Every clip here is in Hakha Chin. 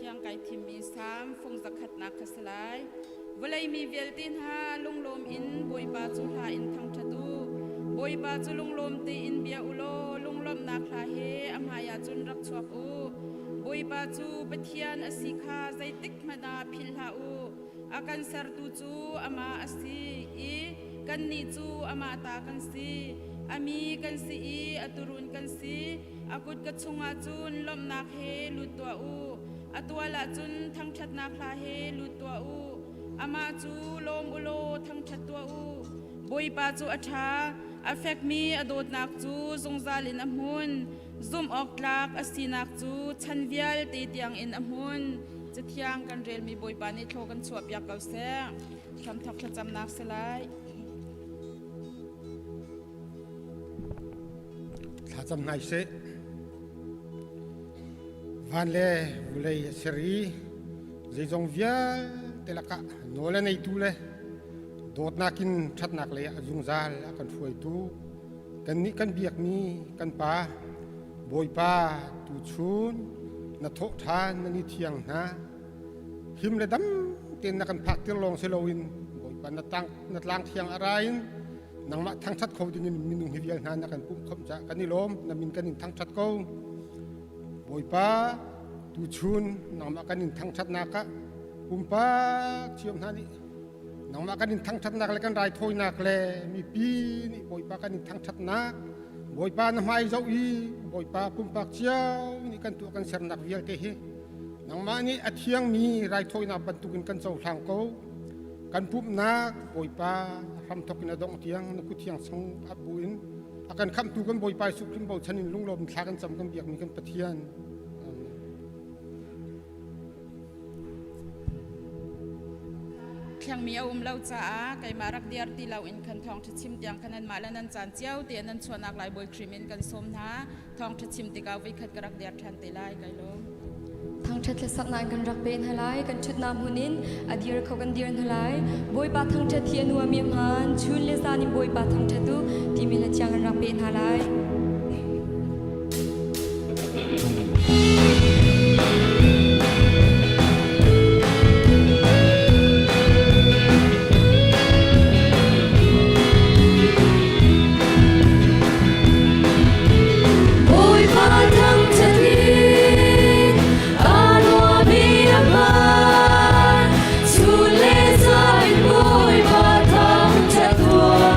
Cathiang kai thimmi Salm fung zakhatnak kha si lai. Vawlei mi vialte hna lunglawm in Bawipa cu hla in thangṭhat u. Bawipa cu lunglawm tein bia u law lunglawmhnak hla he a hmaiah cun rak chuak u. Bawipa cu Pathian a si kha zeitik hmanh ah philh hlah u. A kan sertu cu amah a si i kannih cu amah ta kan si. A mi kan si i a tuurun kan si. A kutka chungah cun lawmhnak he lut tuah u. A tual ah cun thangṭhatnak hla he lut tuah u. Amah cu lawm u law thangṭhat tuah u. Bawipa cu a ṭha, a fekmi a dawtnak cu zungzal in a hmun. Zumh awk tlak a sinak cu chan vialte tiangin a hmun. Cathiang kan relmi Bawipa nih thlaw kan chuahpiak ko seh. Hramthawk thlacamnak si lai. Thlacam hna sih. Van le vulei a ser i zeizong vialte lakah nawl a neitu le dawtnak in ṭhatnak lei ah zungzal a kan hruaitu kannih kan biakmi kan Pa Bawipa tuchun na thawh ṭhan na ni thiang hna him le dam tein na kan phak tir lawng si loin Bawipa na tang na tlang thiang a ra in nangmah thangṭhat kho dingin minung hi vial hna na kan pumh khawmh caah kan i lawm na min kan in thangṭhat ko Bawipa tuchun nangmah kan in thangṭhatnak ah pumpak cio hna nih nangmah kan in thangṭhatnak le kan raithawinak le mipi nih Bawipa kan in thangṭhatnak Bawipa na hmai zoh i Bawipa pumpak cio nih kan tuah kan sernak vialte hi nangmah nih a thiangmi raithawinak bantukin kan cohlang ko kan pumhnak Bawipa hramthok in a dongh tiang na kut thiang chung ap buin a kan khamhtu kan Bawipa Jesuh Khrih bochan in lunglawm thla kan cam kan biakmi kan Pathian. Amen. Thlengmi a um lo caah keimah rak diar ti lo in khan thawngṭha chim tiang khan nanmah le nan caan cio te nan chuahnak lai Bawi Khrih min kan sawm hna. Thawngṭha chim tikah voikhat ka rak diar ṭhan te lai kai lawm. Thangṭhat hlasaknak kan rak pe hna lai. Kan ṭhutnak hmun in a dir kho kan dir hna lai. Bawipa thangṭhat hi a nuam i a hmaan. Chun le zan in Bawipa thangṭhat u timi hla thiang kan rak pe hna lai. Bawipa thangṭhat hi a nuam i a hmaan. Chun le zan in Bawipa thangṭhat tuah.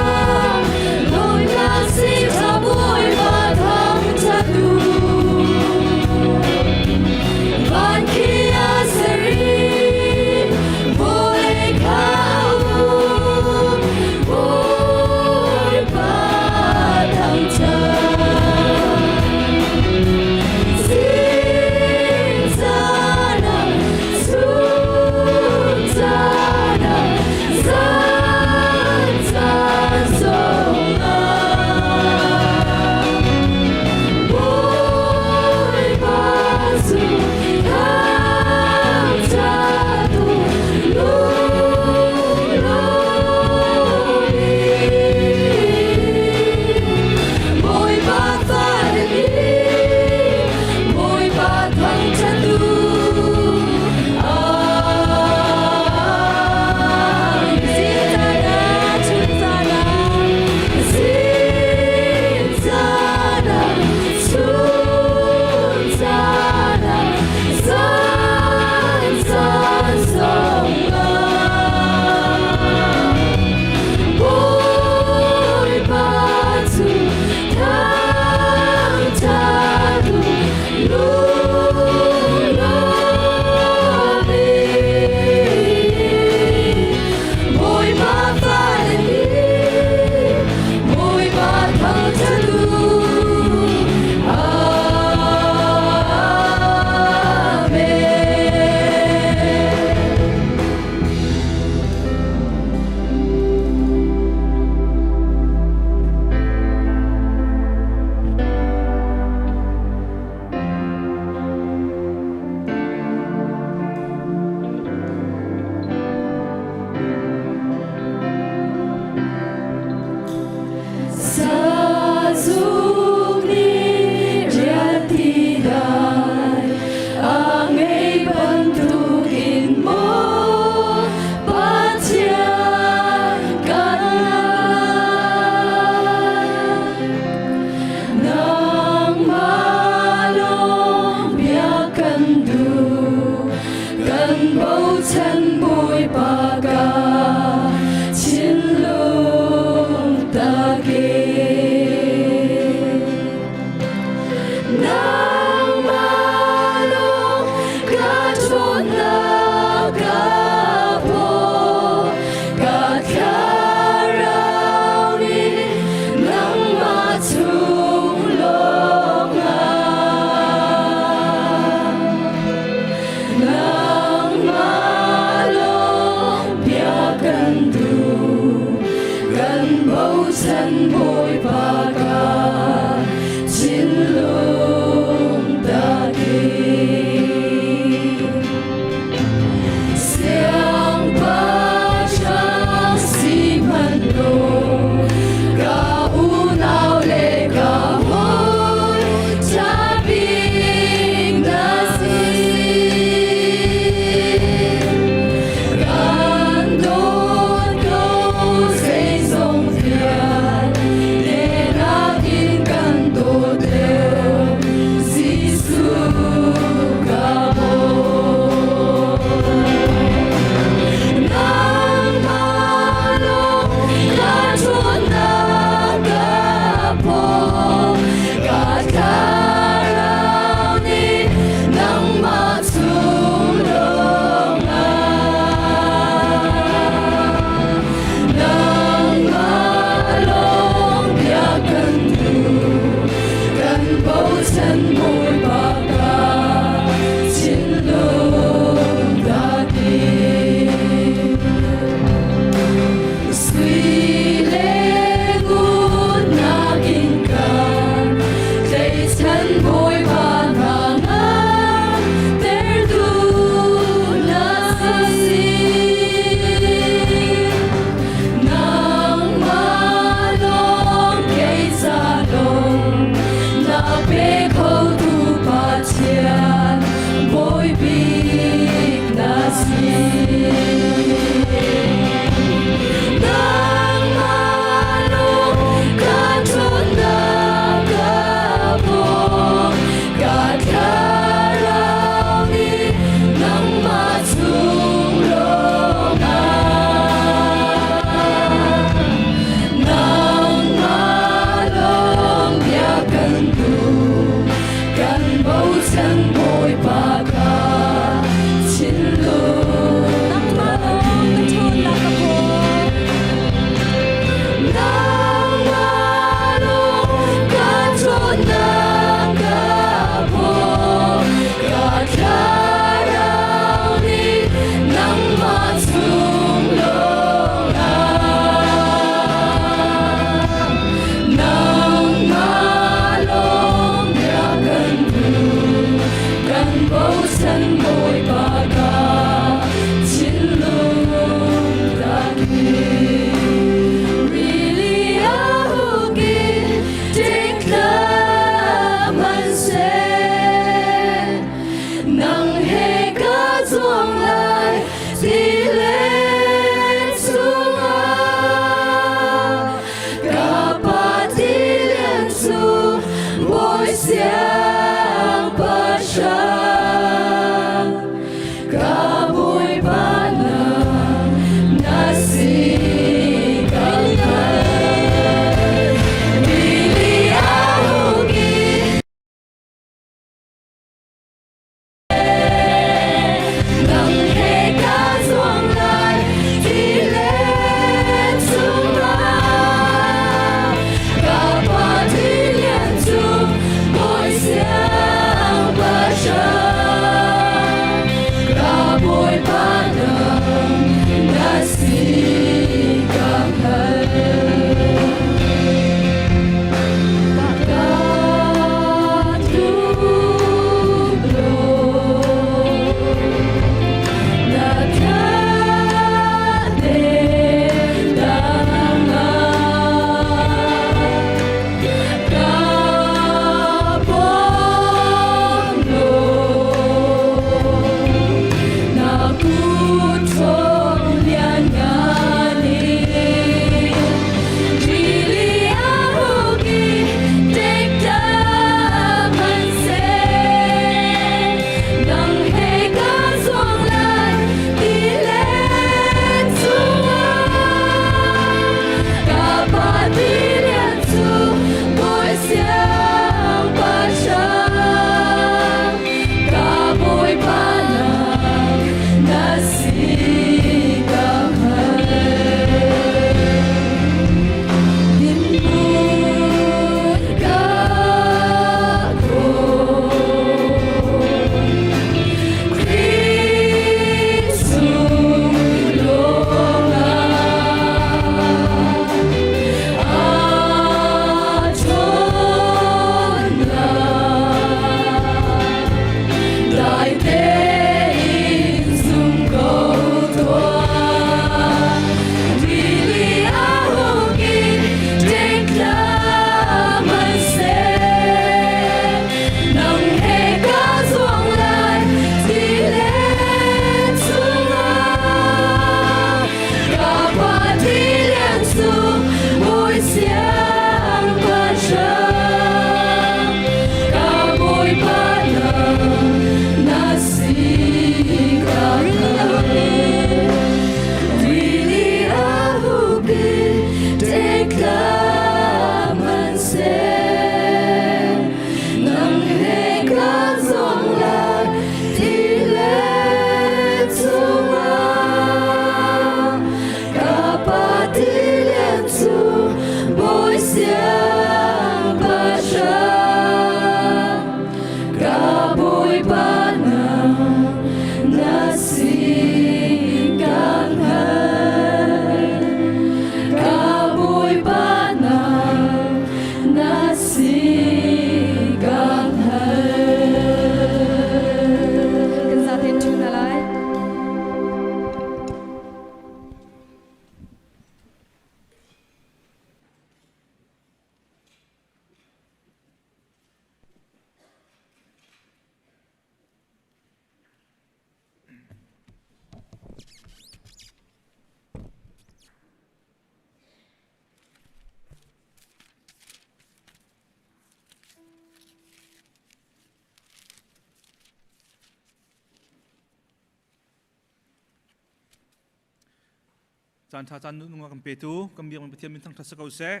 Caan ṭha caan nung a kan petu kan biakmi Pathian min thangṭhat si ko seh.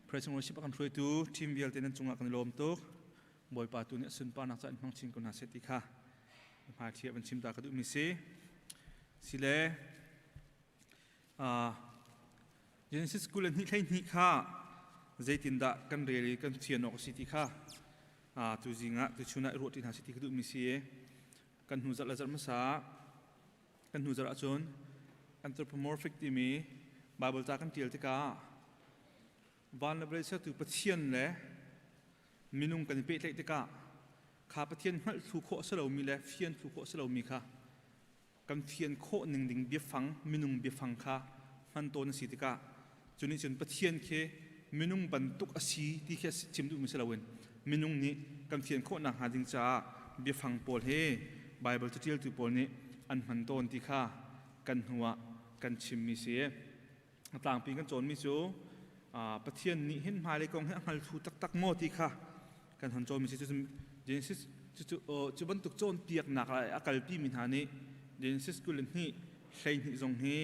Praise and worship a kan hruaitu team vialte nan cungah kan i lawm tuk. Bawipa tu nih a sunparnak ca in hmang chin ko hna seh ti kha hmai thli ah van chim ta ka duhmi si. Sile Genesis 22 kha zeitindah kan rel i kan fian awk a si ti kha tu zing ah tu chun ah i ruah ṭi hna seh ti ka duhmi si. Kan hnu zarh le zarh hmasa kan hnu zarh ahcun anthropomorphic timi Bible ca kan ṭial tikah van le vawlei sertu Pathian le minung kan i pehtlaih tikah kha Pathian hngalh thlu khawh a si lomi le fian thlu khawh a si lomi kha kan fian khawh ning ding biafang minung biafang kha hman tawn a si tikah cu nih cun Pathian khi minung bantuk a si ti khi chim duhmi si loin minung nih kan fian khawh nakhnga ding caah biafang pawl hi Baibal caṭialtu pawl nih an hman tawn ti kha kan hnuah kan chimmi si. A tlangpi kan cawnmi cu Pathian nih hin hmailei kong hi a hngal thlu taktak maw ti kha kan hon cawnmi si. Cucu Genesis cucu cu bantuk cawnpiaknak a kalpimi hna nih Genesis 22 12 zong hi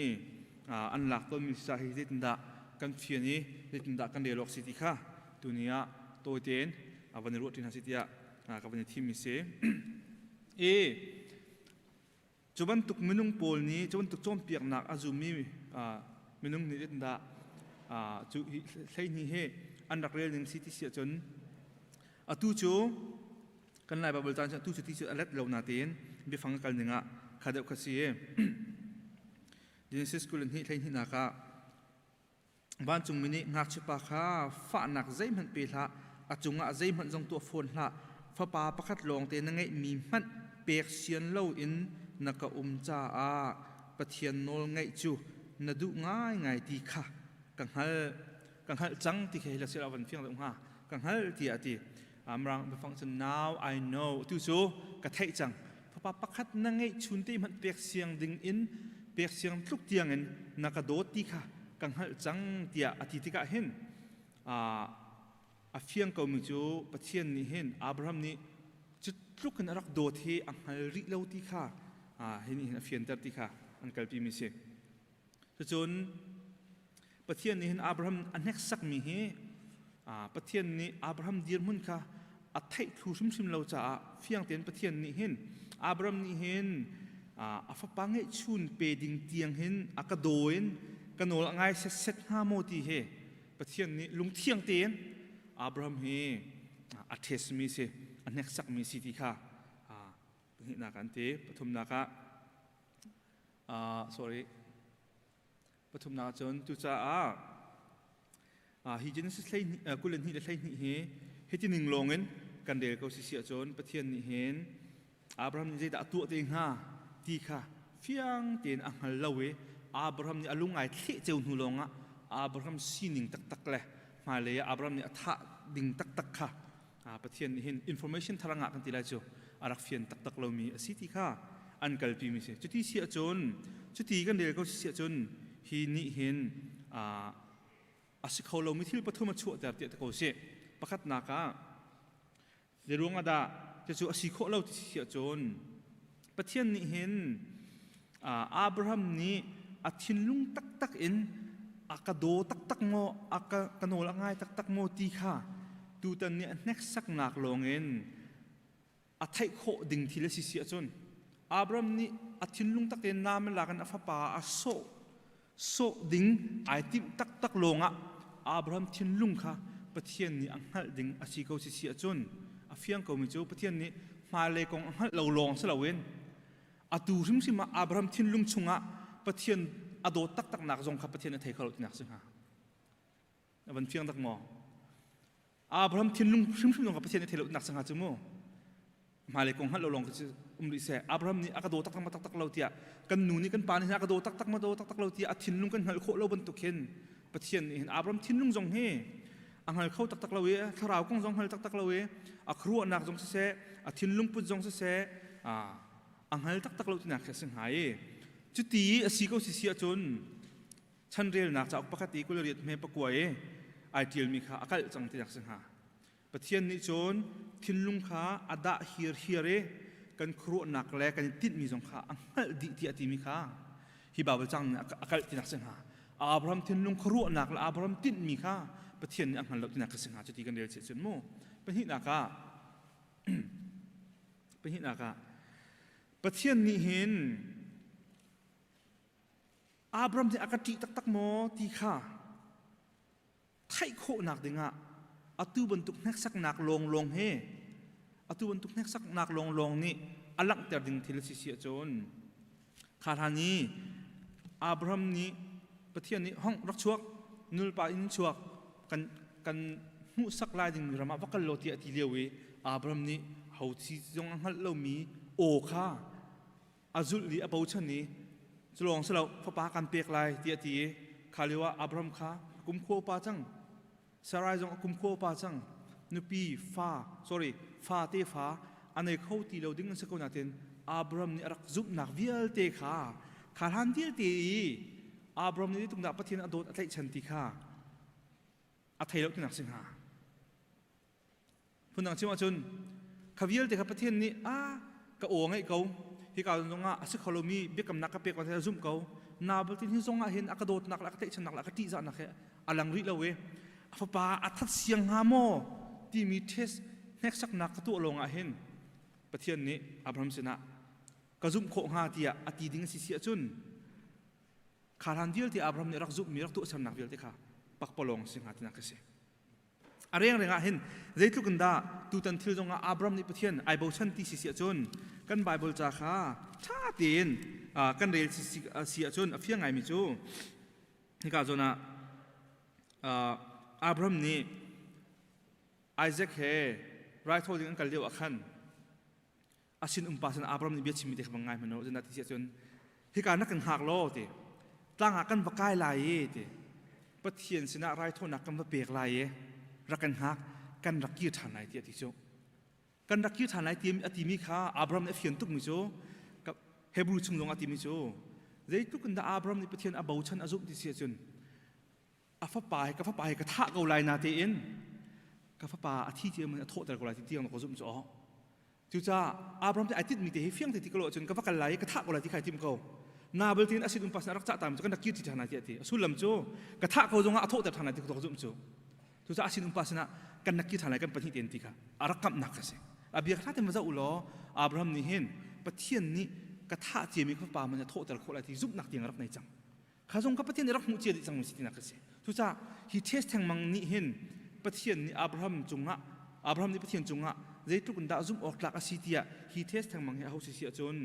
an lak tawnmi si caah hi zeitindah kan fian i zeitindah kan rel awk si ti kha tuni ah tawi tein a van i ruah ṭi hna si tiah ka van i thimmi si. I Cu bantuk minung pawl nih cu bantuk cawnpiaknak a zummi minung nih zeitindah cu 12 hi an rak rel ning si ti si ahcun atu cu kan Lai Baibal caan cu atu cu ti cu a let lo natein biafang a kal ning ah kha deuh kha si. Genesis 22 12 nak ah Vancungmi nih ngakchiapa kha fahnak zeihmanh pe hlah, a cungah zeihmanh zong tuah fawn hlah. Fapa pakhat lawngte na ngeihmi hmanh pek sian loin na ka um caah Pathian nawl ngaih cu na duh ngaingai ti kha ka hngalh. Ka hngalh cang ti kha hi la sila van fiang deuh hnga. Ka hngalh tiah a ti. Amrang biafang cun now I know tu cu ka theih cang. Fapa pakhat na ngeih chun te hmanh pek siang ding in pek siang tluk tiang in na ka dawt ti kha ka hngalh cang tiah a ti tikah hin a fiang komi cu Pathian nih hin Abraham nih cu tluk in a rak dawt hi a hngal rih lo ti kha hi nih hin a fianter ti kha an kalpi mi si. Cucun Pathian nih hin Abraham a hneksakmi hi Pathian nih Abraham dirhmun kha a theih thlu hrimhrim lo caah fiang tein Pathian nih hin Abraham nih hin a fapa ngeihchun pe ding tiang hin a ka daw in ka nawl a ngai setset hnga maw ti hi Pathian nih lungthiang tein Abraham hi a testmi si a hneksakmi si ti kha pahnihnak an ti. Pathumnak ah sorry, pathumnak cun cucaah hi Genesis 22 le 12 hi hiti ning lawngin kan rel ko si si ahcun Pathian nih hin Abraham nih zeidah a tuah te hnga ti kha fiang tein a hngal lo i Abraham nih a lung ai thleh ceu hnu lawngah Abraham sining taktak le hmailei ah Abraham nih a thah ding taktak kha Pathian nih hin information thar a ngah kan ti lai cu a rak fian taktak lomi a si ti kha an kalpi mi si. Cuti si ahcun, cuti kan rel ko si ahcun hi nih hin a si kho lomi thil pathum a chuahter tiah ti ko sih. Pakhatnak ah zeiruang ah dah cucu a si khawh lo ti si ahcun Pathian nih hin Abraham nih a thinlung taktak in a ka daw taktak maw, a ka nawl a ngai taktak maw ti kha tutan nih a hneksaknak lawngin a theih khawh ding thil a si si ahcun Abraham nih a thinlung tak tein naam lak in a fapa a sawh sawh ding ai timh taktak lawngah Abraham thinlung kha Pathian nih a hngalh ding a si ko si si ahcun a fiang komi cu Pathian nih hmailei kong a hngalh lo lawng si loin atu hrimhrim ah Abraham thinlung chungah Pathian a dawt taktaknak zong kha Pathian a thei kho lo tinak si hnga. A van fiang tak maw? Abraham thinlung hrimhrim zong kha Pathian nih thei lo nak sangha cu mu. Hmailei kong hngalh lo lawng khi um rih seh. Abraham nih a ka daw taktak ma taktak lo tiah kan nu nih kan pa nih a ka daw taktak ma daw taktak lo tiah a thinlung kan hngalh khawh lo bantuk hin Pathian nih hin Abraham thinlung zong hi a hngal kho taktak lo i thlarau kong zong hngal taktak lo i a khuaruahnak zong siseh a thinlung put zong siseh a hngal taktak lo tinak khi a si hnga i cuti a si ko si si ahcun Chanrelnak cauk pakhat i 28 hme pakua i ai ṭialmi kha a kalh cang tinak si hnga. Pathian nih cun thinlung kha a dah hirhiar i kan khuaruahnak le kan i tinhmi zong kha a hngalh dih tiah a timi kha. Hi Baibal cang nih a kalh tinak si hnga. Abraham thinlung khuaruahnak le Abraham tinhmi kha Pathian nih a hngal lo tinak ka si hnga cuti kan rel chih cun mu. Pahnihnak ah pahnihnak ah Pathian nih hin Abraham nih a ka ṭih taktak maw ti kha theih khawhnak dingah atu bantuk hneksaknak lawnglawng he atu bantuk hneksaknak lawnglawng nih a langhter ding thil a si si ahcun kha hlan i Abraham nih Pathian nih hong rak chuak nulpa in chuak kan kan hmuhsak lai ding ram ah va kal law tiah a ti lio i Abraham nih ho thi zong a hngalh lomi aw kha a zulh i a bochan i culawng si lo fapa kan pek lai tiah a ti i kha lio ah Abraham kha a kum khua upa cang Sarai zong a kum khua upa cang nupi fa sorry fa te fa a nei kho ti lo ding an si ko nain Abraham nih a rak zumhnak vialte kha kha hlan vialte i Abraham nih tung dah Pathian a dawt a tlaihchan ti kha a thei lo tinak si hnga Phundang chim ahcun kha vialte kha Pathian nih a ka aw ngaih ko hika zong ah a si kho lomi biakamnak ka pek a zumh ko na baltin hi zong ah hin a ka dawtnak le a ka tlaihchannak le a ka ṭihzahnak he a lang rih lo i a fapa a that siang hnga maw timi test hneksaknak ka tuah lawng ah hin Pathian nih Abraham sinah ka zumh khawh hnga tiah a ti ding a si si ahcun kha hlan vialte Abraham nih rak zumhmi rak tuahsernak vialte kha pakpalawng si hnga tinak a si. A rengreng ah hin zeitluk in dah tutan thil zongah Abraham nih Pathian ai bochan ti si si ahcun kan Bible ca kha ṭha tein kan rel si ahcun a fiang ngaimi cu hika zawn ah Abraham nih Isaac he raithawi ding an kal lio ah khan a sin umpa sin Abraham nih bia chimmi te kha bang ngai hmanh u zan ti si ahcun hika na kan hngak law ti tlang ah kan va kai lai i ti Pathian sinah raithawinak kan va pek lai i rak kan hngak kan rak kir ṭhan lai ti a ti cu kan rak kir ṭhan lai ti a timi kha Abraham nih a fian tukmi cu Hebrew chung zong a timi cu zeitluk in dah Abraham nih Pathian a bochan a zumh ti si ahcun a fapa hi ka fapa hi ka thah ko lai na tein ka fapa a thi ti a thawhter ko lai ti tiang ka zumh cu aw cucaah Abraham te ai titmi te hi fiang te ti ko lo cun ka va kal lai i ka thah ko lai ti khai tim ko Nabal tin a sin um pas rak cah tam cu kan rak kir ti ṭhan lai ti a ti a sullam cu ka thah ko zongah a thawhter ṭhan lai ti ka zumh cu cucaah a sin um pa sinah kan rak kir ṭhan lai kan pahnih tein ti kha a rak kamhnak kha si a bia kha te ma zoh u law Abraham nih hin Pathian nih ka thah ciami ka fapa man a thawhter khawh lai ti zumhnak tiang a rak nei cang Kha zong kha Pathian nih rak hmuh cia dih cangmi si tinak a si. Cucaah hi test thengmang nih hin Pathian nih Abraham cungah Abraham nih Pathian cungah zeitluk in dah zumh awk tlak a si tiah hi test thengmang hi aho si si ahcun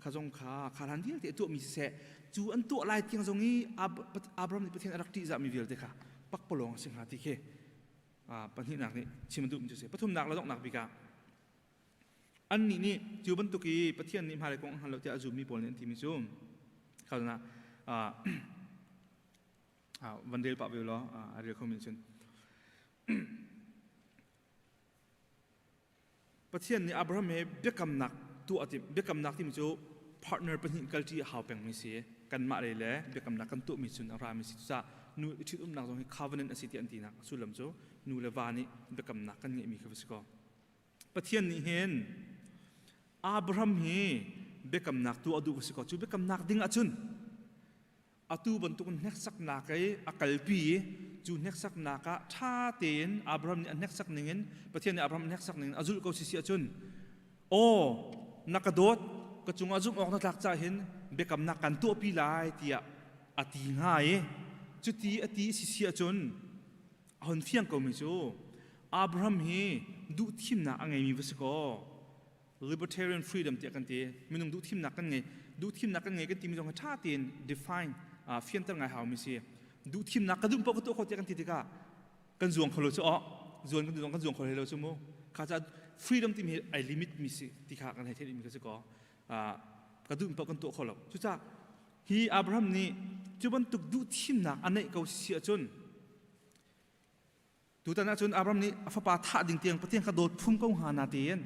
kha zong kha kha hlan vialte a tuahmi siseh cu an tuah lai tiang zong i Abraham nih Pathian a rak ṭihzahmi vialte kha pakpalawng a si hnga ti khi pahnihnak nih chim a duhmi cu a si. Pathumnak le donghnak bik ah Annih nih cu bantuk i Pathian nih hmailei kong a hngal lo tiah a zummi pawl nih an timi cu kha ah van rel pah ve law a rel khomi cun Pathian nih Abraham he biakamnak tuah a timh. Biakamnak timi cu partner pahnih kalṭi a hau pengmi si. Kanmah lei le biakamnak kan tuahmi cun a rami si. Cucaah nu i ṭhitumnak zong hi covenant a si tiah an tinak a sullam cu nu le va nih biakamnak kan ngeihmi kha va si kaw. Pathian nih hin Abraham hi biakamnak tuah a duh si ko cu biakamnak ding ahcun atu bantuk hneksaknak i a kalpi i cu hneksaknak ah ṭha tein Abraham nih a hneksak ningin Pathian nih Abraham a hneksak ningin a zulh ko si si ahcun aw na ka dawt ka cungah zumh awk na tlak caah hin biakamnak kan tuahpi lai tiah a ti hnga i cuti a ti si si ahcun a hun fiang komi cu Abraham hi duhthimnak a ngeimi va si kaw libertarian freedom tiah kan ti minung duhthimnak kan ngei duhthimnak kan ngei kan timi zong hi ṭha tein define fianter ngai haumi si duhthimnak ka duh paoh ka tuah kho tiah kan ti tikah kan zuang kho lo cu oh zuan kan zuang kan zuang kho hlei lo cu mu kha ca freedom timi hi ai limit mi si ti kha kan hei theih mi ka si kaw ka duh paoh kan tuah kho lo cucaah hi Abraham nih cu bantuk duhthimnak a neih ko si ahcun Tutan ahcun Abraham nih a fapa thah ding tiang Pathian kha dawt phum ko hnga na tiin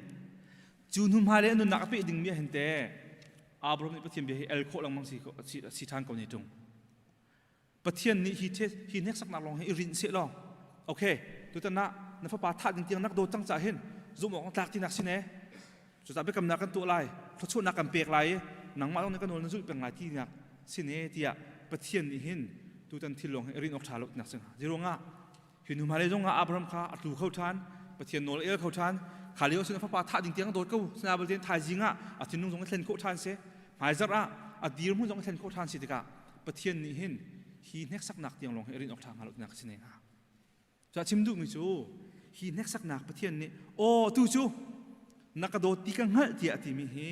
cu hnu hmai le a nunnak a peh dingmi ah hin te Abraham nih Pathian bia hi el khawh lengmang si si ṭhan ko ne ṭung. Pathian nih hi hi hneksaknak lawng hi i rinh seh law okay tutan ah na fapa thah ding tiang nak dawt cang cah hin zumh awk tlak tinak si ne cucaah biakamnak kan tuah lai thluachuahnak kan pek lai i nangmah lawng nih ka nawl na zulh peng lai tinak. Sine tiah Pathian nih hin tutan thil lawng hi rin awk ṭha lo tinak si hnga. Zeiruangah hi nu hmailei zongah Abraham kha a tlu kho ṭhan, Pathian nawl a el kho ṭhan. Kha lio sin a fapa thah ding tiang a dawt ko. Sina belte thaizing ah a thinlung zong a thlen khawh ṭhan si. Hmaizarh ah a dirhmun zong a thlen khawh ṭhan si tikah Pathian nih hin hi hneksaknak tiang lawng hi rin awk ṭha hnga lo tinak si ne hnga. Cuah chim duhmi cu hi hneksaknak Pathian nih aw tu cu na ka dawt ti ka hngalh tiah a timi hi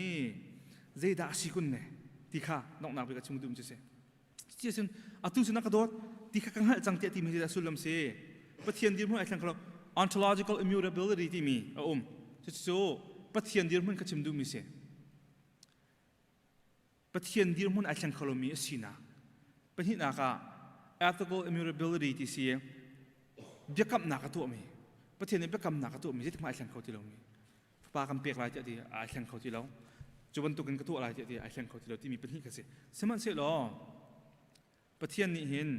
zeidah a si kun ne ti kha donghnak bik a chim duhmi cu si. Cuticun atu cu na ka dawt ti kha ka hngalh cang tiah timi hi zeidah sullam si? Pathian dirhmun ai thleng kho lo. Ontological immutability timi a um. Cucu Pathian dirhmun ka chim duhmi si. Pathian dirhmun ai thleng kho lomi a sinak. Pahnihnak ah ethical immutability ti si biakamnak a tuahmi Pathian nih biakamnak a tuahmi zeitik hmanh ai thleng kho ti lomi fapa kan pek lai tiah ti ai thleng kho ti lo cu bantukin ka tuah lai tiah ti ai thleng kho ti lo timi pahnih kha si sihmanhsehlaw Pathian nih hin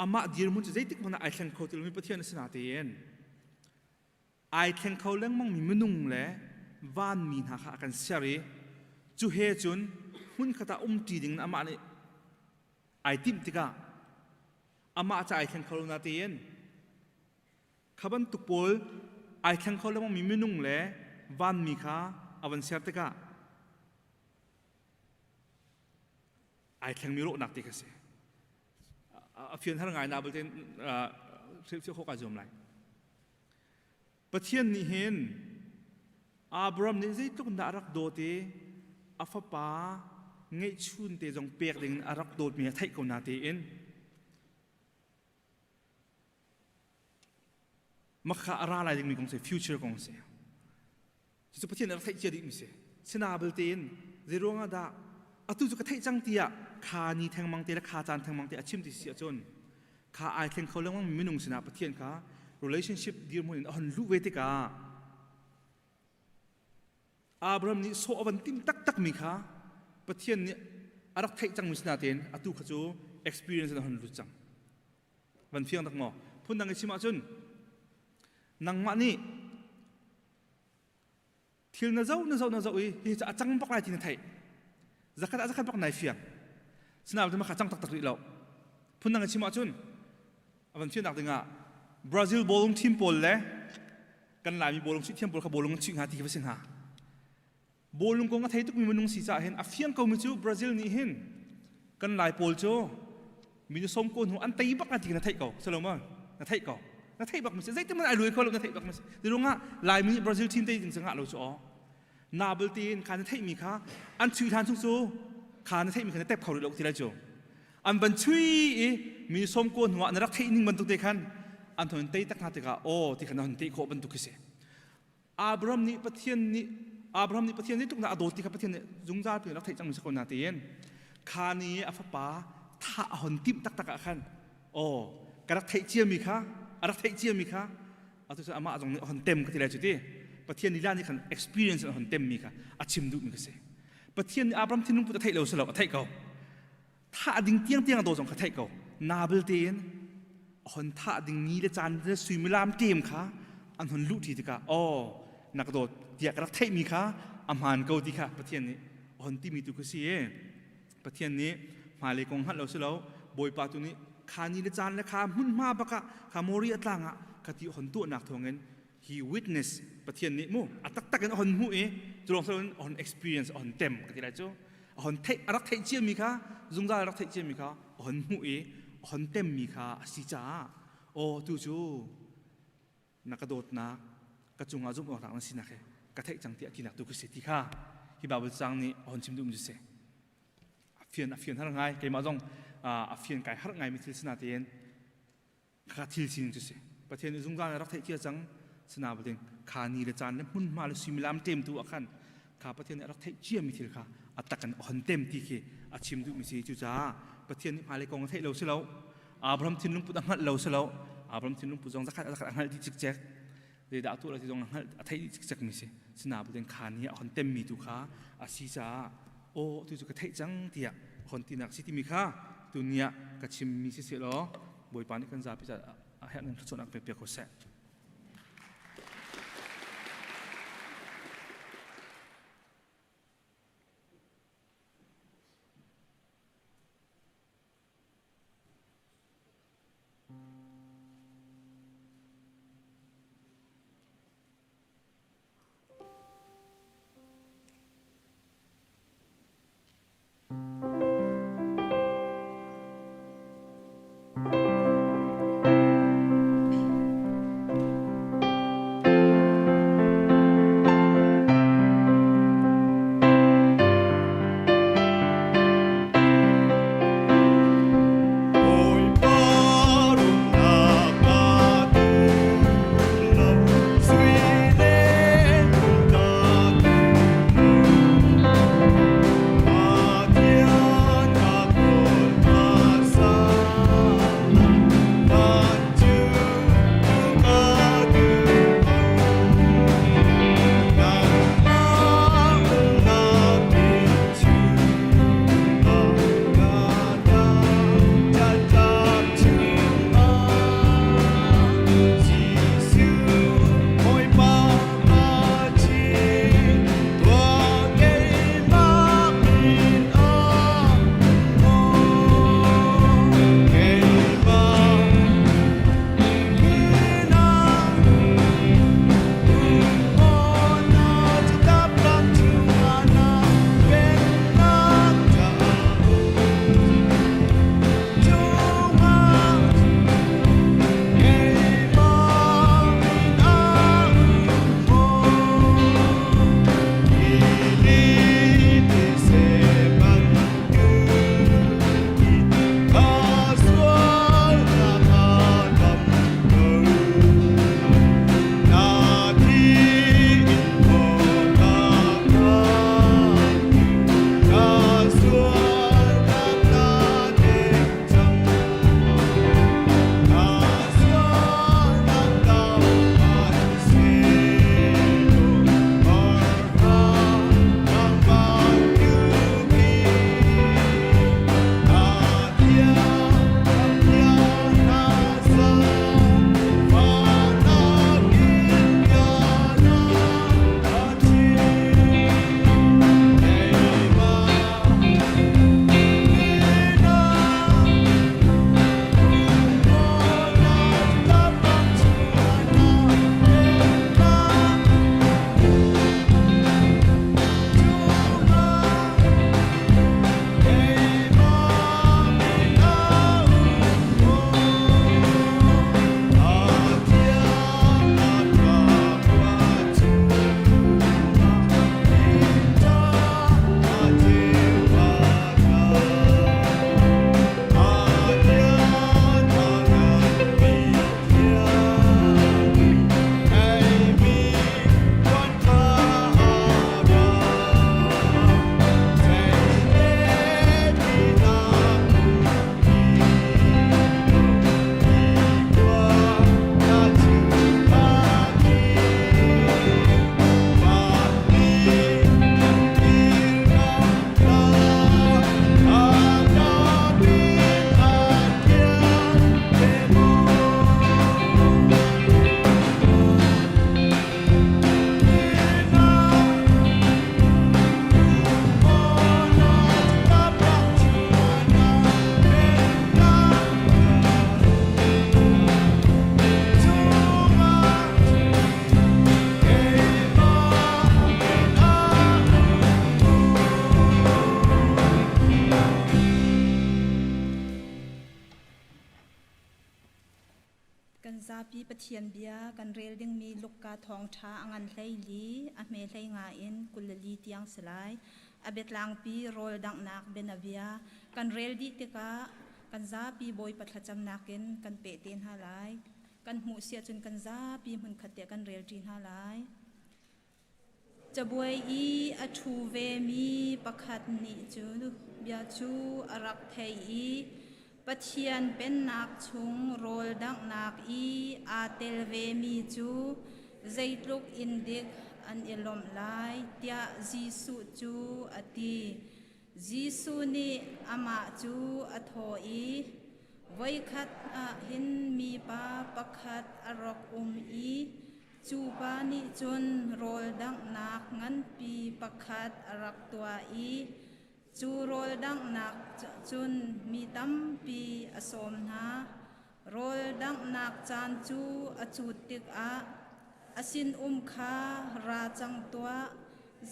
amah dirhmun cu zeitik hmanh ah ai thleng kho ti lomi Pathian a si natein Ai thleng kho lengmangmi minung le vanmi hna kha a kan ser i cu he cun hmunkhat ah umṭi dingin amah nih ai timh tikah amah ca ai thleng kho lo natein kha bantuk pawl ai thleng kho lengmangmi minung le vanmi kha a van ser tikah ai thlengmi rawhnak ti kha si. A fian har ngai na belte hrilhfiah khawh kaa zuam lai. Pathian nih hin Abraham nih zeitluk dah a rak dawt i a fapa ngeihchun te zong pek ding a rak dawtmi a theih ko na tein makha a ra lai dingmi kong si future kong si Cucu Pathian nih a rak theih cia dihmi si. Sina belte in zeiruang ah dah atu cu ka theih cang tiah kha ni thengmang te le kha caan thengmang te a chim ti si ahcun kha ai thleng kho lengmang mi minung sinah Pathian kha relationship dirhmun in a hon luh ve tikah Abraham nih sawh a van tim taktak mi kha Pathian nih a rak theih cangmi sinah tein atu kha cu experience in a hon lut cang. Van fiang tak maw? Phundang i chim ahcun nangmah nih Thil na zoh na zoh na zoh i hi a cang bak lai ti na theih. Zakhat ah zakhat bak nai fiang. Sinain cu kha cang taktak rih lo. Phundang in chim ahcun a van fiannak dingah Brazil bawlung team pawl le kan Laimi bawlung chuih thiam pawl kha bawlung an chuih hnga ti khi va si hnga. Bawlung kong a thei tukmi minung si caah hin a fiang komi cu Brazil nih hin kan Lai pawl cu mi som ko hnu an tei bak na ti na theih ko salo ma na theih ko na theih bak mi si zeitin man ai lui kho lo na theih bak mi si tirungah laimi nih Brazil team tei ding cu ngah lo cu aw nabel tiin kha na theih mi kha an chui hlan chung cu kha na theih mi kha na tep kho rih lo ti lai cu an van chui i mi som ko hnu ah na rak theih ning bantuk te khan an thon tei tak hna tikah aw ti khan na hon tei khawh bantuk khi si Abraham nih Pathian nih Abraham nih Pathian nih tluknak a dawt ti kha Pathian nih zungzal pi rak theih cang mi si ko na tiin kha ni a fapa thah a hon timh taktak ah khan aw ka rak theih cia mi kha a rak theih cia mi kha atu cu amah zong nih a hon tem ka ti lai cu ti Pathian lila nih khan experience a hon tem mi kha a chim duh mi ka si Pathian nih Abraham thinlung put a theih lo si lo a theih ko thah ding tiangtiang a daw zong kha theih ko nabel tein hon thah ding ni le caan le suimilam ṭem kha an hon luh ṭi tikah aw na ka dawt tiah ka rak theihmi kha a hmaan ko ti kha Pathian nih a hon timi tu kha si i Pathian nih hmailei kong hngalh lo si lo Bawipa tu nih kha ni le caan le kha hmunhma bakah kha Moriah tlang ah kha ti hon tuahnak thawngin he witness Pathian nih mu a taktak in a hon hmuh i cu lawng in a hon experience a hon tem ka ti lai cu a hon theih a rak theih ciami kha zungzal a rak theih ciami kha a hon hmuh i a hon temmi kha a si caah aw tu cu na ka dawtnak ka cungah zumh awk na sinak he ka theih cang tiah tinak tu ka si ti kha hi Bible cang nih a hon chim duhmi cu si a fian a fian har ngai keimah zong a fian kai har ngai mi thil si natein Kha thil sining cu si. Pathian nih zungzal in rak theih cia cang. Sina ding kha ni le caan le hmunhma le suimilam ṭemtu ah khan kha Pathian nih a rak theih ciami thil kha a tak in a hon tem ti khi a chim duhmi si. Cucaah Pathian nih hmailei kong a theih lo si lo. Abraham thinlung put a hngalh lo si lo. Abraham thinlung put zong zakhat zakhat a hngalh dih cikcek. Zeidah a tuah lo ti zong a hngalh a theih dih cikcek mi si. Sina Pathian kha ni a hon temmi tu kha a si caah aw tu cu ka theih cang tiah hon tinak si timi kha tuni ah ka chimmi si seh law Bawipa nih kan zapi caah a herh ning thluachuahnak pek piak ko seh. Kan zapi Pathian bia kan rel dingmi Luka thawngṭha a ngan 14, a hme 15 in 24 tiang si lai. A biatlangpi rawl danghnak bianabia kan rel dih tikah kan zapi Bawipa thlacamnak in kan peh te hna lai. Kan hmuh si ahcun kan zapi hmunkhat te kan rel ṭi hna lai. Cabuai i a ṭhu vemi pakhat nih cu bia cu a rak theih i Pathian Pennak chung rawl danghnak i aa tel vemi cu zeitluk in dik an i lawmh lai tiah Jesuh cu a ti. Jesuh nih amah cu a thawh i, Voikhat ah hin mipa pakhat a rak um i Cu pa nih cun rawl danghnak nganpi pakhat a rak tuah i cu rawl danghnak cun mi tampi a sawm hna. Rawl danghnak caan cu a cut tikah a sinum kha ra cang tuah,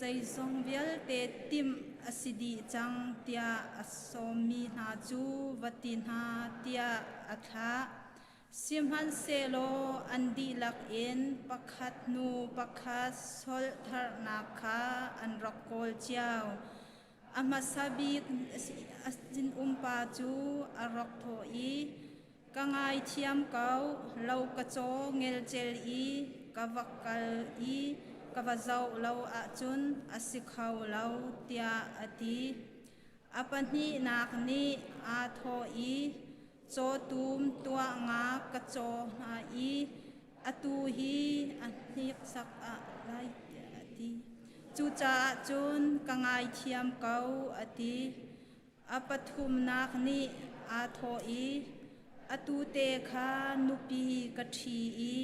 zeizong vialte timh a si dih cang tiah a sawmmi hna cu va ti hna tiah a thlah. Sihmanhsehlaw an dihlak in pakhat hnu pakhat solhtharnak kha an rak kawl cio. A hmasa bik a sinumpa cu a rak thawh i, Ka ngaithiam ko, lo ka caw ngelcel i ka va kal i ka va zoh lo ahcun a si kho lo, tiah a ti. A pahnihnak nih aa thawh i, Cawtum tuah nga ka caw hna i atu hi a hniksak ah lai tiah a ti. Cucaah cun ka ngaithiam ko a ti. A pathumnak nih aa thawh i atu te kha nupi ka ṭhi i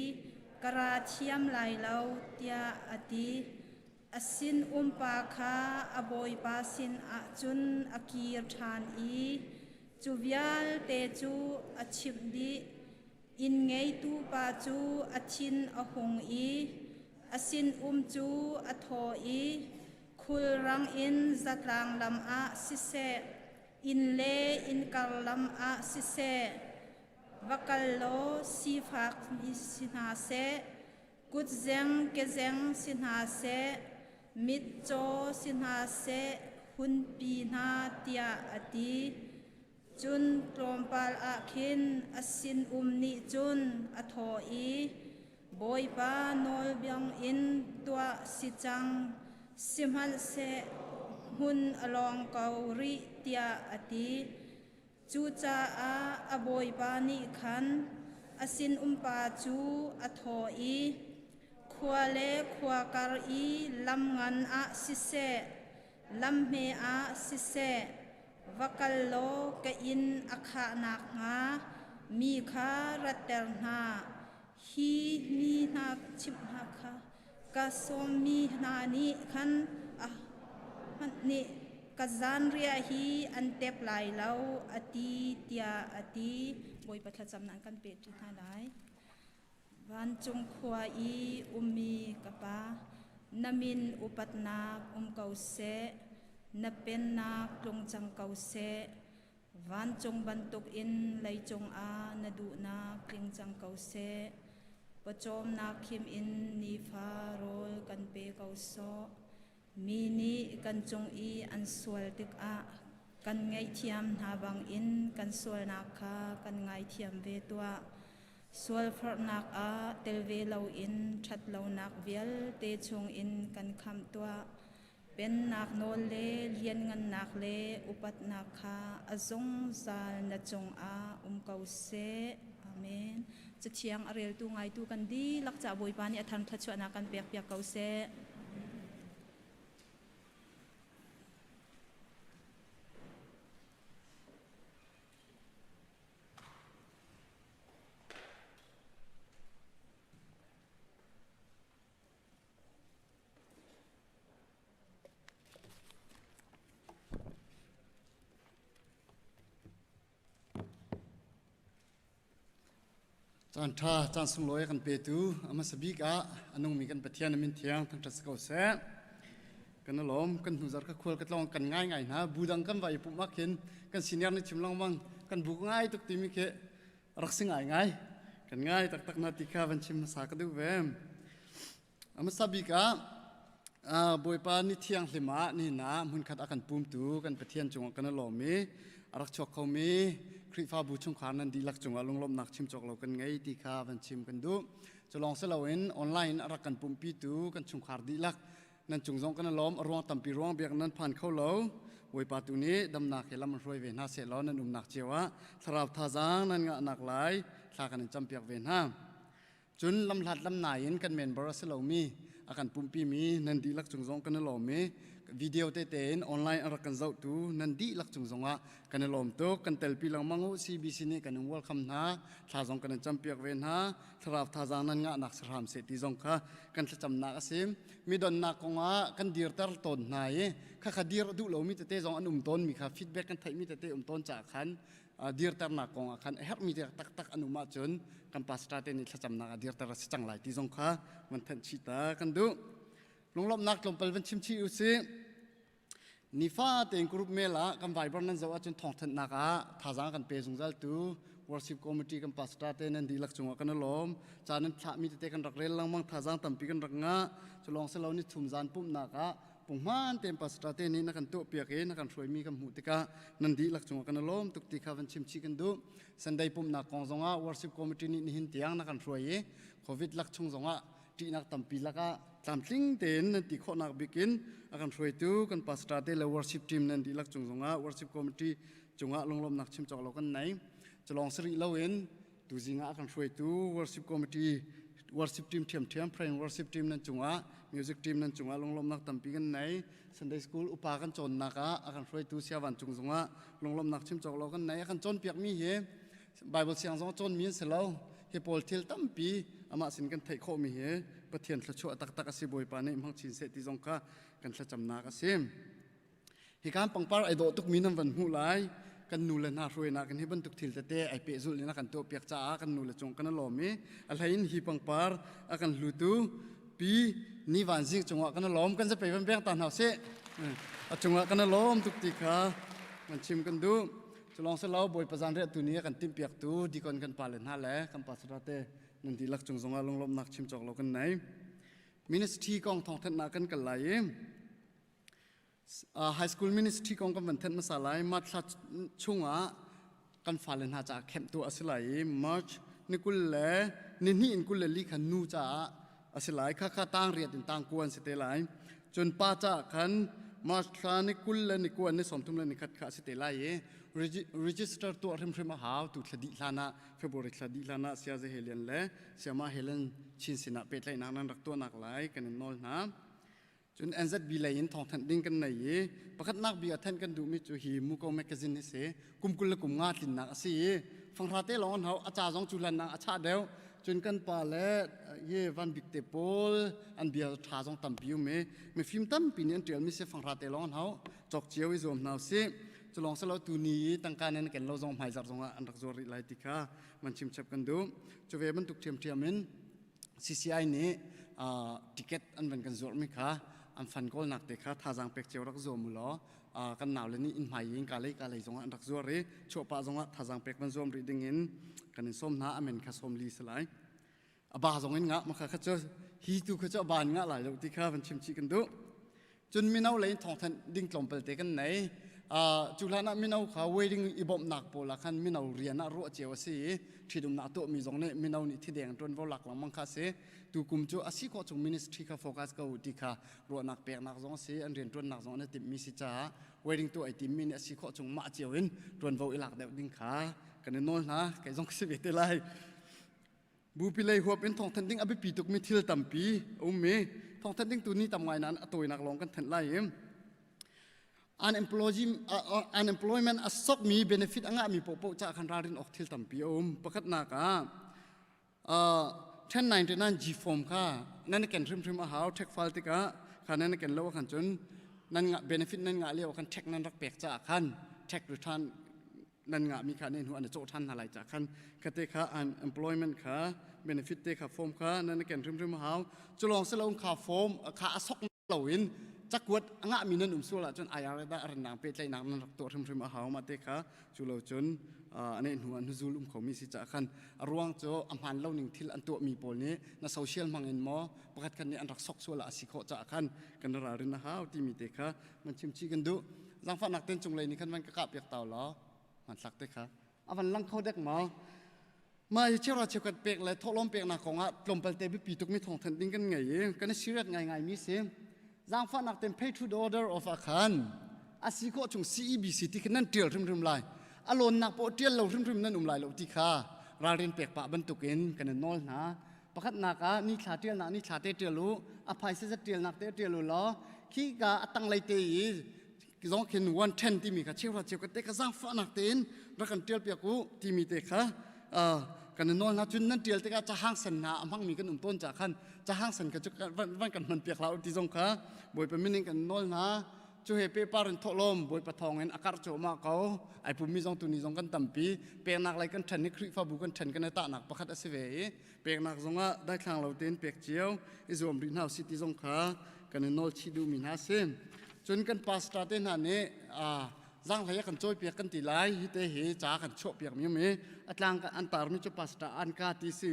ka ra thiam lai lo tiah a ti. A sinumpa kha a bawipa sinah cun a kir ṭhan i cu vialte cu a chimh dih. Inn ngeitu pa cu a thin a hung i a sinum cu a thaw i khulrang in zatlang lam ah siseh, inn le innkar lam ah siseh, va kal law sifak mi si hna seh, Kutzeng kezeng si hna seh, mitcaw si hna seh, hunpi hna tiah a ti. Cun tlawmpal ah khin a sinum nih cun a thawh i, Bawipa nawl in tuah si cang, sihmanhseh hmun a lawng ko rih tiah a ti. Cucaah a bawipa nih khan a sinumpa cu a thawh i, Khua le khua kar i lam ngan ah siseh, lam hme ah siseh, va kal law ka inn a khah nakhnga mi kha ratter hna. Hi mi hna chimh hna kha ka sawmmi hna nih khan a hmanh nih ka zanriah hi an tep lai lo a ti tiah a ti. Bawipa thlacam nan kan pe ṭi hna lai. Vancung khua i ummi ka Pa, na min upatnak um ko seh, na pennak tlung cang ko seh. Vancung bantukin leicung ah na duhnak tling cang ko seh. Pawcawmnak khim in nifa rawl kan pe ko sawh. Mi nih kan cung i an sual tikah kan ngaihthiam hna bangin kan sualnak kha kan ngaithiam ve tuah. Sualforhnak ah tel ve loin ṭhatlonak vialte chungin kan khamh tuah. Pennak nawl le lianngannak le upatnak kha a zungzal na cungah um ko seh. Amen. Cathiang a reltu ngaitu kan dihlak ca Bawipa nih a thar thluachuahnak kan pekpiak ko seh. Caan ṭha, caan sunglawi a kan petu a hmasa bik ah a nungmi kan Pathian a min thiang thangṭhat si ko seh. Kan i lawm, kan hnuzar ka khual ka tlawng kan ngai ngai hna. Bu dang kan va i pumh ah khin kan senior nih chim lengmang kan bu ngai tuk timi khi rak si ngai ngai. Kan ngai taktak na ti kha van chim hmasa ka duh ve. A hmasa bik ah Bawipa ni thianghlim ah nihin ah hmunkhat a kan pumtu kan Pathian cungah kan i lawm i a rak chuak khomi Khrihfabu chungkhar nan dihlak cungah lunglawmhnak chim cawk lo kan ngei ti kha van chim kan duh. Cu lawng si loin online a rak kan pumhpitu kan chungkhar dihlak nan cung zong kan i lawm. A ruang tampi ruang biak nan phan kho lo. Bawipa tu nih damnak he lam hruai ve hna seh law nan umnak cio ah thlarau thazaang nan ngahnak lai thla kan in campiak ve hna. Cun lamhlat lamnai in kan member a si lomi a kan pumhpimi nan dihlak cung zong kan i lawm i video tete in online a rak kan zohtu nan dihlak cung zongah kan i lawm tuk. Kan telpi lengmang u. CBC nih kan in welcome hna. Thla zong kan in campiak ve hna. Thlarau thazaang nan ngahnak si hram seh ti zong kha kan thlacamnak a si. Mi donnak kongah kan dirter tawn hna i khakha dir a duh lomi tete zong an um tawnmi kha feedback kan theihmi tete um tawn caah khan dirternak kong ah khan a herhmi taktak an um ahcun kan pastor te nih thlacamnak ah dirter a si cang lai ti zong kha van thanh chih ta kan duh. Lunglawmhnak tlawmpal van chim chih u sih. Nifa tein group mail ah kan Viber nan zoh ahcun thawngthanhnak ah thazaang kan pe zungzal tu worship committee kan pastor te nan dihlak cungah kan i lawm. Ca nan thlahmi tete kan rak rel lengmang thazaang tampi kan rak ngah. Cu lawng si lo ni thum zan pumhnak ah punghman tein pastor te nih na kan tuahpiak i na kan hruaimi kan hmuh tikah nan dihlak cungah kan i lawm tuk ti kha van chim chih kan duh. Sunday pumhnak kong zongah worship committee nih nihin tiang na kan hruai i COVID lak chung zongah ṭihnak tampi lakah tlamtling tein nan ti khawhnak bik in a kan hruaitu kan pastor te le worship team nan dihlak cung zongah worship committee cungah lunglawmhnak chim cawk lo kan nei. Culawng si rih loin tuzing ah a kan hruaitu worship committee worship team ṭhiamṭhiam praying worship team nan cungah music team nan cungah lunglawmhnak tampi kan nei. Sunday school upa kan cawnnak ah a kan hruaitu Saya Van Cung zongah lunglawmhnak chim cawk lo kan nei. A kan cawnpiakmi hi Bible siang zong cawnmi an si lo. Hi pawl thil tampi amah sin kan theih khawhmi hi Pathian thluachuah taktak a si. Bawipa nih hmang chin seh ti zong kha kan thlacamnak a si. Hi kan pangpar ai dawh tukmi nan van hmuh lai. Kan nu le hna hruainak in hi bantuk thil tete ai pehzulh in a kan tuahpiak caah kan nu le cung kan i lawm i a hlei in hi pangpar a kan hlutu pi ni van zing cungah kan i lawm. Kan zapei van beng ta hna sih. A cungah kan i lawm tuk ti kha kan chim kan duh. Culawng si lo Bawipa zanriah tu ni a kan timhpiaktu dikon kan pale hna le kan pastor te nan dihlak cung zongah lunglawmhnak chim cawk lo kan nei. Ministry kong thawngthanhnak kan kal lai i High school ministry kong kan van thenh hmasa lai. March thla chungah kan fale hna caah camp tuah a si lai i March ni 20 le ni hnih in 24 khan nu caah a si lai. Khakha tang riat in tang kuan si te lai. Cun pa caah khan March thla ni 20 le ni kuan ni 30 le ni khat kha a si te lai i register tuah hrimhrim a hau tu thla dih hlan ah February thla dih hlan ah Saya Zahelian le Sayama Helen Chin sinah pehtlaihnak nan rak tuahnak lai kan in nawl hna. Cun NZB lei in thawngthanh ding kan nei i pakhatnak bik ah thanh kan duhmi cu hi Muko magazine hi si. Kum 20 le kum nga tlinnak a si i fanghra te lawng an hau, a ca zong cu hlan ah a chah deuh. Cun kan pa le ye Van Bik te pawl an bia ṭha zong tampi um i mifim tampi nih an ṭialmi si fanghra te lawng an hau. Cawk cio i zuam hna usih. Cu lawng si lo tuni i tangka nan ken lo zong hmaizarh zong ah an rak zuar rih lai ti kha man chimchap kan duh. Cu ve bantuk ṭhiamṭhiam in CCI nih ticket an van kan zuarhmi kha an fan kawlnak te kha thazaang pek cio rak zuam u law kan naule nih inn hmai in ka lei ka lei zongah an rak zuar i chuahpah zongah thazaang pek van zuam rih ding in kan in sawm hna. Amen kha sawm li si lai. A ba zong in ngah maka kha cu hi tu kha cu a ba in ngah lai lo ti kha van chim chih kan duh. Cun mino lei in thawngthanh ding tlawmpal te kan nei. Cu hlan ah mino kha wedding i bawmhnak pawl ah khan mino rian ah ruah cio a si i ṭhitumnak tuahmi zong nih mino nih thideng ṭuanvo lak lengmang kha a si. Tukum cu a si khawh chung ministry kha focus ko ti kha ruahnak peknak zong a si, an rianṭuannak zong an i timhmi si caah wedding tuah ai timmi nih a si khawh chung mah cio in ṭuanvo i lak deuh ding kha kan i nawl hna. Kei zong ka si ve te lai. Bupi lei huap in thawngthanh ding a biapi tukmi thil tampi a um i thawngthanh ding tu ni tam ngai nain a tawinak lawng kan thanh lai i unemployment a sokmi benefit a ngahmi paohpaoh caah khan ralrin awk thil tampi a um. Pakhatnak ah 1099 G form kha nan ken hrimhrim a hau. Tax file tikah kha nan ken lo khan cun nan ngah benefit nan ngah lio khan tax nan rak pek caah khan tax return nan ngahmi kha ne hnu an i cawh ṭhan hna lai ca khan khate kha unemployment kha benefit te kha form kha nan ken hrimhrim a hau. Cu lawng si lo kha form kha a sok loin cakuat a ngahmi nan um sual ahcun IRA dah rannak pehtlaihnak nan rak tuah hrimhrim a hau. Mah te kha cu lo cun. ane hnu ah hnuzul um khomi si ca khan a ruang cu a hmaan lo ning thil an tuahmi pawl nih na social hmang in maw pakhat khat nih an rak sok sual ah a si khawh caah khan kan ralrin a hau timi te kha man chim chih kan duh. Zaangfahnak ten cunglei nih khan van ka kah piak tau law hmanthlak te kha a van lang kho dek maw? Mah hi cheuhra cheukhat pek le thawhlawm peknak kongah tlawmpal te biapi tukmi thawngthanh ding kan ngei i kan i serious ngaingai mi si. Zaangfahnak ten pay to the order of ah khan a si khawh chung CEBC ti khin nan ṭial hrimhrim lai. A lawnnak poah ṭial lo hrimhrim nan um lai lo ti kha ralrin pek pah bantukin kan in nawl hna. Pakhatnak ah nithla ṭialnak nithla te ṭial u, a phaisa zat ṭialnak te ṭial u law khi ka a tanglei te i zong khin 110 timi kha cheuhra cheukhat te kha zaangfahnak tein rak kan ṭial piak u timi te kha kan i nawl hna. Cun nan ṭial tikah cahang sen hna a hmangmi kan um tawn ca khan cahang sen kha cu van kan hman piak hlah u ti zong kha Bawipa min in kan nawl hna. Cu he pehpar in thawhlawm Bawipa thawng in a karh cuahmah ko. Ai pummi zong tuni zong kan tampi. Peknak lei kan ṭhen i Khrihfabu kan ṭhen kan i tahnak pakhat a si ve i peknak zongah daithlang lo tein pek cio i zuam rih hna usih ti zong kha kan i nawl chih duhmi hna a si. Cun kan pastor te hna nih zaanghlei a kan cawipiak kan ti lai. Hi te hi ca kan chuahpiak mi um i a tlang an tarmi cu pastor an ka ti si.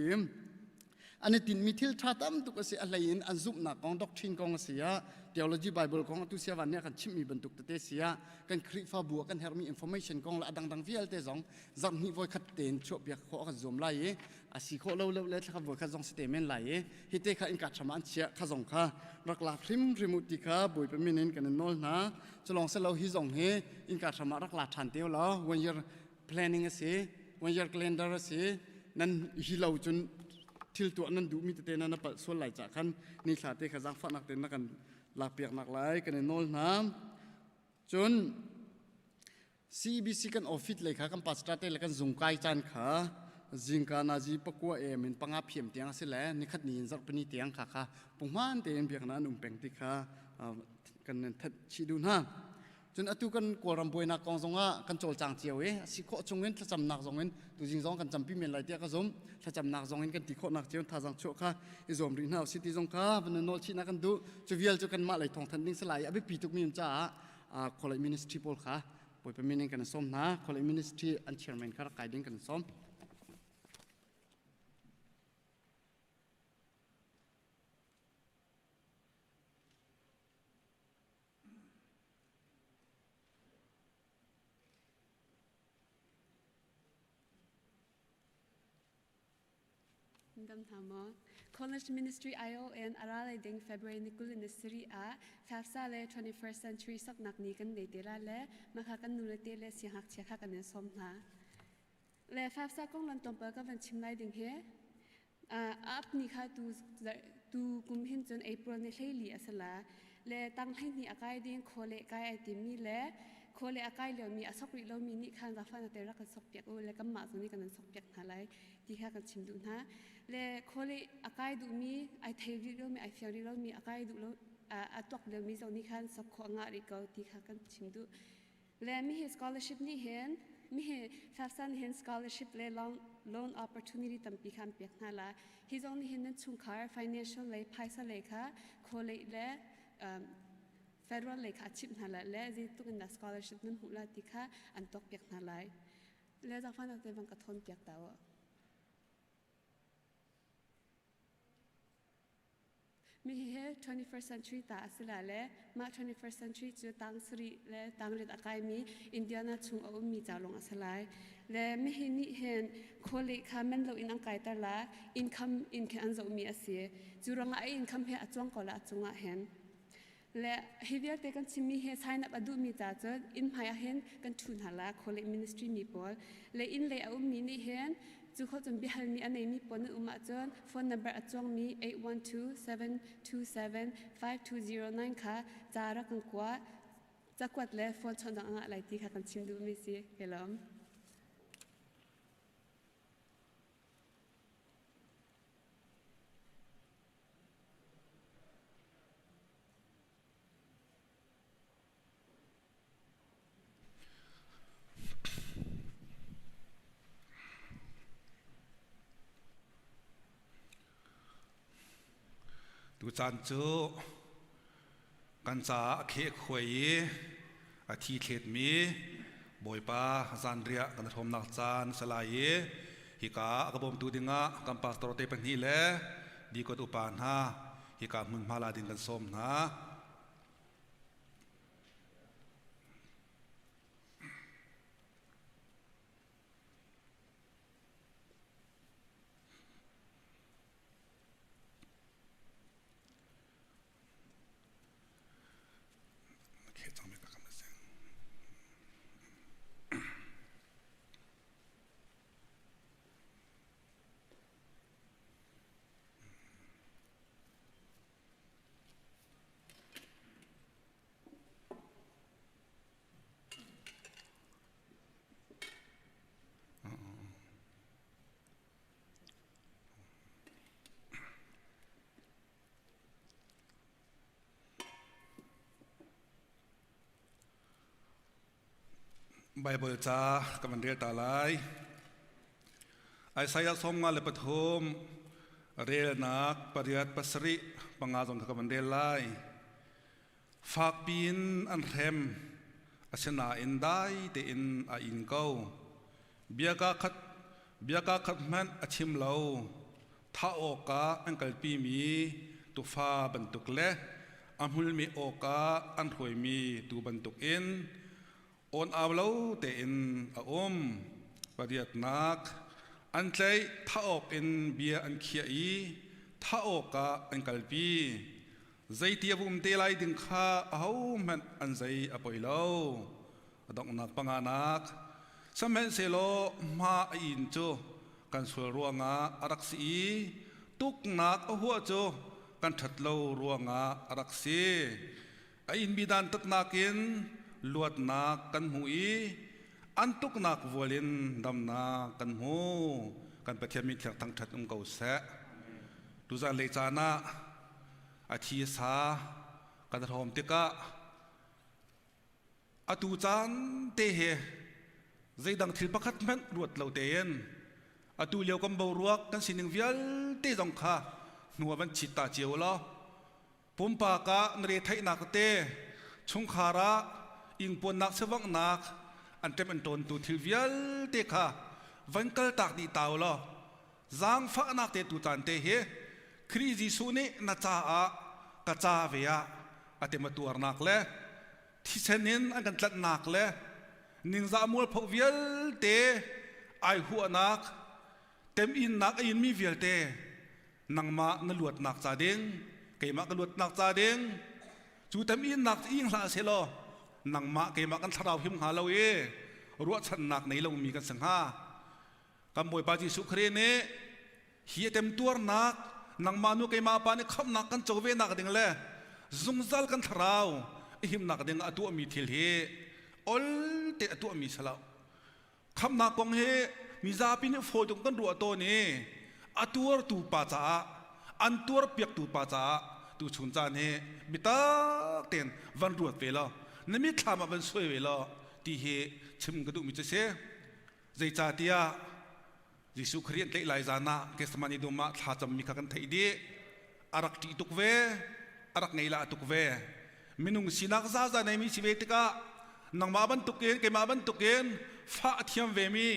An i tinhmi thil ṭha tam tuk a si. A hlei in an zumhnak kong, doctrine kong a si ah, theology Bible kong atu siavan nih a kan chimhmi bantuk tete si ah, kan Khrihfabu ah kan herhmi information kong le a dangdang vialte zong zarh hnih voikhat tein chuahpiak khawh a kan zuam lai i a si khawh lo lo le thlakhat voikhat zong si te men lai i hi te kha innka hram ah an chiah kha zong kha rak lak hrimhrim u ti kha Bawipa min in kan in nawl hna. Culawng si lo, hi zong hi innka hram ah rak la ṭhan te u law one year planning a si, one year calendar a si. Nan hi lo cun thil tuah nan duhmi tete nan palh sual lai cah khan ni thla te kha zaangfahnak tein na kan lakpiak nak lai kan i nawl hna. Cun CBC kan office lei kha kan pastor te le kan zung kai caan kha zingka nazi pakua em in panga phiam tiang a si le nikhat ni in zarhpini tiang kha kha punghman tein biakna an um peng ti kha kan nan that chih duh hna. Cun atu kan Kawlram buainak kong zongah kan cawlcang cio i a si khawh chungin thlacamnak zongin tuzing zong kan campi men lai tiah ka zumh. Thlacamnak zongin kan ti khawhnak cio thazaang chuah kha i zuam rih hna usih ti zong kha van nawl chihnak kan duh. Cu vial cu kanmah lei thawngthanh ding si lai i a biapi tukmi um caah College Ministry pawl kha Bawipa min in kan sawm hna. College Ministry an chairman kha rak kai ding kan sawm. Dam hna maw? College Ministry ION a ra lai ding February ni 20 ni sarih ah FAFSA le 21st Century soknak ni kan nei te la le maka kan nu le te le siangngakchia kha kan in sawm hna. Le FAFSA kong lan tlawmpal ka van chim lai ding hi ap ni kha tu tu kum hin cun April ni 14 a si la le tang 12 a kai ding khawle kai ai timi le khawle a kai liomi a sok rih lomi nih khan zafa na te rak kan sok piak u le kanmah zong nih kan nan sok piak hna lai ti kha kan chim duh hna. Le khawle a kai duhmi ai thei rih lomi ai fiang rih lomi a kai duh lo a tuak liomi zong nih khan sok khawh ngah rih ko ti kha kan chim duh. Le mi hi scholarship nih hin mi hi FAFSA nih hin scholarship le loan opportunity tampi kha an pek hna la. Hi zong nih hin nan chungkhar financial lei phaisa lei kha khawlei le federal lei kha a chimh hna la le zeitluk in dah scholarship nan hmuh la ti kha an tuak piak hna lai. Le zaangfahnak te bang ka thawn piak ta u. Mi hi 21st century ta a si la le mah 21st century cu tang sarih le tang riat a kaimi Indiana chung a ummi ca lawng a si lai. Le mi hi nih hin khawle kha man lo in an kaiter la, income in khin an zohmi a si. Cu ruangah a income he a cuang ko la a cungah hin. Le hi vialte kan chimmi hi sign up a duhmi ca cun inn hmai ah hin kan ṭhu hna la khawleh ministry mi pawl. Le inn lei a ummi nih hin cu kho cun biahalmi a neimi pawl nan um ahcun phone number a cuangmi 812 727 5209 kha ca rak kan kua. Cakuat le phone chawnh dang a ngah lai ti kha kan chim duhmi si. Ka lawm. Tucaan cu kan caah a kheh khuai i a thi thletmi. Bawipa zanriah kan hrawmnak caan a si lai i hika a ka bawmtu dingah kan pastor te pahnih le dikot upa hna hika hmunhma la ding kan sawm hna. Baibal ca ka van rel ta lai. Isaiah 53 relnak 8 pasarih panga zong kha ka van rel lai. Fakpi in an hrem, asinain dai tein a in ko. Biaka khat biaka khat hmanh a chim lo. Thah awkah an kalpimi tufa bantuk le a hmulmi awkah an hruaimi tuu bantukin awn au lo tein a um. Pariatnak an tlaih thah awkin bia an khiah i thah awkah an kalpi. Zeiti a va um te lai ding kha ahohmanh an zei a poi lo. A donghnak panganak sihmanhsehlaw hma a in cu kan sual ruangah a rak si i tuknak a huah cu kan ṭhat lo ruangah a rak si. A inmi dantatnak in luatnak kan hmu i an tuknak vual in damnak kan hmu. Kan Pathian min thiang thangṭhat um ko seh. Tuzan lei caan ah a thi a sa kan hrawm tikah atu caan te he zeidang thil pakhat hmanh ruat lo tein atu lio kan boruak kan sining vialte zong kha hnu ah van chit ta cio law pumpak ah na retheihnak tete chungkhar ah ingpuannak sivanghnak an ṭem an ṭawntu thil vialte kha van kaltak dih ta u law zaangfahnak te tu caan te hi Khrih Jesuh nih na caah ka ca ve ah a tematuarnak le thisen in an kan tlanhnak le ningzah mualpho vialte ai huahnak teminnak a inmi vialte nangmah na luatnak ca ding keimah ka luatnak ca ding cu teminnak ing hlah selaw nangmah keimah kan thlarau him hnga lo i ruahchannak nei lomi kan si hnga. Kan Bawipa Jesuh Khrih nih hi a temtuarnak nangmah nu keimah pa nih khamhnak kan co ve nak ding le zungzal kan thlarau a himnak ding a tuahmi thil hi ol te a tuahmi si lo. Khamhnak kong hi mizapi nih fawi tuk kan ruah tawn i a tuartu pa caah an tuar piaktu pa caah tu chun caan hi bitak tein van ruat ve law na mitthlam ah van suai ve law ti hi chim ka duhmi cu si. Zeicahtiah Jesuh Khrih an tlaih lai zan ah Gethsemane dum ah thlacammi kha kan theih dih. A rak ṭih tuk ve, a rak ngei lah tuk ve. Minung sinak zaza neimi si ve tikah nangmah bantukin keimah bantukin fah a thiam vemi,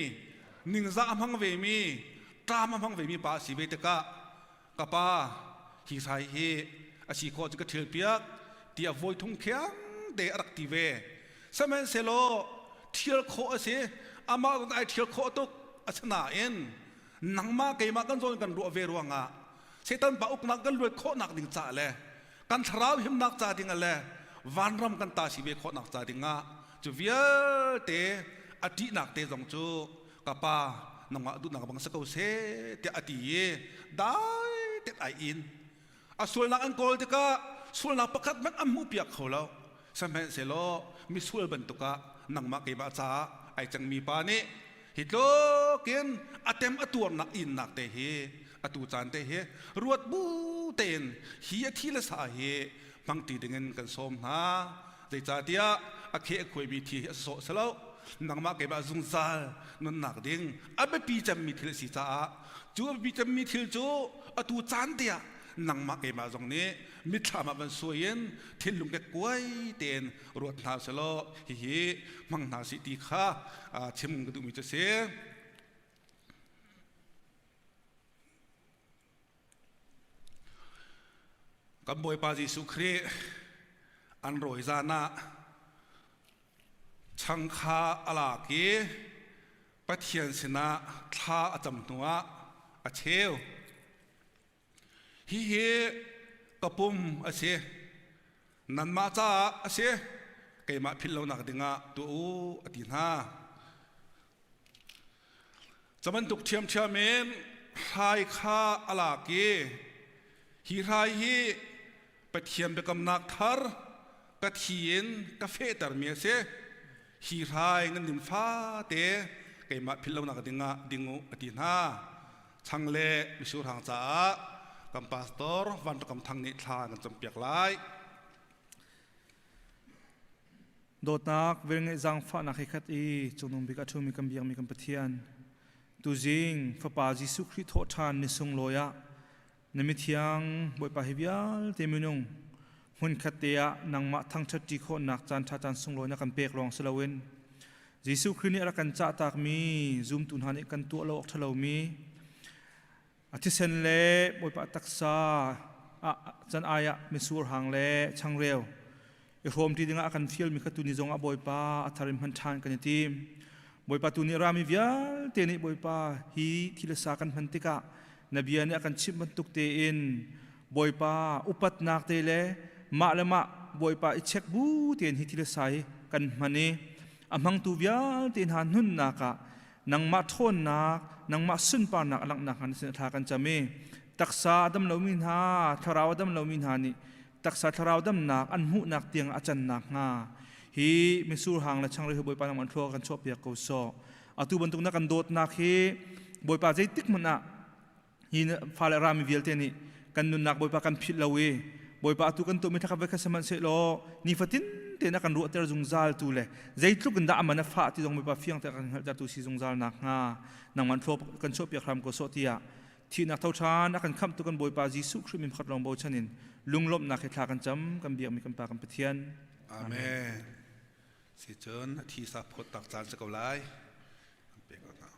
ningzah a hmang vemi, ṭam a hmang vemi pa a si ve tikah ka pa hi hrai hi a si khawh cu ka ṭhial piak tiah vawi thum khiang te a rak ti ve. Sihmanhsehlaw ṭhial khawh a si, amah zong ai ṭhial khawh tuk asinain nangmah keimah kan zawn kan ruah ve ruangah Satan pa uknak kan luat khawhnak ding ca le kan thlarau himnak ca ding le vanram kan ta si ve khawhnak ca dingah cu vialte a ṭihnak te zong cu ka pa nangmah duhnak bang si ko seh tiah a ti i dai tet ai in a sualnak an kawl tikah sualnak pakhat hmanh an hmuh piak kho lo. Sihmanhsehlaw misual bantuk ah nangmah keimah caah ai cangmi pa nih hi tlukin a tem a tuarnak innak te hi atu caan te hi ruat bu tein hi a thi le sa hi hmangṭi dingin kan sawm hna. Zeicahtiah a khe a khuaimi thi hi a sawh si lo, nangmah keimah zungzal nunnak ding a biapi cemmi thil a si caah cu a biapi cemmi thil cu atu caan te ah. Nangmah keimah zong nih mitthlam ah van suai in thinlung kekkuai tein ruat hna selaw hihi hmang hna sih ti kha chim ka duhmi cu si. Kan Bawipa Jesuh Khrih an rawi zan ah chang kha a lak i Pathian sinah thla a cam hnuah a cheu. Hihi ka pum a si. Nanmah caah a si. Keimah philh lonak dingah tuah u a ti hna. Cu bantuk ṭhiamṭhiam in hrai kha a lak i hi hrai hi Pathian biakamnak thar ka thi in ka fehtermi a si. Hi hrai nan din fate keimah philh lonak dingah ding u a ti hna. Chang le misurhang caah kan pastor Van Kam Thang nih thla kan campiak lai. Dawtnak, velngeih zaangfahnak he khat i cungnung bik a ṭhumi kan biakmi kan Pathian, tuzing Fapa Jesuh Khrih thawhṭhan ni sunglawi ah na mithiang Bawipa hi vialte minung hmunkhat te ah nangmah thangṭhat ṭi khawhnak caanṭha caan sunglawi na kan pek lawng si loin Jesuh Khrih nih a rak kan cahtakmi zumtu hna nih kan tuah lo awk ṭhalomi A thisen le Bawipa taksa ah can ai ah mitsur hang le changreu i hrawmṭi dingah a kan fialmi kha tuni zongah Bawipa a thar in hman ṭhan kan i tim. Bawipa tu nih rami vialte nih Bawipa hi thi le sa kan hman tikah na bia nih a kan chimh bantuk tein Bawipa upatnak te le mah le mah Bawipa i check bu tein hi thi le sa hi kan hman i a hmangtu vialte hna nunnak ah nangmah ṭhawnnak nangmah sunparnak a langhnak hnga na sin thla kan cam i taksa a dam lomi hna thlarau a dam lomi hna nih taksa thlarau damnak an hmuhnak tiang a cannak hnga hi misur hang le changreu hi Bawipa nangmah thlua kan chuahpiak ko sawh. Atu bantuk na kan dawtnak hi Bawipa zeitik hmanh ah hi fale rami vialte nih kan nunnak Bawipa kan philh lo i Bawipa atu kan tuahmi thlakhat voi khat sihmanhsehlaw nifatin tein a kan ruahter zungzal tu le zeitluk in dah aman a fah ti zong Bawipa fiang te kan hngalhter tu si zungzal nak hnga nangman thlua kan chuahpiak hram ko sawh tiah thihnak tho ṭhan a kan khamhtu kan Bawipa Jesuh Khrih min pakhat lawng bochan in lunglawmhnak he thla kan cam kan biakmi kan Pa kan Pathian. Amen. Si cun a thi sa phawt tak caan si ko lai. An pek ko hna.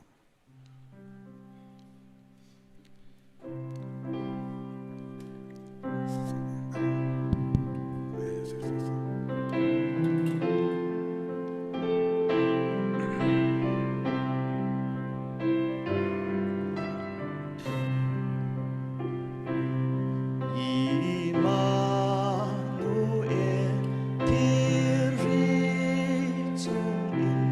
Immanuel, thilri chungin.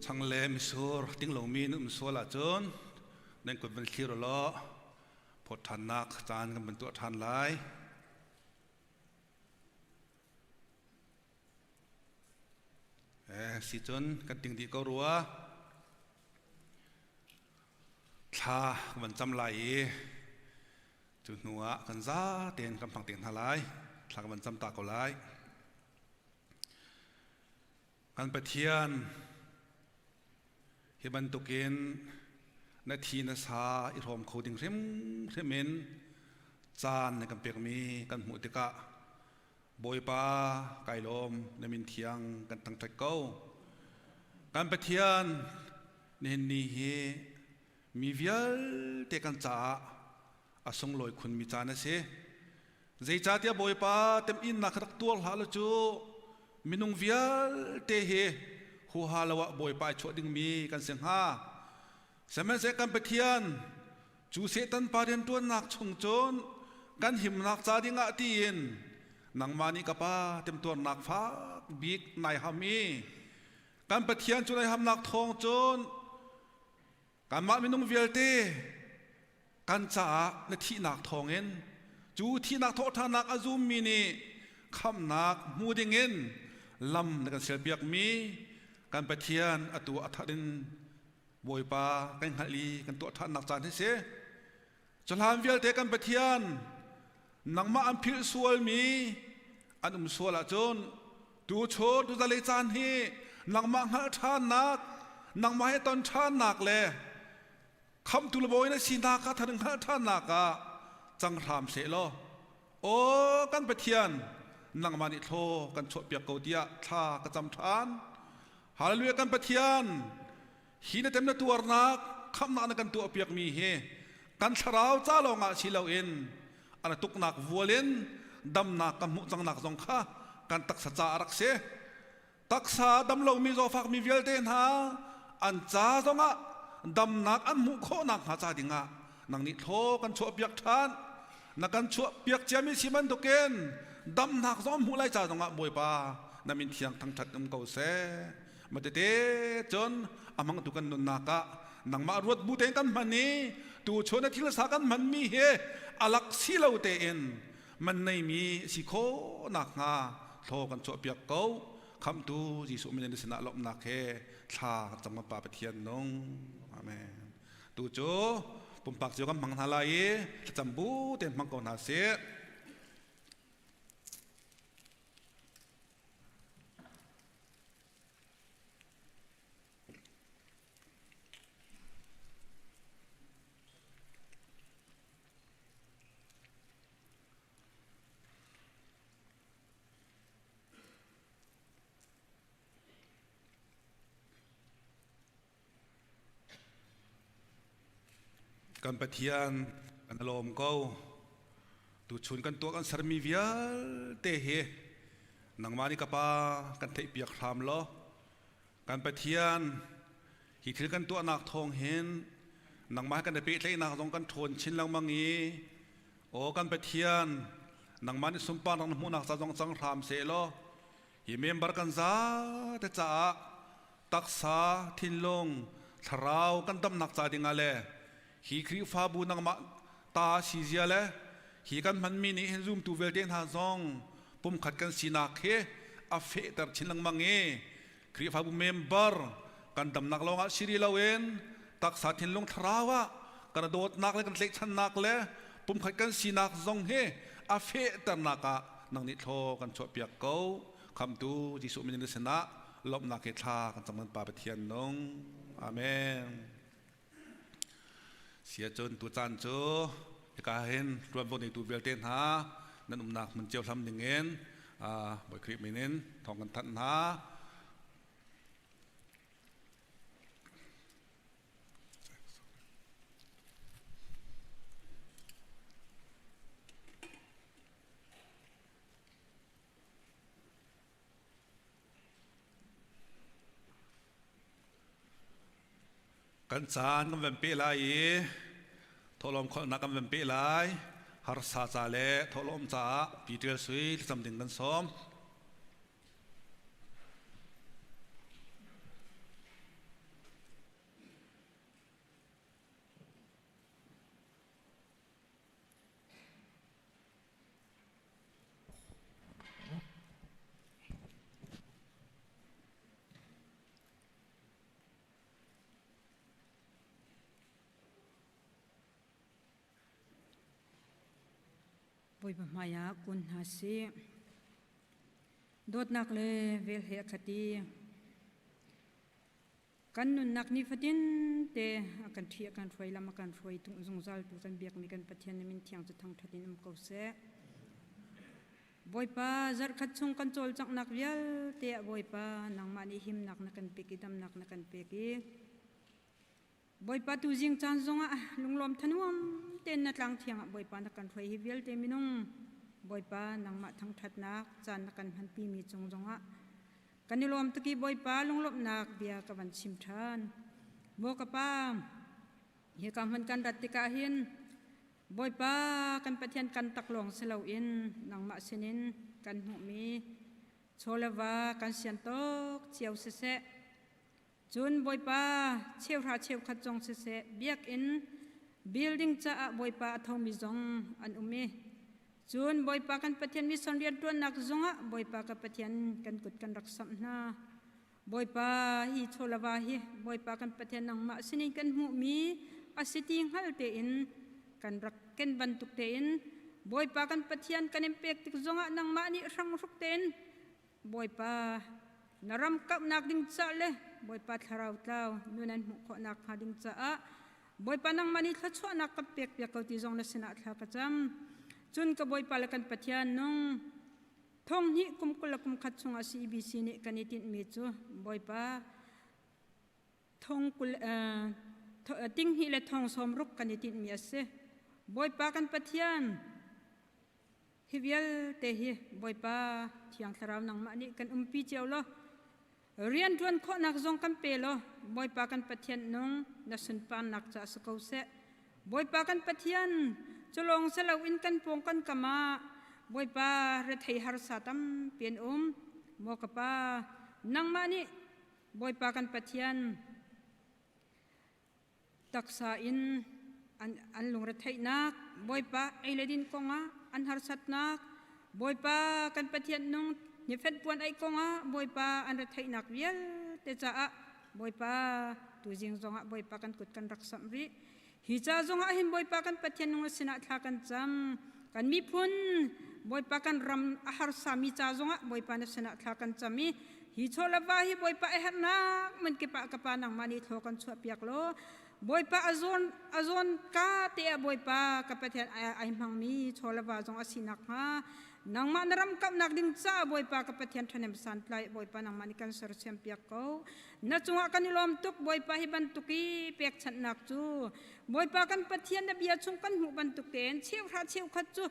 Chang le misur ting lomi na um sual ahcun nan kut van thlir law phawt ṭhannak caan kan van tuah ṭhan lai. Eh, si cun kan ting dih ko rua. Thla kan van cam lai i cu hnu ah kan za tein kan phang te hna lai. Thla kan van cam ta ko lai. Kan Pathian, hi bantukin na thi na sa i hrawm kho ding hrimhrim in caan na kan pekmi kan hmuh tikah Bawipa kai lawm na min thiang kan thangṭhat ko. Kan Pathian, nihin ni hi mi vialte kan caah a sunglawi khunmi caan a si. Zeicahtiah Bawipa temhinnak kha rak tuar hlah law cu minung vialte hi huha lo ah Bawipa ai chuah dingmi kan si hnga. Sihmanhsehlaw kan Pathian cu Satan pa rianṭuannak chung cun kan himnak ca dingah tiin nangmah nih ka pa temtuarnak fak bik nai ham i kan Pathian cu nai hamnak thawng cun Kanmah minung vialte kan caah na thihnak thawngin cu thihnak thawhṭhannak a zummi nih khamhnak hmu dingin lam na kan sialpiakmi kan Pathian atu a that in Bawipa kan hngalh i kan tuah ṭhannak caan hi si. Cuhlan vialte kan Pathian nangmah an philh sualmi an um sual ahcun tuchun tuzalei caan hi nangmah hngalh ṭhannak nangmah he ton ṭhannak le khamtu le bawi na sinak kha thar hngalh ṭhannak ah cang hram seh law aw kan Pathian nangmah nih thlaw kan chuahpiak ko tiah thla ka cam ṭhan. Hallelujah kan Pathian Hi na tem na tuarnak khamhnak na kan tuahpiakmi hi kan thlarau ca lawngah si loin a na tuknak vual in damnak kan hmuh cangnak zong kha kan taksa ca a rak si. Taksa dam lomi zawfakmi vialte hna an ca zongah damnak an hmuh khawhnak hnga ca dingah nang nih thlaw kan chuahpiak ṭhan. Na kan chuahpiak ciami si bantukin damnak zong hmuh lai ca zongah Bawipa na min thiang thangṭhat um ko seh. Matete cun a hmangtu kan nunnak ah nangmah ruat bu tein kan hman i tu chun a thil sa kan hmanmi hi alak si lo tein man neimi si khawh nakhnga thlaw kan chuahpiak ko. Khamhtu Jesuh min in sinah lawmhnak he thla kan cam kan Pa Pathian nung. Amen. Tu cu pumpak cio kan hmang hna lai i thlacam bu tein hmang ko hna sih. Kan Pathian kan lawm ko. Tuchun kan tuah kan sermi vialte hi nangmah nih ka pa kan theihpiak hram law kan Pathian hi thil kan tuahnak thawng hin nangmah kan i pehtlaihnak zong kan ṭhawn chin lengmang i aw kan Pathian nangmah nih sunparnak na hmuhnak ca zong cang hram seh law hi member kan zate caah taksa thinlung thlarau kan damnak ca dingah le hi Khrihfabu nangmah ta si zia le hi kan hmanmi nih hin zumtu vialte hna zong pumkhat kan sinak hi a fehter chin lengmang i Khrihfabu member kan damnak lawngah si rih loin taksa thinlung thlarau ah kan dawtnak le kan tlaihchannak le pumkhat kan sinak zong hi a fehternak ah nang nih thlaw kan chuahpiak ko. Khamtu Jesuh min in sinah lawmhnak he thla kan cam kan Pa Pathian nung. Amen. Sia cun tu caan cu hika hin ṭuanvo neitu vialte hna nan umnak hmun cio hlam dingin Bawi Khrih min in thawng kan thanh hna. Kan caan kan van peh lai i thawhlawm kholhnak kan van peh lai. Harsa ca le thawhlawm caah Pi Ṭial Sui thlacam ding kan sawm. Bawipa hmaiah kun hna sih. Dawtnak le vel he a khat i kan nunnak nifatin te a kan ṭhi a kan hruai lam a kan hruai tung zungzal tu kan biakmi kan Pathian na min thiang cu thangṭhat in um ko seh. Bawipa zarhkhat chung kan cawlcanghnak vialte ah Bawipa nangmah nih himnak na kan pek i damnak na kan pek i Bawipa tuzing caan zongah lunglawm thanuam tein na tlang thiang ah Bawipa na kan hruai hi vialte minung Bawipa nangmah thangṭhatnak caan na kan hmanpi mi cung zongah kan i lawm tuk i Bawipa lunglawmhnak bia ka van chim ṭhan. Maw ka pa, hika hmun kan rat tikah hin Bawipa kan Pathian kan taklawng si loin nangmah sinin kan hmuhmi chaw le va kan sian tawk cio siseh Cun Bawipa cheuhra cheukhat zong siseh biakinn building caah Bawipa a thomi zong an um i cun Bawipa kan Pathian mission rianṭuannak zongah Bawipa ka Pathian kan kut kan rak samh hna. Bawipa hi chawlava hi Bawipa kan Pathian nangmah sinin kan hmuhmi a si ti hngal tein kan rak ken bantuk tein Bawipa kan Pathian kan in pek tik zongah nangmah nih hrangruk tein Bawipa na ram kauhnak ding ca le Bawipa thlarau tlau nun an hmuh khawhnak hnga ding caah Bawipa nangmah nih thluachuahnak ka pek piak ko ti zong na sinah thla ka cam. Cun ka Bawipa le kan Pathian nung thong hnih kum 20 le kum khat chungah CBC nih kan i tinhmi cu Bawipa thong kul ting hnih le thong sawm ruk kan i tinhmi a si. Bawipa kan Pathian Hi vialte hi Bawipa Thiang Thlarau nangmah nih kan umpi cio law rianṭuan khawhnak zong kan pe law Bawipa kan Pathian nung na sunparnak ca si ko seh. Bawipa kan Pathian culawng si loin kan pawng kan kam ah Bawipa rethei harsa tampi an um. Maw ka Pa, nangmah nih Bawipa kan Pathian Taksa in an lungretheihnak, Bawipa ei le din kongah an harsatnak, Bawipa kan Pathian nung nifet puan ei kongah Bawipa an retheihnak vialte caah Bawipa tuzing zongah Bawipa kan kut kan rak samh rih. Hi ca zongah hin Bawipa kan Pathian nung sinah thla kan cam. Kan miphun Bawipa kan ram a harsami ca zongah Bawipa na sinah thla kan cam i Hi chaw le va hi Bawipa a herhnak man kip ah ka pa nangmah nih thlaw kan chuah piak law Bawipa a zawn a zawn ka te ah Bawipa ka Pathian ai hmangmi chaw le va zong a si nakhnga nangmah na ram kauhnak ding caah Bawipa ka Pathian ṭhahnem santlai Bawipa nangmah nih kan sersiam piak ko na cungah kan i lawm tuk Bawipa hi bantuk i pekchanhnak cu Bawipa kan Pathian na bia chung kan hmuh bantuk tein cheuhra cheukhat cu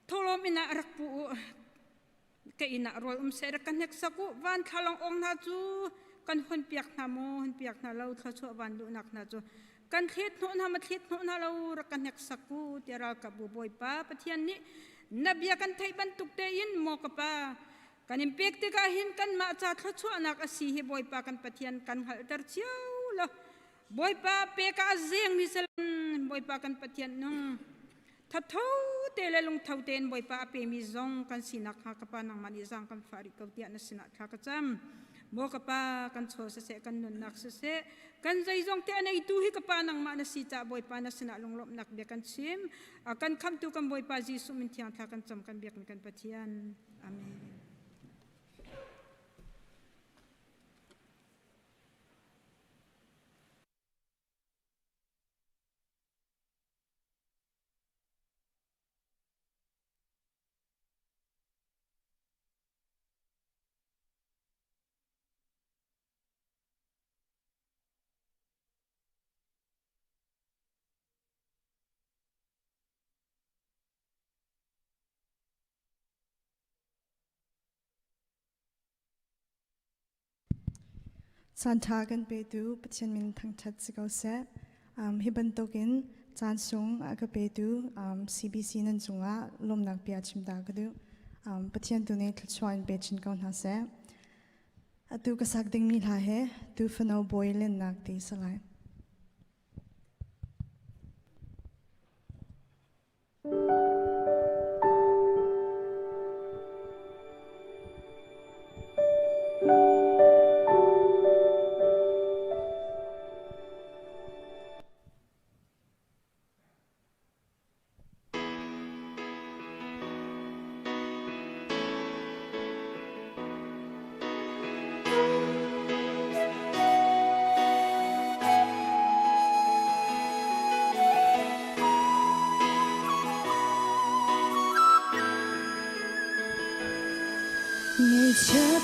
tholawm in ah rak pu u Ka inn ah rawl um seh rak ka hneksak u. Van thlalang ong hna cu kan hun piak hna maw hun piak hna lo thluachuah van luhnak hna cu kan thlet hnawh hna ma thlet hnawh hna lo rak ka hneksak u tiah ralkapbu Bawipa Pathian nih na bia kan theih bantuk tein maw ka pa kan in pek tikah hin kanmah ca thluachuahnak a si hi Bawipa kan Pathian kan hngalhter cio law Bawipa pek ah a zengmi sal Bawipa kan Pathian nung Thatho te le lungtho tein Bawipa a pemi zong kan sinak hnga ka pa nangmah nih zaang kan fah rih ko tiah na sinah thla ka cam. Maw ka pa kan chaw siseh kan nunnak siseh kan zeizong te a neitu hi ka pa nangmah na si caah Bawipa na sinah lunglawmhnak bia kan chim. A kan khamtu kan Bawipa Jesuh min thiang thla kan cam kan biakmi kan Pathian. Amen. Caan ṭha kan petu Pathian min thangṭhat si ko seh. Hi bantukin caan sung a ka petu CBC nan cungah lawmnak bia chim ta ka duh. Pathian tu nih thluachuah in pe chin ko hna seh. Atu ka sak dingmi hla he tu fano bawi lennak ti si lai.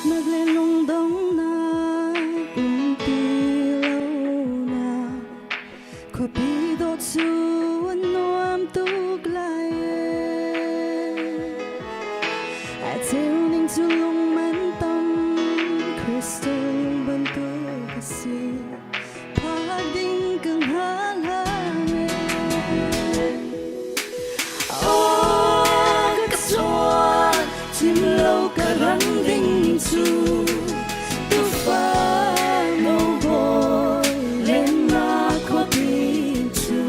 Chiatnak le lungdonghnak um ti lonak khuapi dawh cu a nuam tuk lai ee. A cheu ning cu lung man tam crystal bantuk a si. Phak ding ka hngal hlang ee. Aw ka chuan chim lo ka ram ding cu tufa no bawi lennak khuapi cu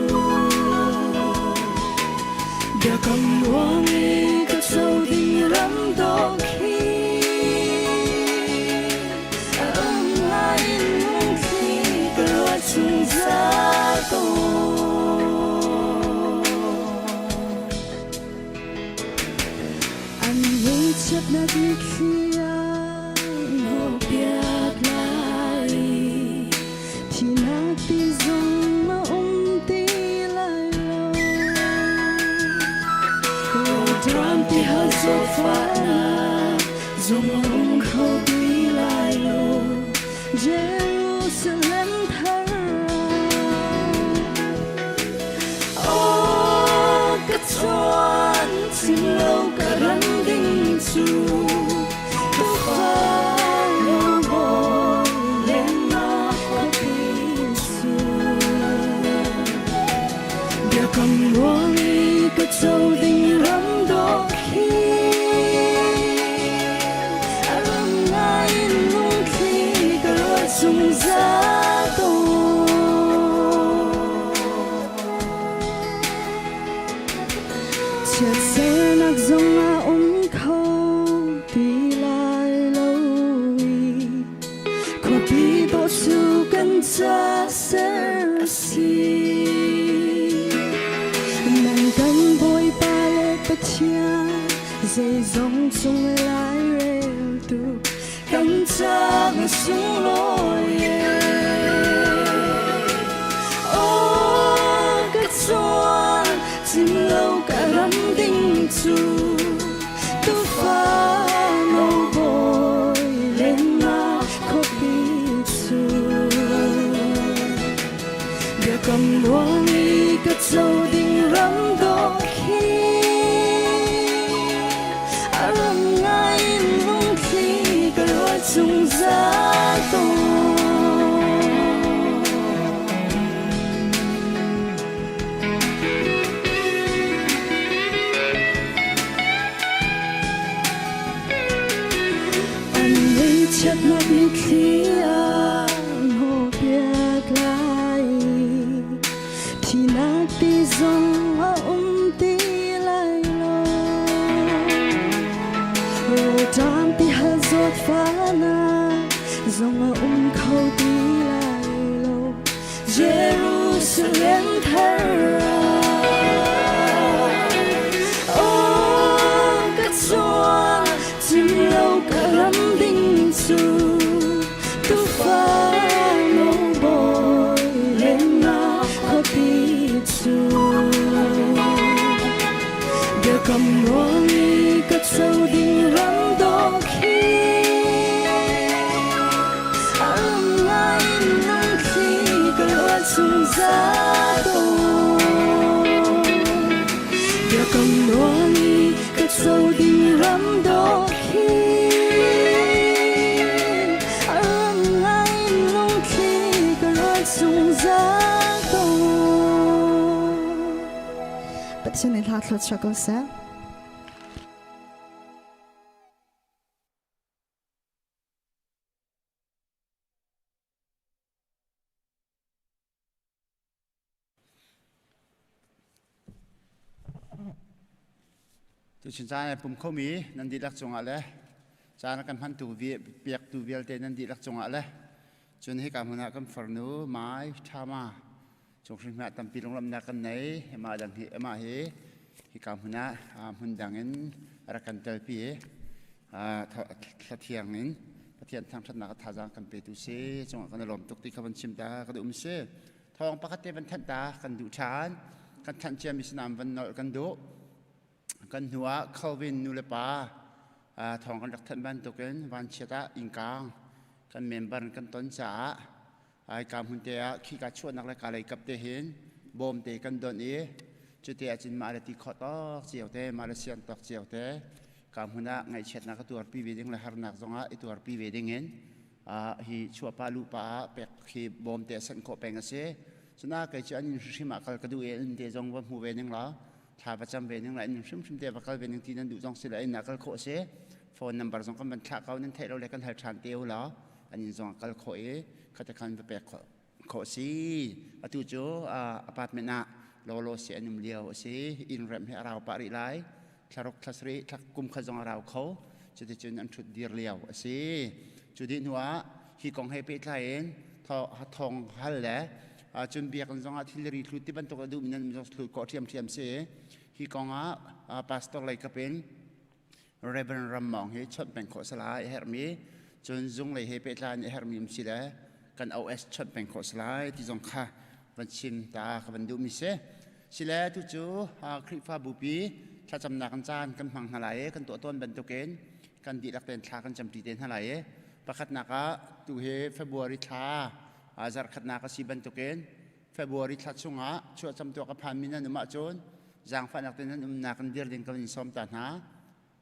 biakam ruang i ka co ding ram dawh khi a um lai in lungthli ka ruat zungzal ko. An ngaihchiatnak mitthli ah hnawhpiak lai Thihnak ti zong a um ti lai lo. Rawlṭam ti hal zawtfahnak zong a um kho ti lai lo. Jerusalem thar ah Aw ka chuan chim lo ka ram ding cu ka fa lo bawi lennak khuapi cu biakam ruang i ka co ding ram dawh khi a ram ngai in lungthli ka ruat zungzal ko. Chiatsernak zong a um kho ti lai lo i khuapi dawh cu kan ca ser a si. Nang kan Bawipa le Pathian zeizong cung laireltu kan ca na sunglawi Aw ka chuan chim lo ka ram ding cu tufa no bawi lennak khuapi cu biakam ruang i ka co ding ram dawh khi a ram ngai in lungthli ka ruat zungzal tawn. An ngaihchiatnak mitthli ah hnawhpiak lai Thihnak ti zong a um ti lai lo. Rawlṭam ti hal zawtfahnak zong a um kho ti lai lo. Jerusalem thar ah Aw ka chuah cim lo ka ram ding cu tufa no bawi lennak khuapi cu biakam ruang i ka co ding ram dawh khi a ram ngai in lungthli ka ruat zungzal tawn biakam ruang i ka co ding ram dawh khi a ram ngai in lungthli ka ruat zungzal tawn Pathian nih hla thluachuah ko seh. Tuchun caan ai pum khomi nan dihlak cungah le caan a kan hmantu piaktu vialte nan dihlak cungah le cun hika hmun ah kan farnu Mai Thama cung hrim ah tampi lunglawmhnak kan nei amah dang hi amah hi hika hmun ah hmun dang in rak kan telpi thlathiang in Pathian thangṭhatnak a thazaang kan petu si cungah kan i lawm tuk ti kha van chim ta ka duh mi si thawng pakhat te van thanh ta kan duh ṭhan kan thanh ciami sinam van nolh kan duh kan hnu ah Calvin nu le pa. Thawng kan rak thanh bantukin vanchiat ah innkang kan member kan ton caah ai ka hmun te ah khika chuahnak le ka lei kap te hin bawm te kan don i cute ahcun mah le ti khawh tawk cio te mah le sian tawk cio te ka hmun ah ngaihchiatnak a tuarpi ve ding le harnak zongah i tuarpi ve ding in hi chuahpa luhpa ah pek khi bawm te sanh khawh peng a si. Cuna kei cu an inn hrimhrim ah kal ka duh i inn te zong va hmu ve ning law thla va cam ve ning la inn hrimhrim te va kal ve ning ti nan duh zong si la inn ah kal khawh a si. Phone number zong kan van thlah ko, nan theih lo le kan hal ṭhan te u law an inn zong ah kal khawh i khate khan va pek khawh khawh si. Atu cu apartment ah lawlaw si an um lio a si. Inn rem hi a rau pah rih lai. Thlaruk, thlasarih, thla kum khat zong a rau kho. Cuticun an ṭhut dir lio a si. Cu dih hnu ah hi kong he pehtlai in thawng hal le cun biakinn zong ah thilri thlut ti bantuk a duhmi nan um zong thlut khawh ṭhiamṭhiam si. Hi kong ah pastor lei kap in Reverend Ram Mawng hi chawnh peng khawh si lai a herhmi, cun zung lei he pehtlai in a herhmi um si le kan OS chawnh peng khawh si lai ti zong kha van chim ta ka van duhmi si. Sile tu cu Khrihfabu pi thlacamnak kan caan kan hmang hna lai i kan tuah tawn bantukin kan dihlak tein thla kan camṭi te hna lai i pakhatnak ah tu hi February thla zarhkhatnak a si bantukin February thla chungah chuahcam tuak a phanmi nan um ahcun zaangfahnak tein nan umnak in dir ding kan in sawm ta hna.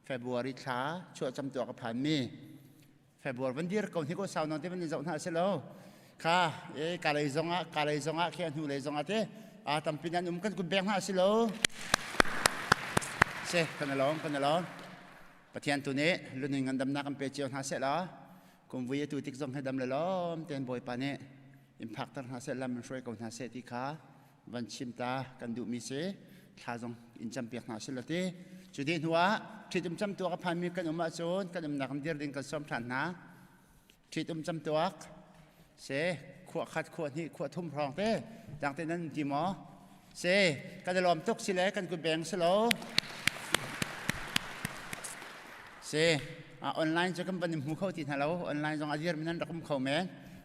February thla chuahcam tuak a phanmi February van dir ko hnik ko sau nawn te van in zoh hna si lo kha e ka lei zongah ka lei zongah khi a hnu lei zongah te a tampi nan um kan kun beng hna si lo se kan along kan along. Pathian tu nih lunin ngandamnak kan pe cio hna seh la kum vui atu tik zong he dam le lom ten Bawipa nih in phakter hna seh, lam in hruai ko hna seh ti kha van chim ta kan duhmi si. Thla zong in campiak hna sih la ti. Cu dih hnu ah ṭhitum camtuak a phanmi kan um ahcun kan umnak in dir ding kan sawm ṭhan hna. Ṭhitum camtuak se khuah khat, khuah hnih, khuah thum hrawng te dang te nan ti maw? Se kan i lawm tuk si le kan kut beng si lo se. Online cu kan van in hmu kho ti hna lo. Online zong a dir mi nan rak um kho men.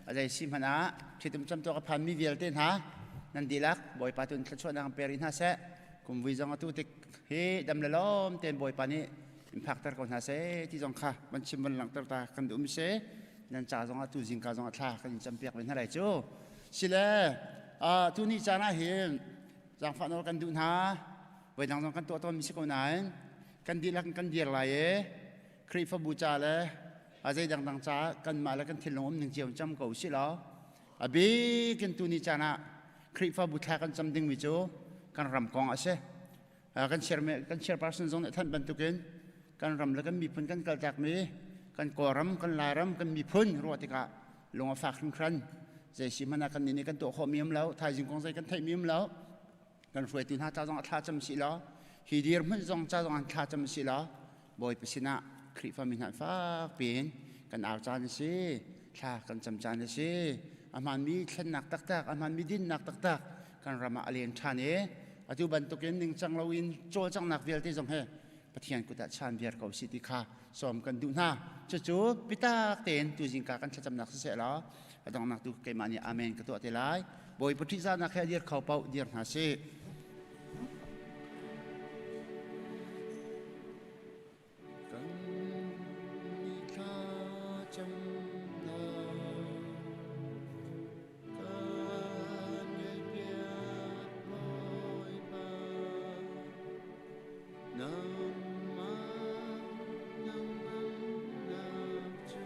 A zei si hmanh ah ṭhitum camtuak a phanmi vialte hna nan dihlak Bawipa tu in thluachuahnak in pe rih hna seh. Kum vui zong atu tik hi dam le lawm tein Bawipa nih in phakter ko hna seh ti zong kha van chim van langhter ta kan duh mi si. Nan ca zong ah tu zingka zong ah thla kan in campiak ve hna lai cu. Sile tu ni caan ah hin zaangfah nawl kan duh hna. Voi dang zong kan tuah tawn mi si ko nain kan dihlak in kan dir lai i Khrihfabu ca le a zei dangdang ca kanmah le kan thinlung um ning cio cam ko usih law a bik in tuni caan ah Khrihfabu thla kan cam dingmi cu kan ram kong a si. Kan share kan chairperson zong nih thanh bantukin kan ram le kan miphun kan kaltakmi kan Kawlram, kan Lairam, kan miphun ruah tikah lung a fak hringhran. Zei si hmanh ah kan nih kan tuah khawhmi um lo, thaizing kong zei kan theihmi um lo. Kan hruaitu hna ca zong ah thla cam sih law, hi dirhmun zong ca zong ah thla cam sih law, Bawipa sinah Khrihfa mi hna fak piin kan au caan a si, thla kan cam caan a si. A hmaanmi thlennak taktak, a hmaanmi dinnak taktak kan ram ah a len ṭhan i atu bantukin ningcang loin cawlcanghnak vialte zong he Pathian kut ah chaan viar ko si ti kha sawm kan duh hna. Cucu biatak tein tuzingka kan thlacamnak siseh law a donghnak tu keimah nih amen ka tuah te lai. Bawipa ṭihzahnak he dir kho paoh dir hna sih. Kan ni thla camnak kan ngaihpiak Bawipa. Nangmah nangmah cu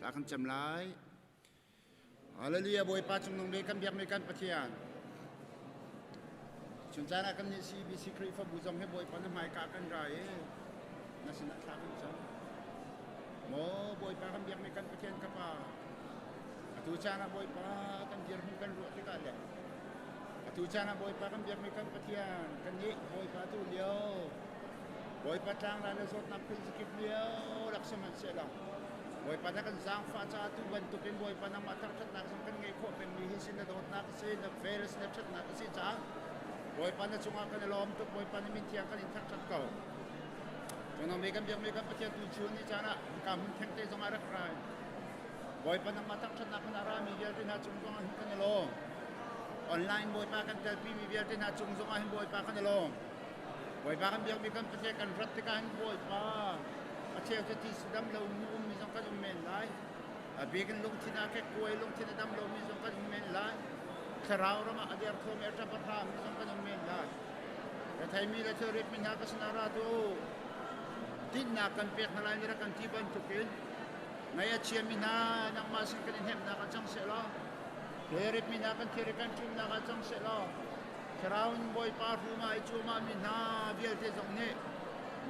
Thla kan cam lai. Hallelujah. Bawipa cungnung bik kan biakmi kan Pathian. Chun caan ah kan nih CBC Khrihfabu zong hi Bawipa na hmaika kan ra i na sinah thla kan cam. Maw Bawipa kan biakmi kan Pathian ka Pa, atu caan ah Bawipa kan dirhmun kan ruah tikah le atu caan ah Bawipa kan biakmi kan Pathian kan nih Bawipa tu lio Bawipa tlangrai le zawtnak phun zakip lio rak sihmanhsehlaw Bawipa na kan zaangfah caah tu bantukin Bawipa nangmah thangṭhatnak zong kan ngeih khawh pengmi hi sin na dawtnak a si, na vel a si, na ṭhatnak a si caah Bawipa na cungah kan i lawm tuk. Bawipa na min thiang kan in thangṭhat ko. Cunang mi kan biakmi kan Pathian tu chun ni caan ah ka hmun thengte zong ah rak rai. Bawipa nangmah thangṭhatnak in a rami vialte hna cung zongah hin kan i lawm. Online Bawipa kan telpimi vialte hna cung zongah hin Bawipa kan i lawm. Bawipa kan biakmi kan Pathian kan rat tikah hin Bawipa a cheu cu ti dam lo mi ummi zong kan um men lai. A bik in lungthin ah kekkuai lungthin a dam lomi zong kan um men lai. Thlarau ram ah a derthawm i a ṭap a hrammi zong kan um men lai. Retheimi le thilritmi hna ka sinah ra tuah u. Dinhnak kan pek hna lai ni rak kan ti bantukin ngaih a chiami hna nangmah sin kan i hnemhnak ah cang seh law thilritmi hna kan thilrit kan ṭumnak ah cang seh law Thlarau in Bawipa hrum ah i cuahmahmi hna vialte zong nih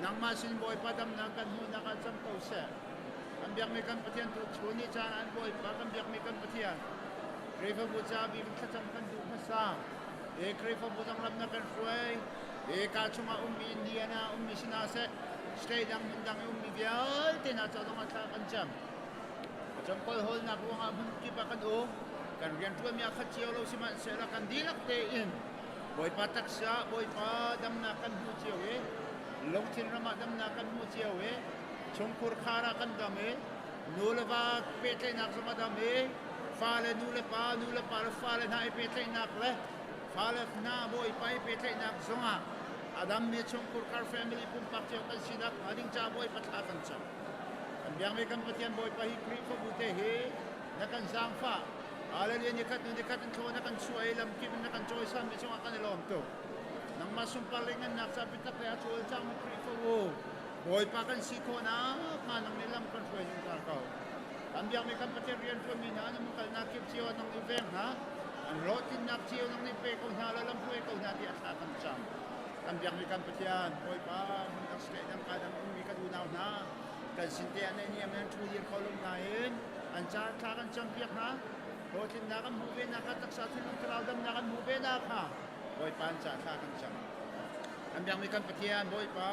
nangmah sin Bawipa damnak kan hmuhnak ah cang ko seh. Kan biakmi kan Pathian tu chun ni caan an Bawipa kan biakmi kan Pathian Khrihfabu ca bik in thlacam kan duh hmasa. E Khrihfabu dang lam na kan hruai. E ka chungah ummi Indiana ummi sinah seh state dang hmun dang i ummi vialte hna ca zong ah thla kan cam. Cun kawlhawlnak ruangah hmun kip ah kan um. Kan rianṭuanmi ah khat cio lo sihmanhsehlaw kan dihlak tein Bawipa taksa Bawipa damnak kan hmu cio i lungthin ram ah damnak kan hmu cio i chungkhur khar ah kan dam i nu le va pehtlaihnak zong a dam i fale nu le pa nu le pa le fale hna i pehtlaihnak le fale hna Bawipa i pehtlaihnak zongah a dammi chungkhur khar family pumpak cio kan sinak hnga ding ca Bawipa thla kan cam. Kan biakmi kan Pathian Bawipa hi Khrihfabu te hi na kan zaangfah. Hallelujah ni khat ni khat in thlaw na kan chuah i lamkip in na kan cawisanmi cungah kan i lawm tuk. Nangmah sunpar le ngannak ca biatak le a cawl cangmi Khrihfabu Bawipa kan si khawhnak hnga nang nih lam kan hruai zungzal ko. Kan biakmi kan Pathian rianṭuanmi hna na kalnak kip cio ah nang nih veng hna. An hlawhtlinnak cio nang nih pe ko hna law lam hruai ko hna tiah thla kan cam. Kan biakmi kan Pathian Bawipa hmun dang state dang ka dang ummi kan unau hna kan sin te ah naihniam in ṭhu dir kho lo nain an ca thla kan campiak hna. Hlawhtlinnak an hmuh ve nak kha taksa thinlung thlarau damnak an hmuh ve nak kha Bawipa an ca thla kan cam. Kan biakmi kan Pathian Bawipa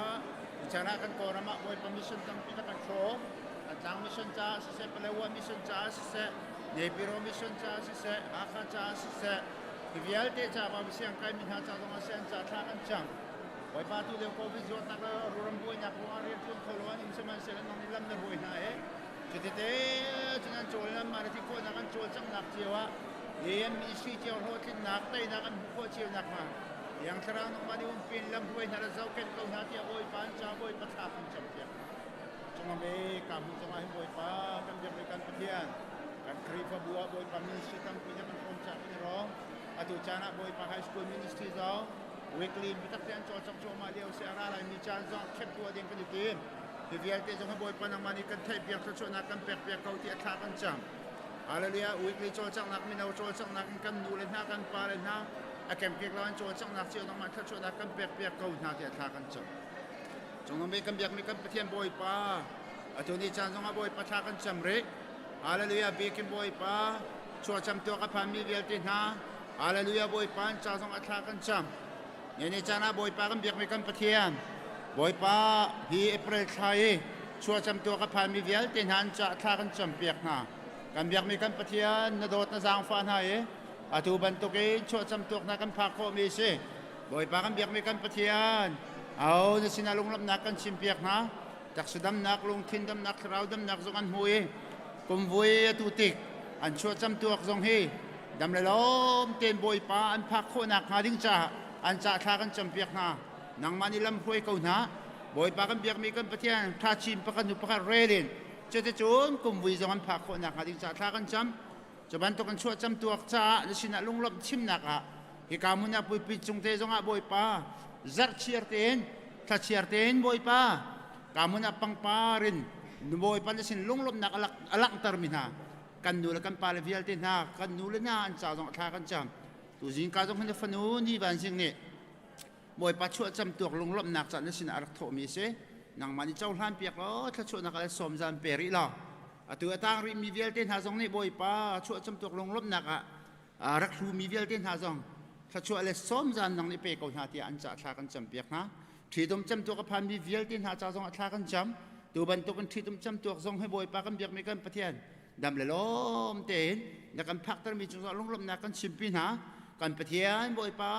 chan ah kan Kawlram ah Bawipa mission tampi na kan hrawm. Tlang mission caah siseh, Palawa mission caah siseh, Naypyidaw mission caah siseh, Hakha caah siseh, hi vialte ca va siang kaimi hna ca zong ah seh an ca thla kan cam. Bawipa tu lio COVID zawtnak le ruram buainak ruangah rian ṭuan kho lo an um sihmanhsehlaw nang nih lam na hruai hna i cutete cun an cawl lam mah le ti khawhnak an cawlcanghnak cio ah AM ministry cio hlawhtlinnak teinak an hmuh khawh cio nakhnga Thiang Thlarau nangmah nih umpi in lam hruai hna le zohkhenh ko hna tiah Bawipa an ca Bawipa thla kan campiak. Cungam e ka hmun zongah hin Bawipa kan biakmi kan Pathian kan Khrihfabu ah Bawipa ministry tampi na kan hrawm cah kan i rawng. Atu caan ah Bawipa High School ministry zong weekly in biatak tein cawlcangh cuahmah lio si a ra laimi caan zong khep tuah ding kan i tim. Hi vialte zong hi Bawipa nangmah nih kan theihpiak thluachuahnak kan pekpiak ko ti a thla kan cam. Hallelujah weekly cawlcanghnak mino cawlcanghnak in kan nu le hna kan pa le hna a kemkek lo an cawlcanghnak cio nangmah thluachuahnak kan pekpiak ko hna ti a thla kan cam. Cungmi kan biakmi kan Pathian Bawipa atu ni caan zongah Bawipa thla kan cam rih. Hallelujah biakin Bawipa chuahcam tuak a phanmi vialte hna Hallelujah Bawipa an ca zong a thla kan cam. Ne ni caan ah Bawipa kan biakmi kan Pathian Bawipa hi April thla i chuahcam tuak a phanmi vialte hna an ca thla kan cam piak hna. Kan biakmi kan Pathian na dawt na zaangfah hna i atu bantukin chuahcam tuak hna kan phak khawhmi si. Bawipa kan biakmi kan Pathian au na sinah lunglawmhnak kan chimpiak hna taksa damnak lungthin damnak thlarau damnak zong an hmu i kumvui atu tik an chuahcam tuak zong hi dam le lawm tein Bawipa an phak khawhnak hnga ding caah an ca thla kan campiak hna nangmah nih lam hruai ko hna Bawipa kan biakmi kan Pathian tha chin pakhat hnu pakhat rel in cuticun kumvui zong an phak khawhnak hnga ding caah thla kan cam Cu bantuk an chuahcam tuak caah na sinah lunglawmh chimnak ah hika hmun ah pulpit cung te zongah Bawipa zarhchiar tein thlachiar tein Bawipa ka hmun ah pangpar in Bawipa na sin lunglawmhnak a langhtermi hna kan nu le kan pa le vialte hna kan nu le hna an ca zong thla kan cam tuzing ka zong hin fanu ni van sing nih Bawipa chuahcam tuak lunglawmhnak ca na sinah a rak thawhmi a si. Nangmah nih cohlan piak law thluachuahnak ah sawm zan pe rih law atu a tang rihmi vialte hna zong nih Bawipa chuahcam tuak lunglawmhnak ah rak hlumi vialte hna zong thluachuah le sawm zan nang nih pe ko hna tiah an ca thla kan cam piak hna. Ṭhitum camtuak a phanmi vialte hna ca zong ah thla kan cam. Tu bantukin ṭhitum camtuak zong hi Bawipa kan biakmi kan Pathian dam le lawm tein na kan phaktermi cung lunglawmhnak kan chimpi hna. Kan Pathian Bawipa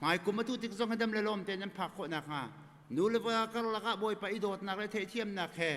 Hmaikum atu tik zong hi dam le lawm tein an phak khawh nakhnga nu le va karlak ah Bawipa i dawtnak le theihthiamnak he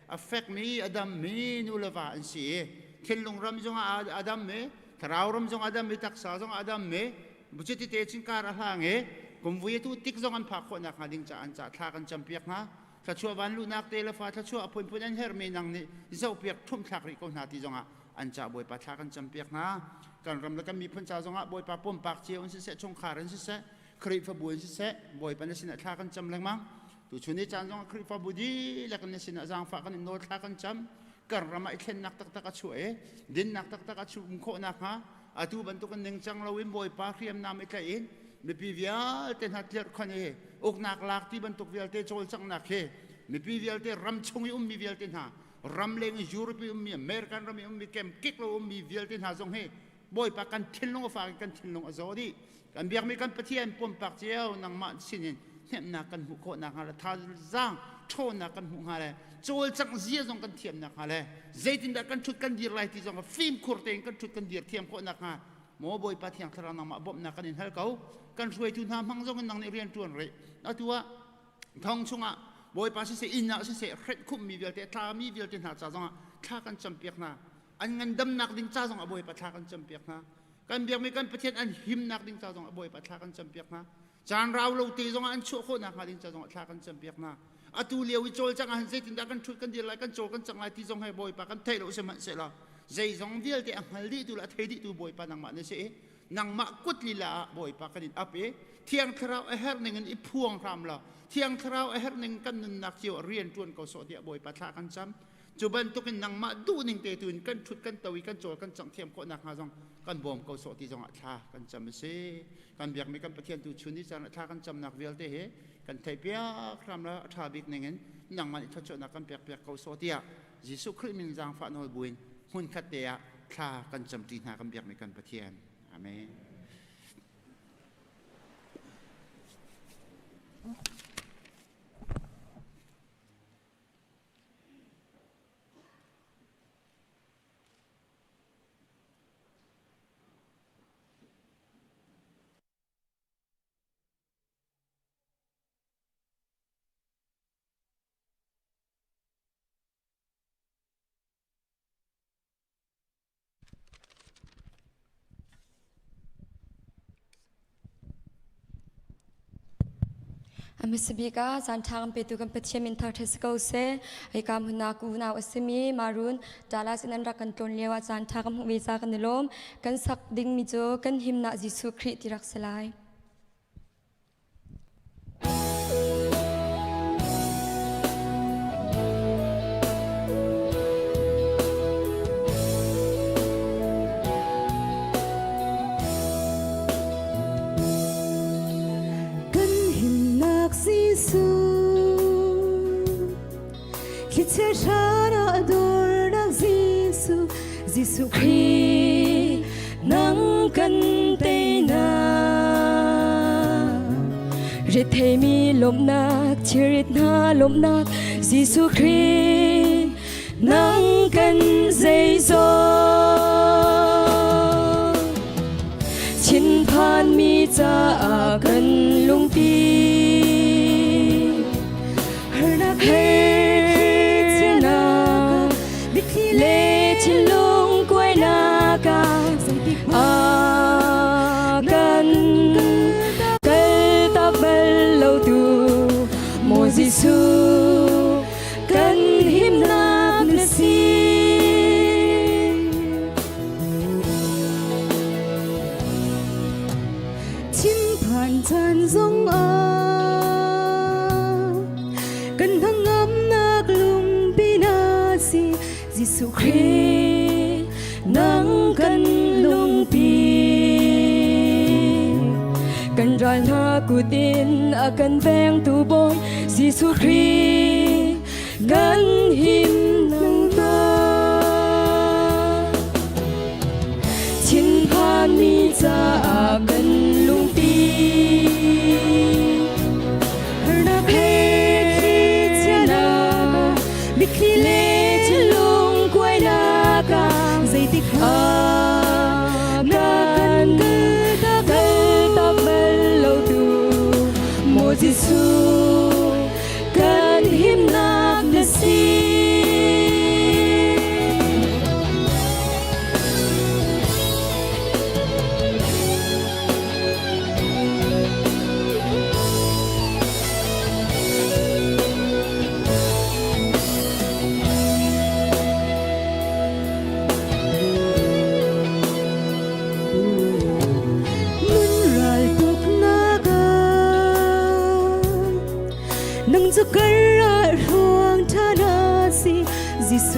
a fekmi a dammi nu le va an si i Thinlung ram zongah a dam i, thlarau ram zong a dam i, taksa zong a dam i, buciti te chin kar a hlang i, kumvui tu tik zong an phak khawh nakhnga ding ca an ca thla kan campiak hna. Thluachuah van luhnak te le fa thluachuah a phunphun an herhmi nang nih zohpiak ṭhumthlak rih ko hna ti zongah an ca Bawipa thla kan campiak hna. Kan ram le kan miphun ca zongah Bawipa pumpak cio in siseh, chungkhar in siseh, Khrihfabu in siseh, Bawipa na sinah thla kan cam lengmang. Tuchun ni caan zongah Khrihfabu dihlak in na sinah zaangfah kan in nawl thla kan cam. Kan ram ah i thlennak taktak a chuah i dinnak taktak a um khawh nakhnga atu bantukin ningcang loin Bawipa hriamnam i tlaih in mipi vialte hna tlirhkhon i uknak lak ti bantuk vialte cawlcanghnak hi mipi vialte ram chung i ummi vialte hna ramleng i Europe i ummi American ram i ummi kemkik lo ummi vialte hna zong hi Bawipa kan thinlung a fak i kan thinlung a zaw dih. Kan biakmi kan Pathian pumpak cio nangmah sinin hnemhnak kan hmuh khawh nakhnga le thazaang ṭhawnnak kan hmuh hnga le cawlcangh zia zong kan thiam nakhnga le zeitindah kan ṭhut kan dir lai ti zong fimkhur tein kan ṭhut kan dir thiam khawh nakhnga maw Bawipa Thiang Thlarau nangmah bawmhnak kan in hal ko. Kan hruaitu hna hmang zong in nang nih rian ṭuan rih. Atu ah thong chungah Bawipa siseh inn ah siseh hrenh khumhmi vialte tlami vialte hna ca zongah thla kan campiak hna. An ngandamnak ding ca zongah Bawipa thla kan campiak hna. Kan biakmi kan Pathian an himnak ding ca zongah Bawipa thla kan campiak hna. Caan rau lo te zongah an chuah khawh nakhnga ding ca zongah thla kan campiak hna. Atu lio i cawlcang ah zeitindah kan ṭhut kan dir lai, kan cawl kan cang lai ti zong he Bawipa kan theih lo sihmanhsehlaw zeizong vialte a hngal dihtu le a thei dihtu Bawipa nangmah na si i nangmah kut lila ah Bawipa kan in ap i Thiang Thlarau a herh ning in i phuang hram law Thiang Thlarau a herh ning kan nunnak cio ah rian ṭuan ko sawh tiah Bawipa thla kan cam. Cu bantukin nangmah duhning te tu in kan ṭhut kan to i kan cawl kan cangh thiam khawh nakhnga zong kan bawm ko sawh ti zongah thla kan cam a si. Kan biakmi kan Pathian tu chun ni caan ah thla kan camnak vialte hi kan theihpiak hram la a ṭha bik ningin nangmah nih thluachuahnak kan pekpiak ko sawh tiah Jesuh Khrih min zaangfah nawl buin hmunkhat te ah thla kan camṭi hna kan biakmi kan Pathian. Amen. A hmasa bik ah caan ṭha kan petu kan Pathian min thangṭhat si ko seh. Hika hmun ah unau a simi Marun Dallas in an rak kan tlawn lio ah caan ṭha kan hmuh ve ca kan i lawm. Kan sak dingmi cu kan himnak Jesuh Khrih ti rak si lai. Kan himnak Jesuh, thlichia hran ah dornak Jesuh, Jesuh Khrih nang kan teinak. Retheimi lawmhnak, thilrit hna lawmhnak, Jesuh Khrih nang kan zeizong. Thinphanmi caah kan lungpi. Harnak Hernak mitthli le thinlung kuainak ah a kan kaltak bal lo tu maw Jesuh kan himnak na si. Thinphan caan zong ah kan hnangamnak lungpi na si Jesuh Khrih nang kan lungpi. Kan ral hna kut in a kan vengtu Bawi Jesuh Khrih kan him nang Thinphanmi caah kan lungpi. Harnak he thlichianak mitthli le thinlung kuainak ah zeitik a kan kaltak bal lo tu maw Jesuh kan himnak na si.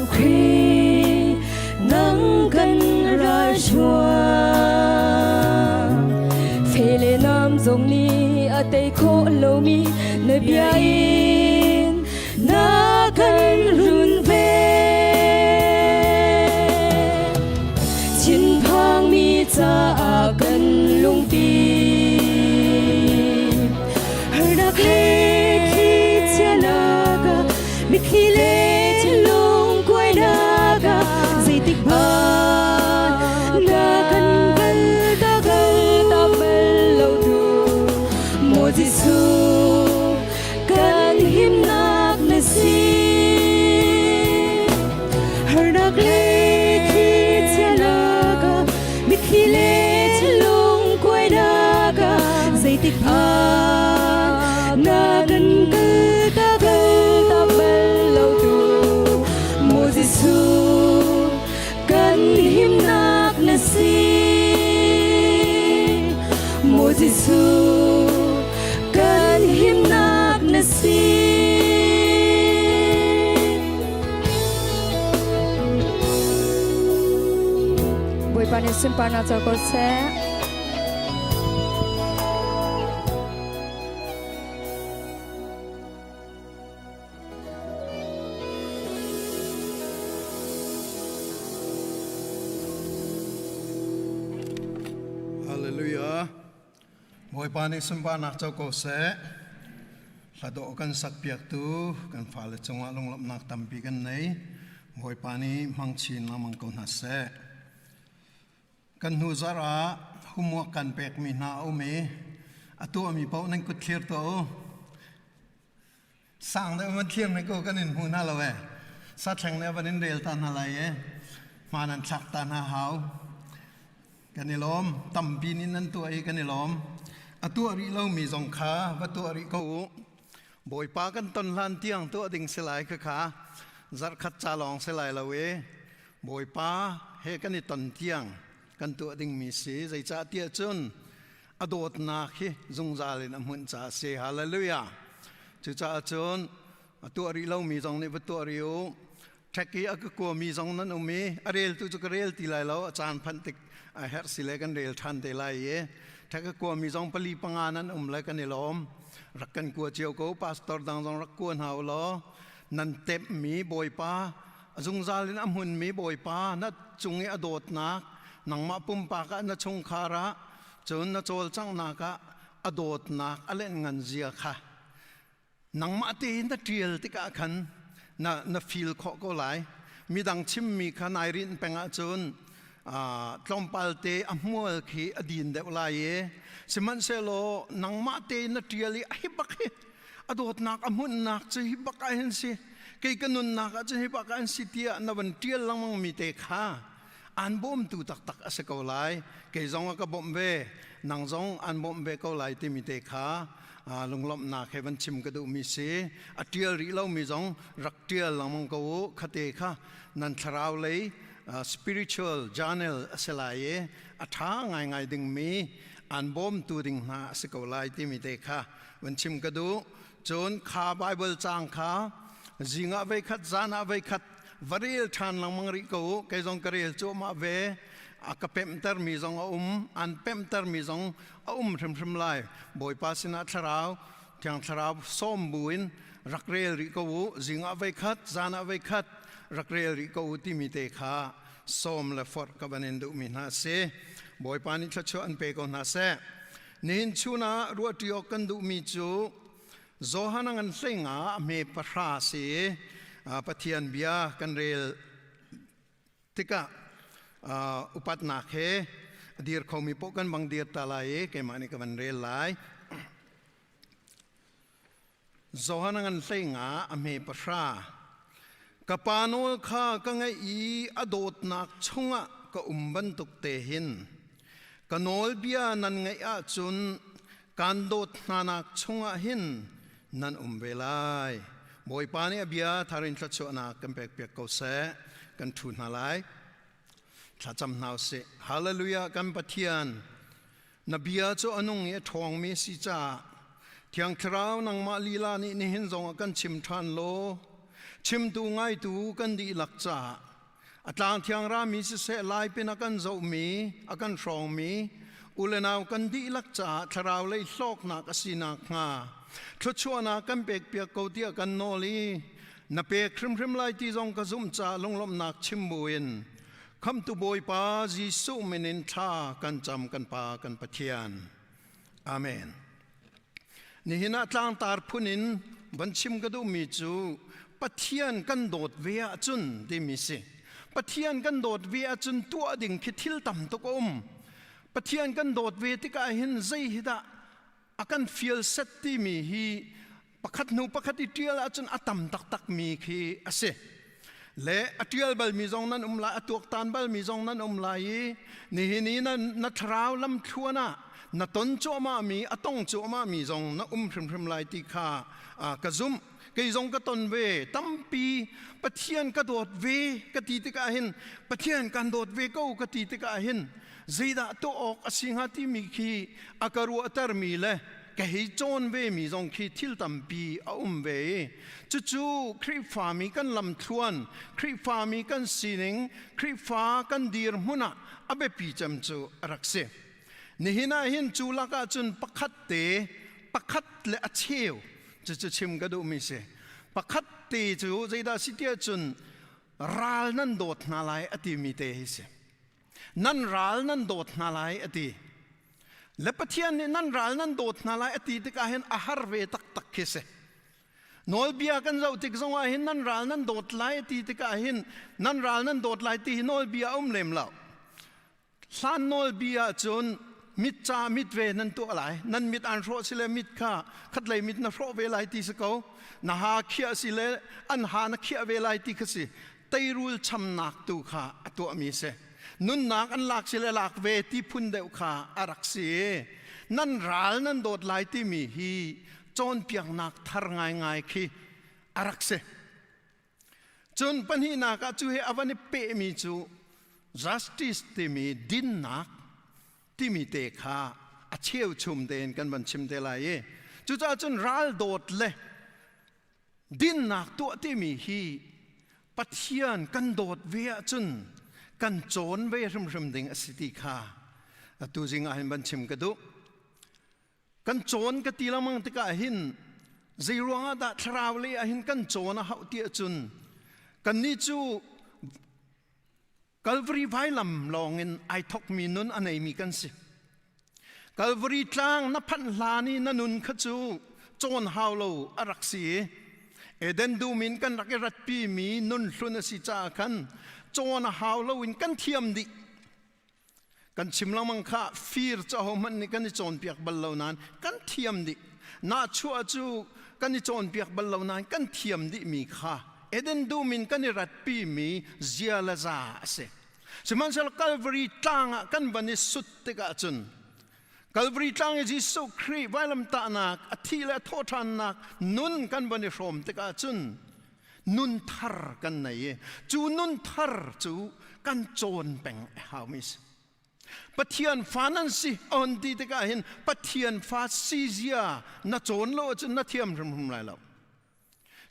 Jesuh Khrih nang kan ral hruang. Fele nam zong nih a tei khawh lomi na bia in na kan run ve. Thinphangmi caah kan lungpi. Harnak le thli chianak ah mitthli le thinlung kuainak ah zeitik hmanh na kan kal ta kal ta bal lo tu maw Jesuh kan himnak na si. Harnak le thli chianak ah mitthli le thinlung kuainak ah zeitik hmanh na kan kal ta kal ta bal lo tu maw Jesuh kan himnak na si. Maw Jesuh kan himnak na si. Bawipa nih sunparnak co ko seh. Hallelujah. Bawipa nih sunparnak co ko seh. Hladawh kan sak piaktu kan fale cungah lunglawmhnak tampi kan nei. Bawipa nih hmang chin lengmang ko hna seh. Kan hnu zarh ah homework kan pekmi hna a um i a tuahmi paoh nan kut thlir tuah u. Sang deuh van thlir ne ko kan in hmu hna lo e. Sathleng ne van in rel ta hna lai e. Hmaan an thlak ta hna hau. Kan i lawm. Tampi nih nan tuah i kan i lawm. A tuah rih lomi zong kha va tuah rih ko u. Bawipa kan ton hlan tiang tuah ding si lai khakha zarhkhat ca lawng si lai lo i Bawipa he kan i ton tiang kan tuah dingmi si. Zeicah tiah cun a dawtnak hi zungzal in a hmunh caah a si. Hallelujah. Cucaah cun a tuah rih lomi zong nih va tuah rih u. Ṭhek i a ka kuami zong nan um i a reltu cu ka rel ti lai lo. A caan phanh tik a herh si le kan rel ṭhan te lai i ṭhek a kuami zong pali panga nan um le kan i lawm. Rak kan kua cio ko. Pastor dang zong rak kua hna u law nan temhmi Bawipa a zungzal in a hmunmi Bawipa na cung i a dawtnak nangmah pumpak ah na chungkhar ah cun na cawlcanghnak ah a dawtnak a lenhngan zia kha nangmah tein na ṭial tikah khan na na feel khawh ko lai. Midang chimmi kha nai rinh peng ahcun tlawmpal te a hmual khi a din deuh lai i sihmanhsehlaw nangmah tein na ṭial i a hi bak hi a dawtnak a hmunhnak cu hi bak ah hin si kei ka nunnak ah cun hi bak ah hin si tiah na van ṭial lengmang mi te kha aan bawmtu taktak a si ko lai. Kei zong a ka bawmh ve, nang zong aan bawmh ve ko lai timi te kha lunglawmhnak he van chim ka duhmi si. A ṭial rih lomi zong rak ṭial lengmang ko u. Khate kha nan thlarau lei spiritual journal a si lai i a ṭha ngaingai dingmi aan bawmtu ding hna a si ko lai timi te kha van chim ka duh. Cun kha Bible caang kha zing ah voikhat, zan ah voikhat va rel ṭhan lengmang rih ko u. Kei zong ka rel cuahmah ve. A ka pemhtermi zong a um, an pemhtermi zong a um hrimhrim lai. Bawipa sinah thlarau, Thiang Thlarau sawm buin rak rel rih ko u. Zing ah voikhat, zan ah voikhat rak rel rih ko u timi te kha sawm le forh ka van in duhmi hna a si. Bawipa nih thluachuah an pe ko hna seh. Nihin chun ah ruahṭi awk kan duhmi cu Johan a ngan hleinga a hme pahra si i Pathian bia kan rel tikah upatnak he a dir khomi paoh kan bang dir ta lai i keimah nih ka van rel lai. Johan a ngan hleinga a hme pahra. Ka pa nawl kha ka ngaih i a dawtnak chungah ka um bantuk te hin ka nawlbia nan ngaih ahcun kaan dawt hnanak chungah hin nan um ve lai. Bawipa nih a bia tharin thluachuahnak kan pekpiak ko seh. Kan ṭhu hna lai. Thlacam hna usih. Hallelujah kan Pathian Na bia cu a nung i a ṭhawngmi a si caah Thiang Thlarau nangmah lila nih nihin zongah kan chim ṭhan law. Chimtu ngaitu kan dihlak caah a tlang thiang rami siseh lai pin a kan zohmi a kan hrawngmi u le nau kan dihlak caah thlarau lei hlawknak a si nakhnga thluachuahnak kan pekpiak ko tiah kan nawl i na pek hrimhrim lai ti zong ka zumh caah lunglawmhnak chim buin Khamtu Bawipa Jesuh min in thla kan cam kan Pa kan Pathian. Amen. Nihin ah tlangtar phun in van chim ka duhmi cu Pathian kan dawt ve ahcun timi si. Pathian kan dawt ve ahcun tuah ding khi thil tam tuk a um. Pathian kan dawt ve tikah hin zei hi dah a kan fial set timi hi pakhat hnu pakhat i ṭial ahcun a tam taktak mi khi a si. Le a ṭial balmi zong nan um lai, a tuaktan balmi zong nan um lai i nihin i na, na thlarau lamthluan ah na ton cuahmahmi, a tong cuahmahmi zong na um hrimhrim lai ti kha ka zumh. Kei zong ka ton ve, tampi Pathian ka dawt ve ka ti tikah hin Pathian kan dawt ve ko ka ti tikah hin zeidah tuah awk a si hnga timi khi a ka ruahtermi le ka hei cawn vemi zong khi thil tampi a um ve i cucu Khrihfami kan lamthluan, Khrihfami kan sining, Khrihfa kan dirhmun ah a biapi cem cu a rak si. Nihin ah hin cu lakah cun pakhat te, pakhat le a cheu cucu chim ka duhmi si. Pakhat te cu zeidah si tiah cun ral nan dawt hna lai a timi te hi si. Nan ral nan dawt hna lai a ti. Le Pathian nih nan ral nan dawt hna lai a ti tikah hin a har ve taktak khi si. Nawlbia kan zoh tik zongah hin nan ral nan dawt lai a ti tikah hin nan ral nan dawt lai ti hi nawlbia a um lem lo. Hlan nawlbia ahcun mit ca mit ve nan tuah lai. Nan mit an hrawh si le mit kha khatlei mit na hrawh ve lai ti si ko. Na ha khiah si le an ha na khiah ve lai ti kha si. Teirul chamnak tu kha a tuahmi si. Nunnak an lak si le lak ve ti phun deuh kha a rak si. Nan ral nan dawt lai timi hi cawnpiaknak thar ngaingai khi a rak si. Cun pahnihnak ah cu he a van i pehmi cu justice timi dinnak timi te kha a cheuchum tein kan van chim te lai i cucaah cun ral dawt le dinnak tuah timi hi Pathian kan dawt ve ahcun kan cawn ve hrimhrim ding a si ti kha atu zing ah hin van chim ka duh. Kan cawn ka ti lengmang tikah hin zei ruangah dah thlarau lei ah hin kan cawn a hauh ti ahcun kannih cu Calvary vailam lawngin ai thokmi nun a neimi kan si. Calvary tlang na phanh hlan i na nun kha cu cawn hau lo a rak si i Eden dum in kan rak i ratpimi nun hlun a si caah khan cawn a hau lo in kan thiam dih. Kan chim lengmang kha fir cu ahohmanh nih kan i cawnpiak bal lo nain kan thiam dih. Nahchuah cu kan i cawnpiak bal lo nain kan thiam dihmi kha Eden dum in kan i ratpimi zia le za a si. Sihmanhsehlaw Calvary tlang ah kan van i sut tikah cun Calvary tlang i Jesuh Khrih vailamtahnak a thih le a thawhṭhannak nun kan van i hrawm tikah cun nun thar kan nei i cu nun thar cu kan cawn peng a haumi si. Pathian fa nan si on ti tikah hin Pathian fa si zia na cawn lo ahcun na thiam hrimhrim lai lo.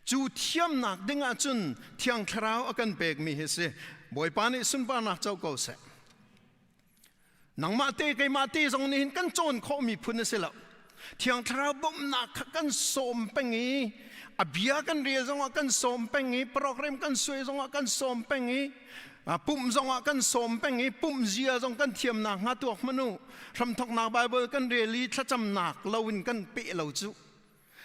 Cu thiamnak ding ahcun Thiang Thlarau a kan pekmi hi si. Bawipa nih sunparnak co ko seh. Nangmah te keimah te zong nih hin kan cawn khawhmi phun a si lo. Thiang Thlarau bawmhnak kha kan sawm peng i a bia kan rel zongah kan sawm peng i program kan suai zongah kan sawm peng i pumh zongah kan sawm peng i pumh zia zong kan thiamnak hnga tuak hmanh u hramthoknak Bible kan rel i thlacamnak lo in kan peh lo cu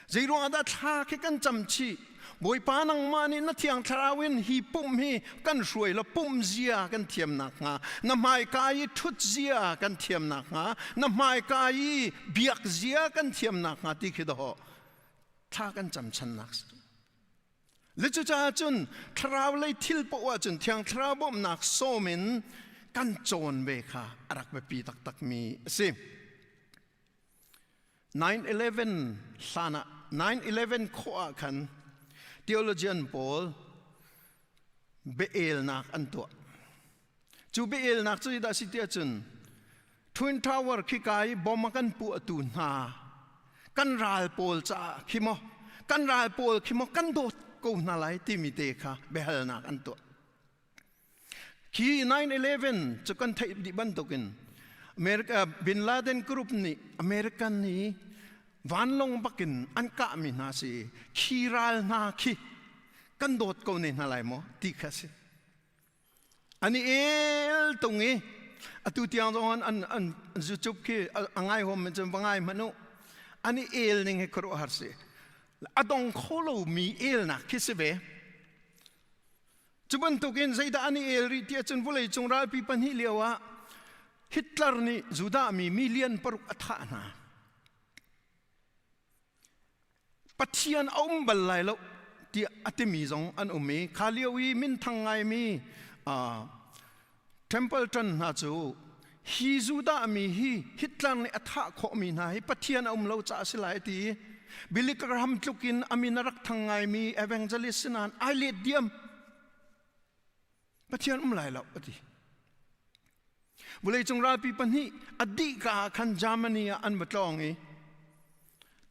Zeiruang ah dah thla khi kan cam chih? Bawipa nangmah nih na thiang thlarau in hi pumh hi kan hruai law pumh zia kan thiam nakhnga, na hmaika i ṭhut zia kan thiam nakhnga, na hmaika i biak zia kan thiam nakhnga ti khi dawh thla kan cam channak si. Le cucaah cun thlarau lei thil poah ahcun thiang thlarau bawmhnak sawm in kan cawn ve kha a rak biapi taktakmi a si. 9/11 hlan ah 9/11 khawh ah khan theologian pawl biaelnak an tuah. Cu biaelnak cu dah si tiah cun Twin Tower khika i bom a kan puahtu hna kan ral pawl caah khi maw kan ral pawl khi maw kan dawt. ko hna lai timi te kha biahalnak an tuah. Khi 9/11 cu kan theih dih bantukin America Bin Laden group nih American nih vanlawng bakin an kahmi hna si khi ral hna khi kan dawt ko ne hna lai maw ti kha si. An i el tung i atu tiang zong an an YouTube khi a ngai hom men cun va ngai hmanh u. An i el ning hi khuaruahhar si. A dong kho lomi elnak khi si ve. Cu bantukin zeidah an i el rih ti ahcun vawleicung ralpi pahnih lio ah Hitler nih Judah mi million paruk a thah hna. Pathian a um bal lai lo tiah a timi zong an um i kha lio i minthang ngaimi Templeton hna cu hi Judah mi hi Hitler nih a thah khawhmi hna hi Pathian a um lo caah a si lai ti i Billy Graham tluk in a min a rak thang ngaimi evangelist si nain ai let diam. Pathian um lai lo a ti. Vawleicung ralpi pahnih a dih ka ah khan Germany ah an va tlawng i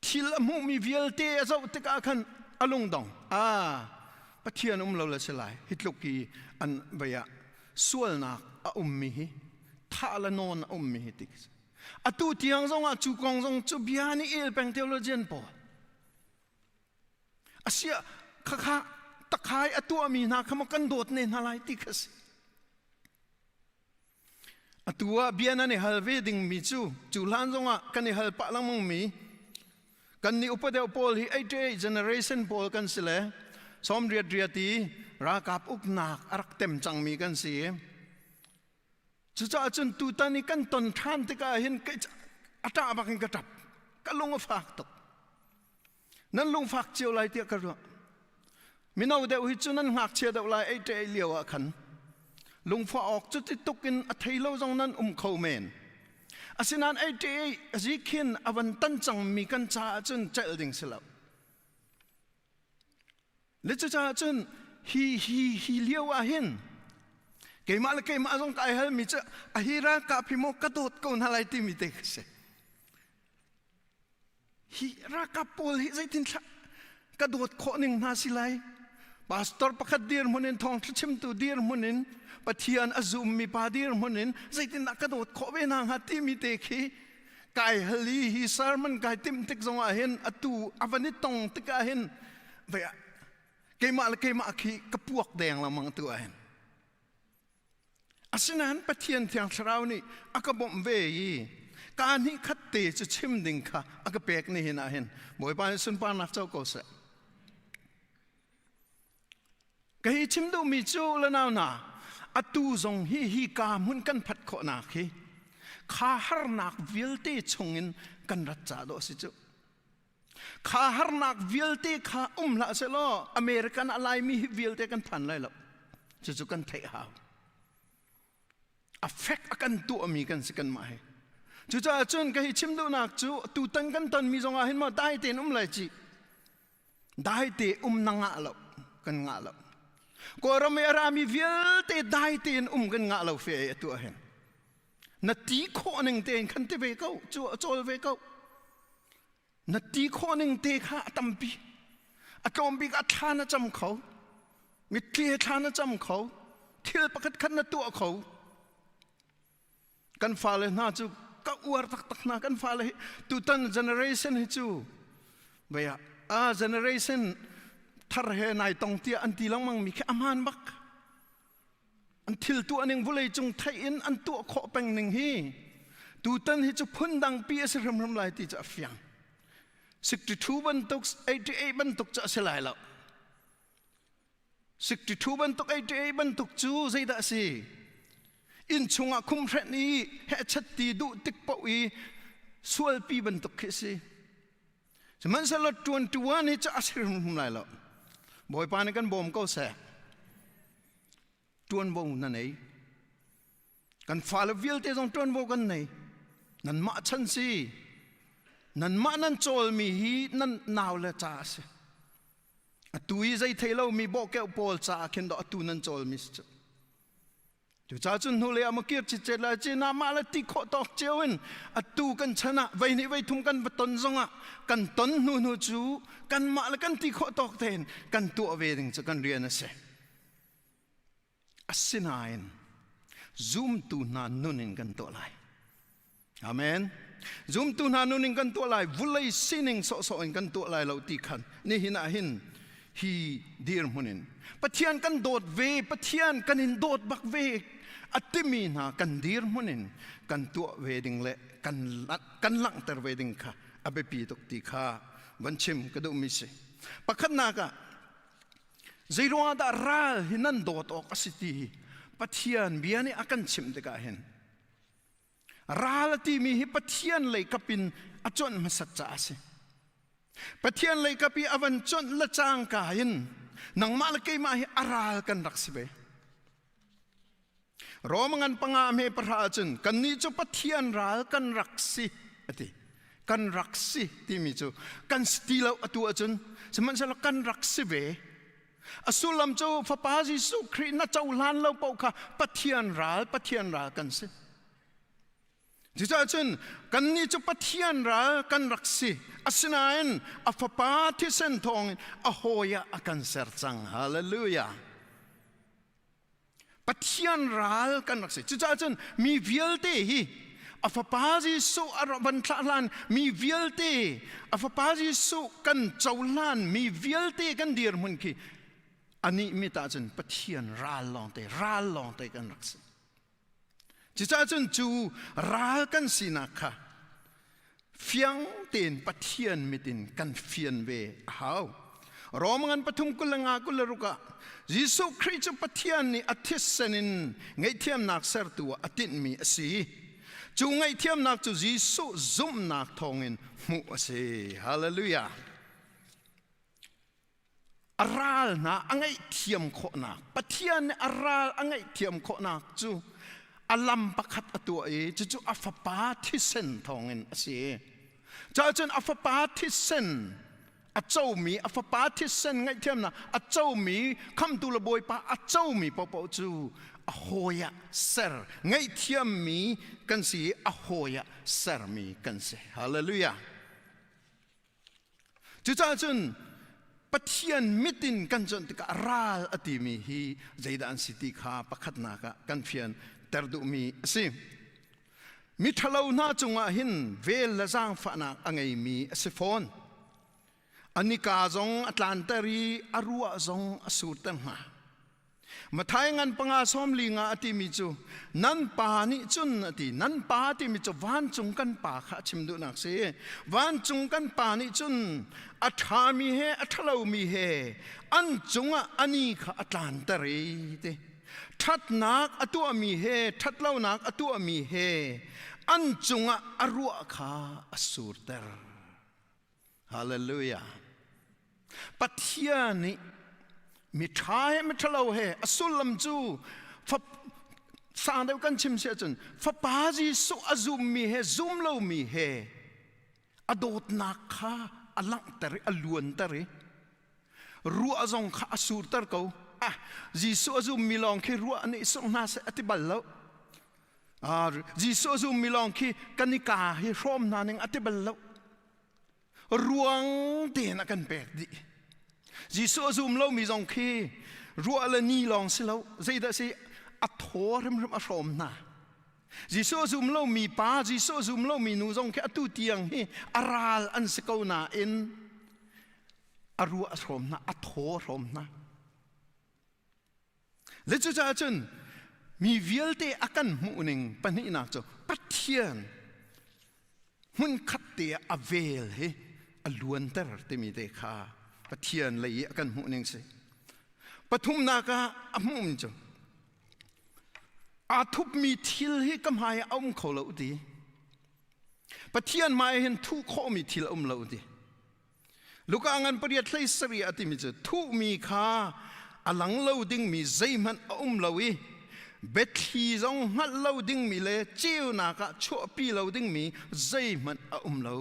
thil a hmuhmi vialte a zoh tikah khan a lungdong. Ah, Pathian um lo le si lai. Hi tluk i an vei ah sualnak a ummi hi thah le nawn a ummi hi ti atu tiang zong ah cu kong zong cu bia nih el peng theologian pawl Asiah khakha takhai a tuahmi hna kha maw kan dawt ne hna lai ti kha si. Atu ah bia nan i hal ve dingmi cu cu hlan zongah kan i hal pah lengmang mi kan nih upa deuh pawl hi 88 generation pawl kan si le sawm riat riat i ralkap uknak a rak tem cangmi kan si. Cucaah cun tutan i kan ton ṭhan tikah hin a ṭah bak in ka ṭap. Ka lung a fak tuk. Nan lungfak cio lai tiah ka ruah. Mino deuh hi cu nan ngakchia deuh lai ei ṭe lio ah khan lungfah awk cu ti tuk in a thei lo zong nan um kho men. Asinain ei ṭe zi khin a van tan cangmi kan caah cun celh ding si lo. Le cucaah cun hi hi hi lio ah hin keimah le keimah zong ka ai halmi cu a hi ralkap hi maw ka dawt ko hna lai timi te ka si. Hi ralkap pawl hi zeitin thla ka dawt khawh ning hna si lai? Pastor pakhat dirhmun in thawngṭha chimtu dirhmun in Pathian a zummi pa dirhmun in zeitindah ka dawt khawh ve hna hnga timi te khi kai hal i hi sermon kai timh tik zongah hin atu a van i tong tikah hin vei keimah le keimah khi ka puak deng lengmang tu ah hin. Asinain Pathian Thiang Thlarau nih a ka bawmh ve i kaa hnih khat te cu chim ding kha a ka pek nihin ah hin Bawipa nih sunparnak co ko seh. Ka hi chim duhmi cu lanau hna atu zong hi hi ka hmun kan phat khawhnak hi kha harnak vialte chungin kan rat ca dawh a si cu. Kha harnak vialte kha um hlah sehlaw American a laimi hi vialte kan phan lai lo. Cucu kan theih hau. A fek a kan tuahmi kan si kanmah hi. Cucaah cun ka hi chim duhnak cu tutan kan tonmi zongah hin maw dai tein um lai ci. Dai te um na ngah lo kan ngah lo. Kawlram i a rami vialte dai tein um kan ngah lo fe ai atu ah hin. Na ti khawh ning tein khan ti ve ko, cu a cawl ve ko. Na ti khawh ning te kha a tampi. A tlawm bik a thla na cam kho. Mitthli he thla na cam kho. Thil pakhat khat na tuah kho. Kan fale hna cu ka uar taktak hna kan fale hi tutan generation hi cu vei ah a generation thar he nai tong tiah an ti lengmang mi khi a hmaan bak. An thil tuah ning vawlei cung theih in an tuah khawh peng ning hi tutan hi cu phundang pi a si hrimhrim lai ti cu a fiang. 62 bantuk 88 bantuk cu a si lai lo. 62 bantuk 88 bantuk cu zeidah a si? Inn chungah khumhrenh i hehchat ti duh tik paoh i sualpi bantuk khi a si. Sihmanhsehlaw ṭuanṭuan hi cu a si hrimhrim lai lo. Bawipa nih kan bawm ko seh. Ṭuanvo na nei. Kan fale vialte zong ṭuanvo kan nei. Nanmah chan si. Nanmah nan cawlmi hi nan nau le ca a si. Atu i zei thei lomi bawhkeuh pawl caah khin dawh atu nan cawlmi si cu. Cucaah cun hnulei ah makir citcet lai ci na mah le ti khawh tawk cio in atu kan chan ah voi hnih voi thum kan va ton zongah kan ton hnu hnu cu kanmah le kan ti khawh tawk tein kan tuah ve ding cu kan rian a si. Asinain zumtu hna nun in kan tuah lai. Amen. Zumtu hna nun in kan tuah lai, vulei sining sawhsawh in kan tuah lai lo ti khan nihin ah hin hi dirhmun in Pathian kan dawt ve, Pathian kan in dawt bak ve a timi hna kan dirhmun in kan tuah ve ding le kan kan langhter ve ding kha a biapi tuk ti kha van chim ka duhmi si. Pakhatnak ah zeiruangah dah ral hi nan dawt awk a si ti hi Pathian bia nih a kan chimh tikah hin Ral a timi hi Pathian lei kap in a cuanh hmasat caah a si. Pathian lei kap i a van cuanh le cangka in nangmah le keimah hi a ral kan rak si ve. Rom ngan panga hme pahra ahcun kannih cu Pathian ral kan rak si a ti. Kan rak si timi cu kan si ti lo atu ahcun sihmanhsehlaw kan rak si ve. A sullam cu Fapa Jesuh Khrih na cohlan lo paoh kha Pathian ral, Pathian ral kan si. Cucaah cun kannih cu Pathian ral kan rak si. Asinain a Fapa thisen thawngin a hawi ah a kan ser cang. Hallelujah. Pathian ral kan rak si. Cucaah cun mi vialte hi a fapa Jesuh a van thlah hlan mi vialte a fapa Jesuh kan cohlan mi vialte kan dirhmun khi anih mit ah cun Pathian ral lawngte ral lawngte kan rak si. Cucaah cun cu ral kan sinak kha fiang tein Pathian mit in kan fian ve a hau. Rom ngan pathum 25 26 ah Jesuh Khrih cu Pathian nih a thisen in ngaihthiamnak sertu ah a tinhmi a si. Cu ngaihthiamnak cu Jesuh zumhnak thawngin hmuh a si. Hallelujah. A ral hna a ngaihthiam khawhnak Pathian nih a ral a ngaihthiam khawhnak cu a lam pakhat a tuah i cucu a fapa thisen thawngin a si. Cacun a fapa thisen a comi a fapa thisen ngaihthiamnak a comi khamtu le bawipa a comi paohpaoh cu a hawi ah ser ngaihthiammi kan si i a hawi ah sermi kan si. Hallelujah. Cucaah cun Pathian mit in kan cuanh tikah ral a timi hi zeidah an si ti kha pakhatnak ah kan fian ter duhmi a si. Miṭhalo hna cungah hin vel le zaangfahnak a ngeimi a si fawn. A nika zong a tlanter i a ruah zong a surter hna. Mathai ngan panga sawm li nga a timi cu nan pa nih cun a ti nan pa timi cu vancung kan pa kha a chim duhnak si vancung kan pa nih cun a ṭhami he a ṭhalomi he an cungah ani kha a tlanter i ti ṭhatnak a tuahmi he ṭhatlonak a tuahmi he an cungah a ruah kha a surter Hallelujah. Pathian nih miṭha he miṭhalo he a sullam cu sang deuh kan chim si ahcun fapa Jesuh a zummi he zum lomi he a dawtnak kha a langhter i a luanter i ruah zong kha a surter ko. Ah, Jesuh a zummi lawng khi ruah nih sungh hna seh a ti bal lo. Ah, Jesuh a zummi lawng khi kan i ka hi hrawm hna ning a ti bal lo. Ruang tein a kan pek dih. Jesuh a zum lomi zong khi ruah le ni lawng si lo, zeidah si a thaw hrimhrim a hrawm hna. Jesuh a zum lomi pa, Jesuh a zum lomi nu zong khi atu tiang hi a ral an si ko nain a ruah a hrawm hna, a thaw a hrawm hna. Le cucaah cun mi vialte a kan hmuhning pahnihnak cu Pathian hmunkhat te ah a vel hi a luanter timi te kha Pathian lei i a kan hmuhning si. Pathumnak ah a hmuhmi cu aa thupmi thil hi ka hmai ah a um kho lo ti. Pathian hmai hin thuh khawhmi thil a um lo ti. Luka ngan pariat hlei sarih a timi cu thuhmi kha a lang lo dingmi zeihmanh a um lo i biathli zong hngalh lo dingmi le ceunak ah chuahpi lo dingmi zeihmanh a um lo.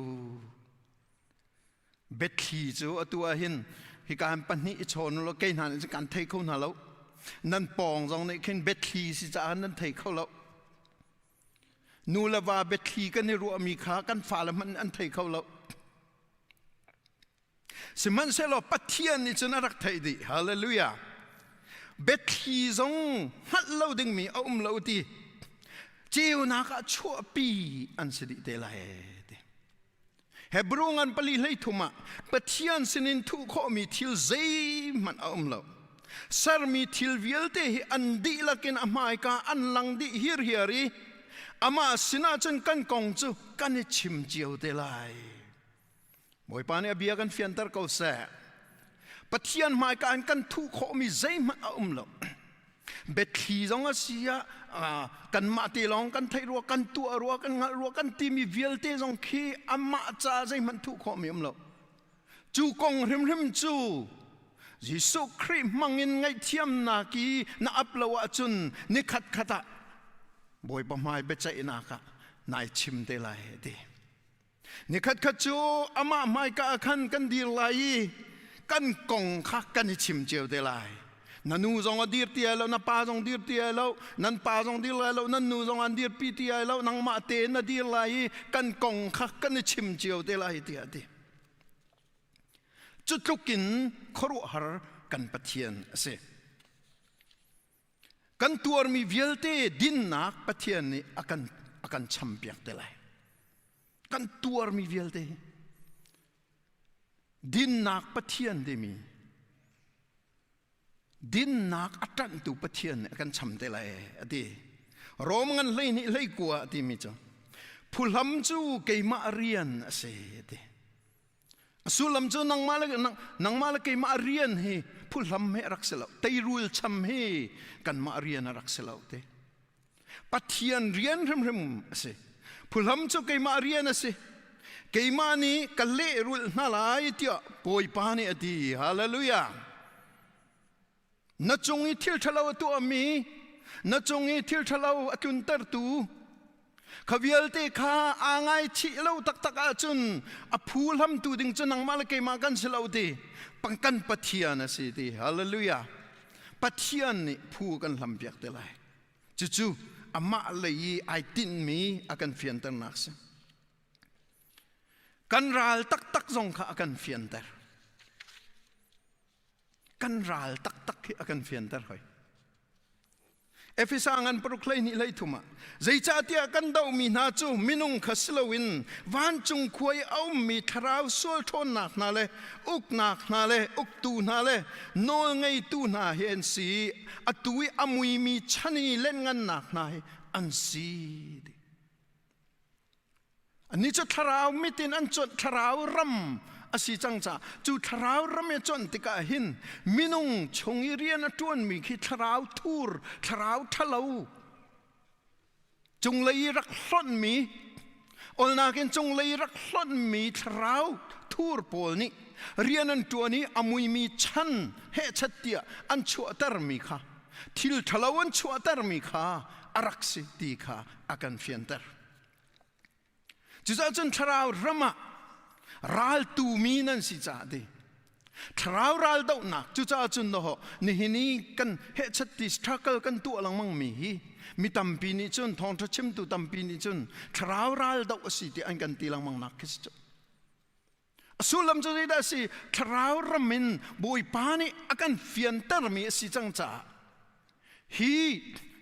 Biathli cu atu ah hin hika han pahnih i chawn lo kei hna nih kan thei kho hna lo. Nan pawng zong nih khin biathli si caah nan thei kho lo. Nu le va biathli kan i ruahmi kha kan fale hmanh an thei kho lo. Sihmanhsehlaw Pathian nih cun a rak theih dih. Hallelujah. Biathli zong hngalh lo dingmi a um lo ti. Ceunak ah chuahpi an si dih te lai ti. Hebrew ngan pali hlei thum ah Pathian sinin thuh khawhmi thil zeihmanh a um lo. Sermi thil vialte hi an dihlak in a hmaika an lang dih hirhiar i amah sinah cun kan kong cu kan i chim cio te lai. Bawipa nih a bia kan fianter ko seh. Pathian hmaika in kan thuh khawhmi zeihmanh a um lo. Biathli zong a si ah kanmah te lawng kan theih rua, kan tuah rua, kan hngalh rua, kan timi vialte zong khi amah ca zeihmanh thuh khawhmi um lo. Cu kong hrimhrim cu Jesuh Khrih hmangin ngaihthiamnak i na ap lo ahcun ni khat khat ah Bawipa hmai biaceihnak ah nai chim te lai ti. Nikhatkhat cu amah hmaika ah khan kan dir lai i kan kong kha kan i chim cio te lai. Na nu zong a dir ti ai lo, na pa zong dir ti ai lo, nan pa zong dir lai lo, nan nu zong an dirpi ti ai lo, nangmah tein na dir lai i kan kong kha kan i chim cio te lai tiah a ti. Cu tluk in khuaruahhar kan Pathian a si. Kan tuarmi vialte dinnak Pathian nih a kan a kan champiak te lai. Kan tuarmi vialte hi dinnak Pathian timi dinnak a ṭanhtu Pathian nih a kan cham te lai a ti. Rom ngan 12 19 a timi cu phuhlam cu keimah rian a si a ti. A sullam cu nangmah le nangmah le keimah rian hi phuhlam hi a rak si lo. Teirul cham hi kanmah rian a rak si lo te. Pathian rian hrimhrim a si. Phuhlam cu keimah rian a si. Keimah nih ka lehrulh hna lai tiah Bawipa nih a ti. Hallelujah. Na cung i thil ṭhalo a tuahmi, na cung i thil ṭhalo a tluntertu, kha vialte kha aa ngaichih lo taktak ahcun a phu hlamtu ding cu nangmah le keimah kan si lo ti kan Pathian a si ti. Hallelujah. Pathian nih phu kan hlampiak te lai. Cucu amah lei i ai tinhmi a kan fianternak si. Kan ral taktak zong kha a kan fianter. Kan ral taktak hi a kan fianter hoi. Efesa ngan paruk 12 13 ah zeicahtiah kan dohmi hna cu minung kha si loin vancung khua i a ummi thlarau sual ṭhawnnak hna le uknak hna le uktu hna le nawlngeitu hna hi an si atu i a muimi chan i lenngannak hna hi an si. Annih cu thlarau mit in an cuanh thlarau ram a si cang caah cu thlarau ram i cuanh tikah hin minung chung i rian a ṭuanmi khi thlarau thur, thlarau ṭhalo, cunglei i rak hlonhmi, olnak in cunglei i rak hlonhmi thlarau thur pawl nih rian an ṭuan i a muimi chan hehchat tiah an chuahtermi kha thil ṭhalo an chuahtermi kha a rak si ti kha a kan fianter. Cucaah cun thlarau ram ah raltu mi nan si caah ti thlarau ral dohnak cucaah cun dawh nihin i kan hehchat ti struggle kan tuah lengmang mi hi mi tampi nih cun thawngṭha chimtu tampi nih cun thlarau ral doh a si ti an kan ti lengmang nak khi si cu. A sullam cu zeidah a si? Thlarau ram in Bawipa nih a kan fiantermi a si cang caah hi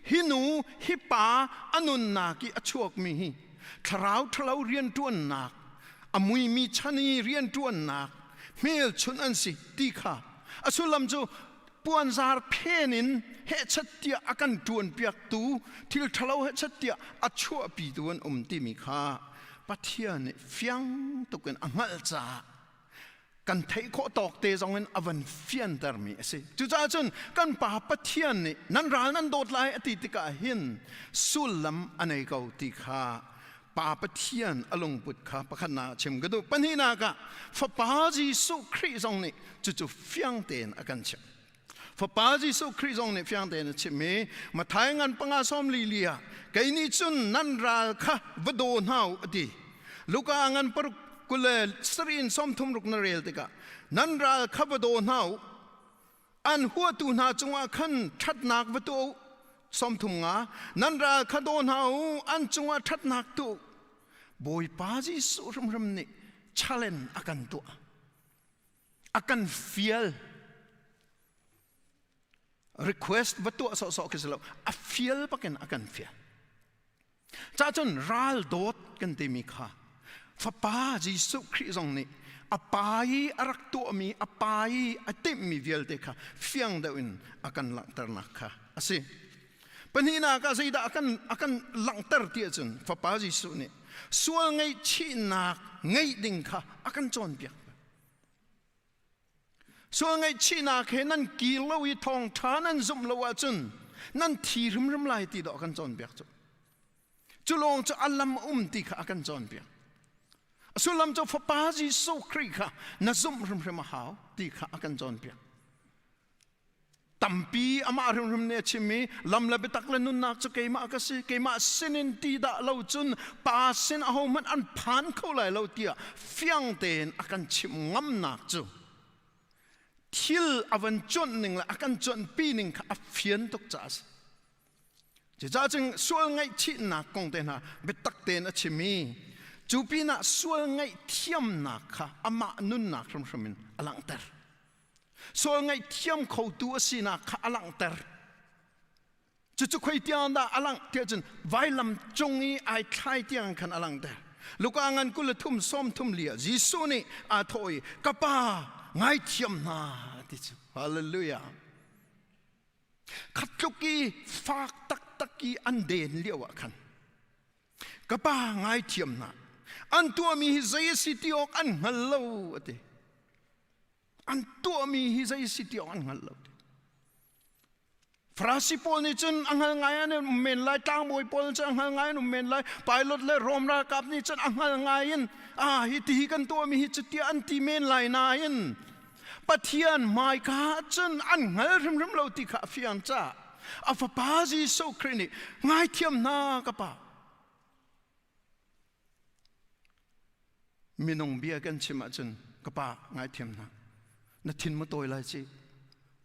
hi nu hi pa a nunnak i a chuakmi hi thlarau ṭhalo rianṭuannak a muimi chan i rianṭuannak hmelchunh an si ti kha a sullam cu puanzar phen in hehchat tiah a kan ṭuanpiaktu thil ṭhalo hehchat tiah a chuahpitu an um timi kha Pathian nih fiang tukin a hngalh caah kan theih khawh tawk te zong in a van fiantermi a si. Cucaah cun kan Pa Pathian nih nan ral nan dawt lai a ti tikah hin sullam a nei ko ti kha Pa Pathian a lungput kha pakhatnak ah chim ka duh. Pahnihnak ah Fapa Jesuh Khrih zong nih cucu fiang tein a kan chimh. Fapa Jesuh Khrih zong nih fiang tein a chim i Matthai ngan panga sawm li li ah kei nih cun nan ral kha va daw hna u a ti. Luka ngan paruk 27 in 36 na rel tikah nan ral kha va daw hna u. An huatu hna cungah khan ṭhatnak va tuah u. 35. Nan ral kha daw hna u, an cungah ṭhatnak tuah u. Bawipa Jesuh hrimhrim nih challenge a kan tuah. A kan fial. Request va tuah sawhsawh khi si lo. A fial bakin a kan fial. Cacun ral dawt kan timi kha Fapa Jesuh Khrih zong nih a pa i a rak tuahmi, a pa i a timhmi vialte kha fiang deuh in a kan langhternak kha a si. Pahnihnak ah zeidah a kan langhter ti ahcun Fapa Jesuh nih sual ngaihchihnak ngeih ding kha a kan cawnpiak. Sual ngaihchihnak he nan kir lo i thawngṭha nan zumh lo ahcun nan thi hrimhrim lai ti dawh a kan cawnpiak cu. Cu lawng cu a lam um ti kha a kan cawnpiak. A sullam cu Fapa Jesuh Khrih kha na zumh hrimhrim a hau ti kha a kan cawnpiak. Tampi amah hrimhrim nih a chim i lam le biatak le nunnak cu keimah ka si, keimah sinin ti dah lo cun Pa sin ahohmanh an phan kho lai lo tiah fiang tein a kan chimh ngamnak cu thil a van cuanh ning le a kan cuanhpi ning kha a fian tuk caah a si. Cucaah cun sual ngaihchihnak kong te hna biatak tein a chim i cu pinah sual ngaihthiamnak kha amah nunnak hrimhrim in a langhter. Sual ngaihthiam khotu a sinak kha a langhter. Cucu khoi tiang dah a langh tiah cun vailam cung i ai thlai tiang khan a langhter. Luka ngan 23 30 li ah Jesuh nih aa thawh i ka pa ngaithiam hna ti cu. Hallelujah. Khatluk i fak taktak i an den lio ah khan ka pa ngaithiam hna an tuahmi hi zei a si ti awk an hngal lo a ti. An tuahmi hi zei si ti awk an hngal lo. Farasi pawl nih cun a hngal ngai an um men lai, tlangbawi pawl cun a hngal ngai an um men lai, pilot le Rom ralkap nih cun a hngal ngai in ah hi ti hi kan tuahmi hi cuti an ti men lai nain Pathian hmaika cun an hngal hrimhrim lo ti kha a fiang caah a fapa Jesuh Khrih nih ngaithiam hna ka pa Minung bia kan chim ahcun ka pa ngaithiam hna. Na thin ma tawi lai ci.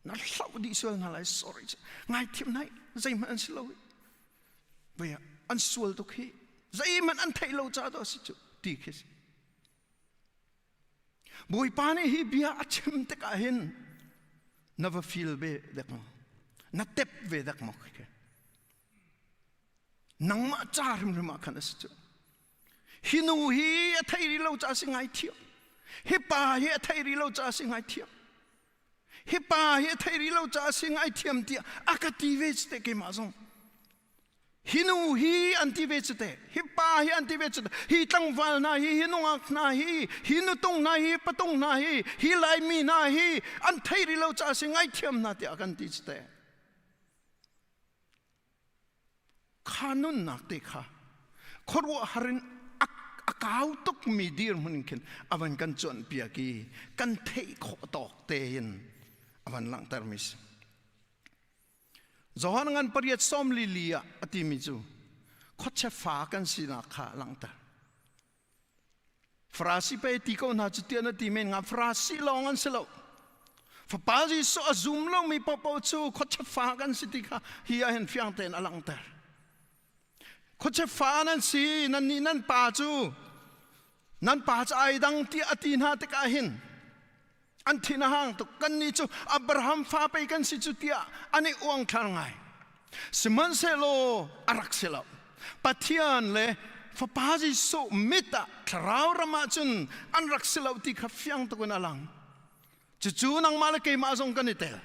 Na hloh dih sual hna lai sorry. Ngaithiam hna zeihmanh an si lo. Vei an sual tuk hi. Zeihmanh an theih lo ca dah si cu ti khi si. Bawipa nih hi bia a chim tikah hin na va feel ve dek maw? Na tep ve dek maw? Nangmah ca hrimhrim ah khan a si cu. Hi nu hi a thei rih lo caah si ngai thiam. Hi pa hi a thei rih lo caah si ngai thiam. Hi pa hi a thei rih lo caah si ngai thiam tiah a ka ti ve cu te keimah zong. Hi nu hi an ti ve cu te. Hi pa hi an ti ve cu te. Hi tlangval hna hi, hi nungak hna hi, hi nutung hna hi, patung hna hi, hi Laimi hna hi an thei rih lo caah si ngai thiam hna tiah a kan ti cu te. Kha nunnak te kha khuaruahhar in a kau tukmi dirhmun in khin a van kan cuanhpiak i kan theih khawh tawk tein a van langhtermi si. Johan ngan pariat sawm li li ah a timi cu khuachia fa kan sinak kha a langhter. Farasi pei ti ko hna cu tiah na ti men hnga Farasi lawng an si lo. Fapa Jesuh a zum lomi paohpaoh cu khuachia fa kan si ti kha hi ah hin fiang tein a langhter. Khuachia fa nan si, nannih nan pa cu nan pa cu ai dang tiah a ti hna tikah hin an thin a hang tuk. Kannih cu Abraham fa pei kan si cu tiah an i uangthlar ngai. Sihmanhsehlaw a rak si lo. Pathian le Fapa Jesuh mit ah thlarau ram ah cun an rak si lo ti kha fiang tuk in a lang. Cucu nangmah le keimah zong kan i tel.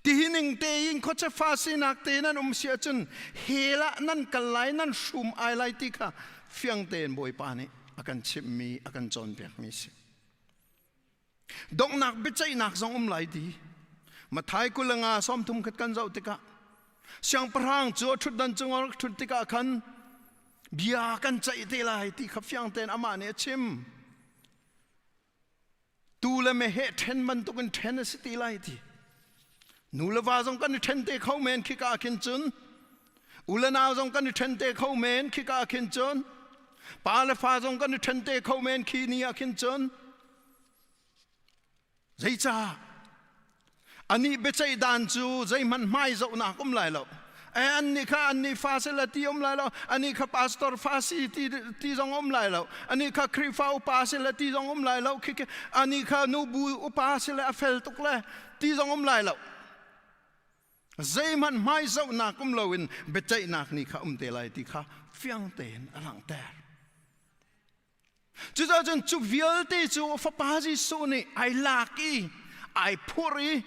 Tihi ning tein khuacha fa sinak te nan um si ahcun hell ah nan kal lai nan hrum ai lai ti kha fiang tein Bawipa nih a kan chimhmi a kan cawnpiakmi a si. Donghnak biaceihnak zong um lai ti. Mathai 25 30 khat kan zoh tikah siangpahrang cu a ṭhutdan cung a rak ṭhut tikah khan bia kan ceih te lai ti kha fiang tein amah nih a chim. Tu le meheh ṭhen bantukin ṭhen a si ti lai ti. Nu le va zong kan i ṭhen te kho men khika khin cun u le nau zong kan i ṭhen te kho men khika khin cun pa le fa zong kan i ṭhen te kho men khi ni ah khin cun zeicah? Anih biaceih dan cu zeihmanh hmai zohnak um lai lo. E annih kha annih fa sila ti um lai lo. Anih kha pastor fa si ti, ti zong um lai lo. Anih kha Khrihfa upa sila ti zong um lai lo. Anih kha nubu upa sila a fel tuk le ti zong um lai lo. Zeihmanh hmai zohnak um loin biaceihnak ni kha um te lai ti kha fiang tein a langhter. Cucaah cun cu vialte cu Fapa Jesuh nih ai lak i ai phurh i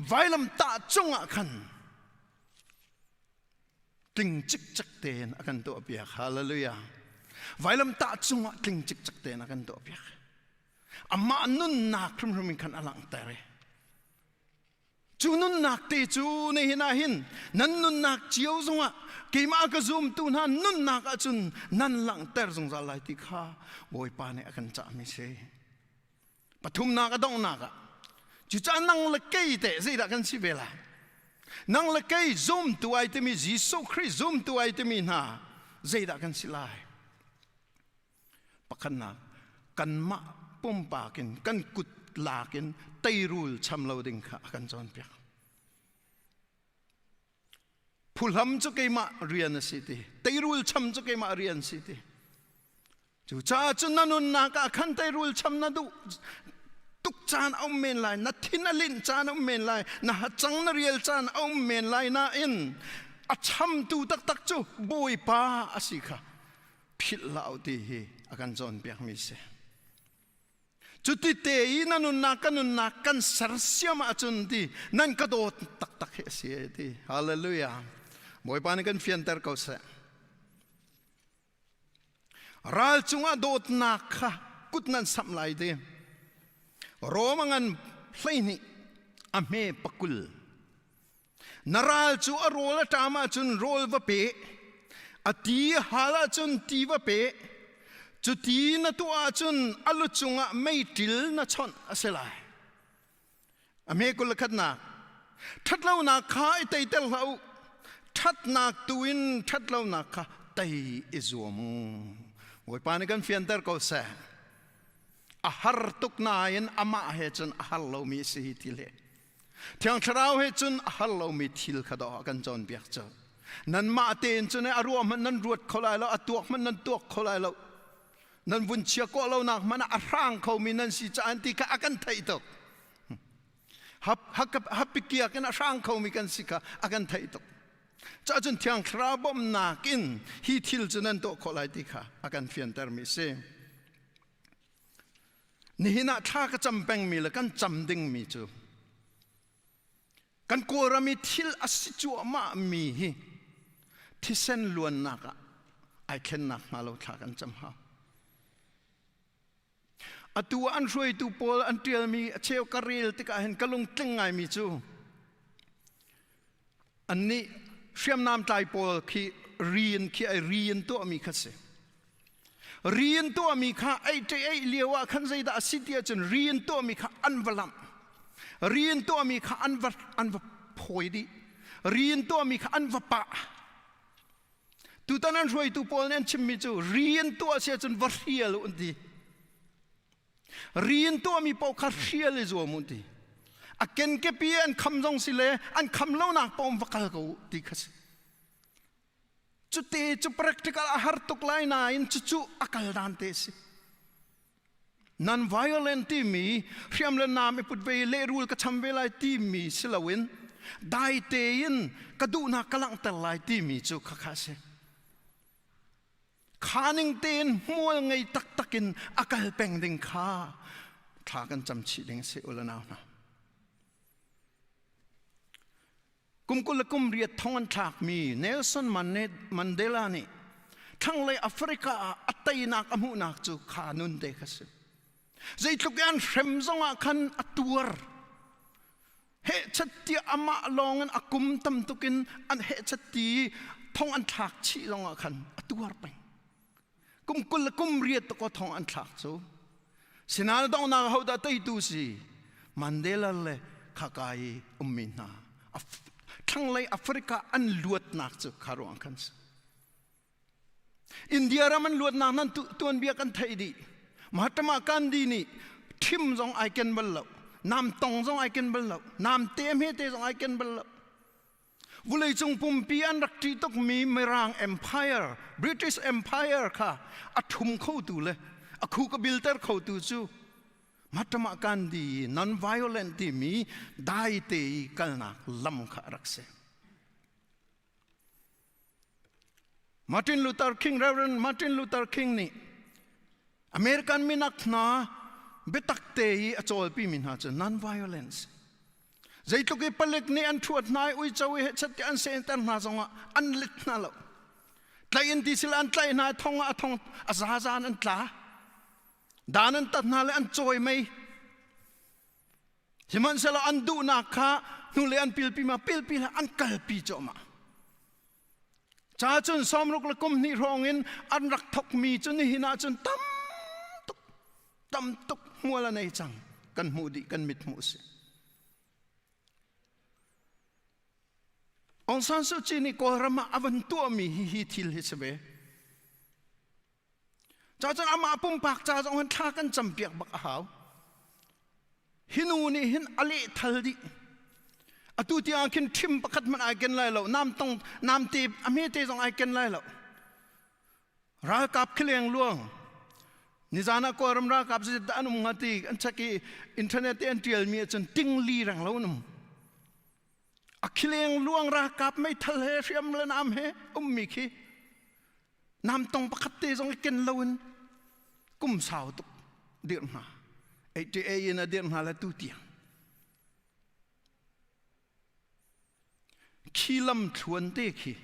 vailamtah cungah khan tling cikcek tein a kan tuahpiak. Hallelujah. Vailamtah cungah tling cikcek tein a kan tuahpiak. Amah nunnak hrimhrim in khan a langhter i Cu nunnak te cu nihin ah hin nan nunnak cio zongah keimah ka zumtu hna nunnak ahcun nan langhter zungzal lai ti kha Bawipa nih a kan cahmi si. Pathumnak a donghnak ah cucaah nang le kei teh zeidah kan si ve lai? Nang le kei zumtu ai timi Jesuh Khrih zumtu ai timi hna zeidah kan si lai? Pakhatnak, kanmah pumpak in kan kut lak in teirul cham lo ding kha a kan cawnpiak. Phuhlam cu keimah rian a si ti, teirul cham cu keimah rian si ti. Cucaah cun na nunnak ah khan teirul cham na duh tuk caan a um men lai, na thin a linh caan a um men lai, na hacang na rial caan a um men lai nain a chamtu taktak cu Bawipa a si kha philh hlah u ti hi a kan cawnpiakmi si. Cuti te i na nunnak ka nunnak kan sersiam ahcun ti nan ka dawt taktak hi a si ti. Hallelujah. Bawipa nih kan fianter ko seh. Ral cungah dawtnak kha kut nan samh lai ti. Rom a ngan 12 a hme pakul. Na ral cu a rawl a ṭam ahcun rawl va pe, a ti a hal ahcun ti va pe. Cu ti na tuah ahcun a lu cungah meiṭil na chawnh a si lai. A hme 21 nak. Ṭhatlonak kha i teiter hlah u. Ṭhatnak tu in ṭhatlonak kha tei i zuam u. Bawipa nih kan fianter ko seh. A har tuk nain amah he cun a har lomi a si hi ti le Thiang Thlarau he cun a har lomi thil kha dawh a kan cawnpiak cu. Nanmah tein cun a ruah hmanh nan ruat kho lai lo, a tuak hmanh nan tuak kho lai lo. Nan vun chia kawh lonak hmanh ah a hrang khomi nan si caah ti kha a kan theih tuk. Hapikiak in a hrang khomi kan si kha a kan theih tuk. Cah cun Thiang Thlarau bawmhnak in hi thil cu nan tuah khawh lai ti kha a kan fiantermi si. Nihin ah thla ka cam pengmi le kan cam dingmi cu kan Kawlram i thil a si cuahmah mi hi thisen luannak ah ai thlennak hnga lo thla kan cam hau. Atu ah an hruaitu pawl an ṭialmi a cheu ka rel tikah hin ka lungtling ngaimi cu annih hriamnam tlai pawl khi ri in khi ai ri in tuahmi kha si. Ri in tuahmi kha ei ṭe ei lio ah khan zeidah a si ti ahcun ri in tuahmi kha an va lamh. Ri in tuahmi kha an va an va phawi dih. Ri in tuahmi kha an va pah. Tutan an hruaitu pawl nih an chimmi cu ri in tuah si ahcun va hrial u an ti. Ri in tuahmi paoh kha hrial i zuam u ti. A kenkepi an kham zong si le an kham lonak paoh va kal ko u ti kha si. Cute cu practical a har tuk lai nain cucu a kal dan te si. Non violent timi hriam le nam i put ve lehrul ka cham ve lai timi si loin dai tein ka duhnak ka langhter lai timi cu khakha si. Kha ning tein hmual ngei taktak in a kal peng ding kha thla kan cam chih ding si u le nau hna. Kum 20 le kum riat thong an thlakmi Nelson Mandela nih thlanglei Africa ah a teinak a hmuhnak cu kha nun te kha si. Zeitluk i an hrem zongah khan a tuar. Hehchat tiah amah lawngin a kum tam tukin an hehchat ti thong an thlak chih zongah khan a tuar peng. Kum 20 le kum riat ko thong an thlak cu. Sinain donghnak hodah teitu si? Mandela le khaka i ummi hna thlanglei Africa an luatnak cu kha ruang khan si. India ram an luatnak nan tuanbia kan theih dih. Mahatma Gandhi nih thim zong ai ken bal lo. Nam tong zong ai ken bal lo. Nam te hme te zong ai ken bal lo. Vuleicung pumpi an rak ṭih tukmi Mirang Empire, British Empire kha a ṭhum khotu le a khu ka bilter khotu cu Mahatma Gandhi non-violent timi dai te i kalnak lam kha a rak si. Martin Luther King, Reverend Martin Luther King nih American minak hna biatak te i a cawlpimi hna cu non-violence. Zeitluk i palik nih an ṭhuat hna i uico i hechet ti an senter hna zongah an lit hna lo. Tlaih in ti sila an tlaih hna i thong ah a thong a zazan an tla. Dan an tat hna le an cawi mei. Sihmanhsehlaw an duhnak kha hnulei an pilpi ma pilpi hlah an kalpi cuahmah. Ca cun sawmruk le kum hnih hrawng in an rak thokmi cu nihin ah cun tam tuk tam tuk hmual a nei cang kan hmuh dih kan mit hmuh si. Aung San Suu Kyi nih Kawlram ah a van tuahmi hi hi thil hi si ve. Cacun amah pumpak ca zong hin thla kan campiak bak a hau. Hi nu nih hin a lehthal dih. Atu tiang khin ṭhim pakhat hmanh ai ken lai lo. Nam tong nam te a hmete zong ai ken lai lo. Ralkap khileng luang. Nizan ah Kawlram ralkap zit dah an um hnga ti an check i internet te an ṭialmi ahcun tingli reng lo an um. A khileng luang ralkap meithal he hriam le nam he ummi khi Namtong pakhat te zong i ken loin kum sau tuk dirh hna. ATA in a dirh hna le tu tiang. Khi lam thluan te khi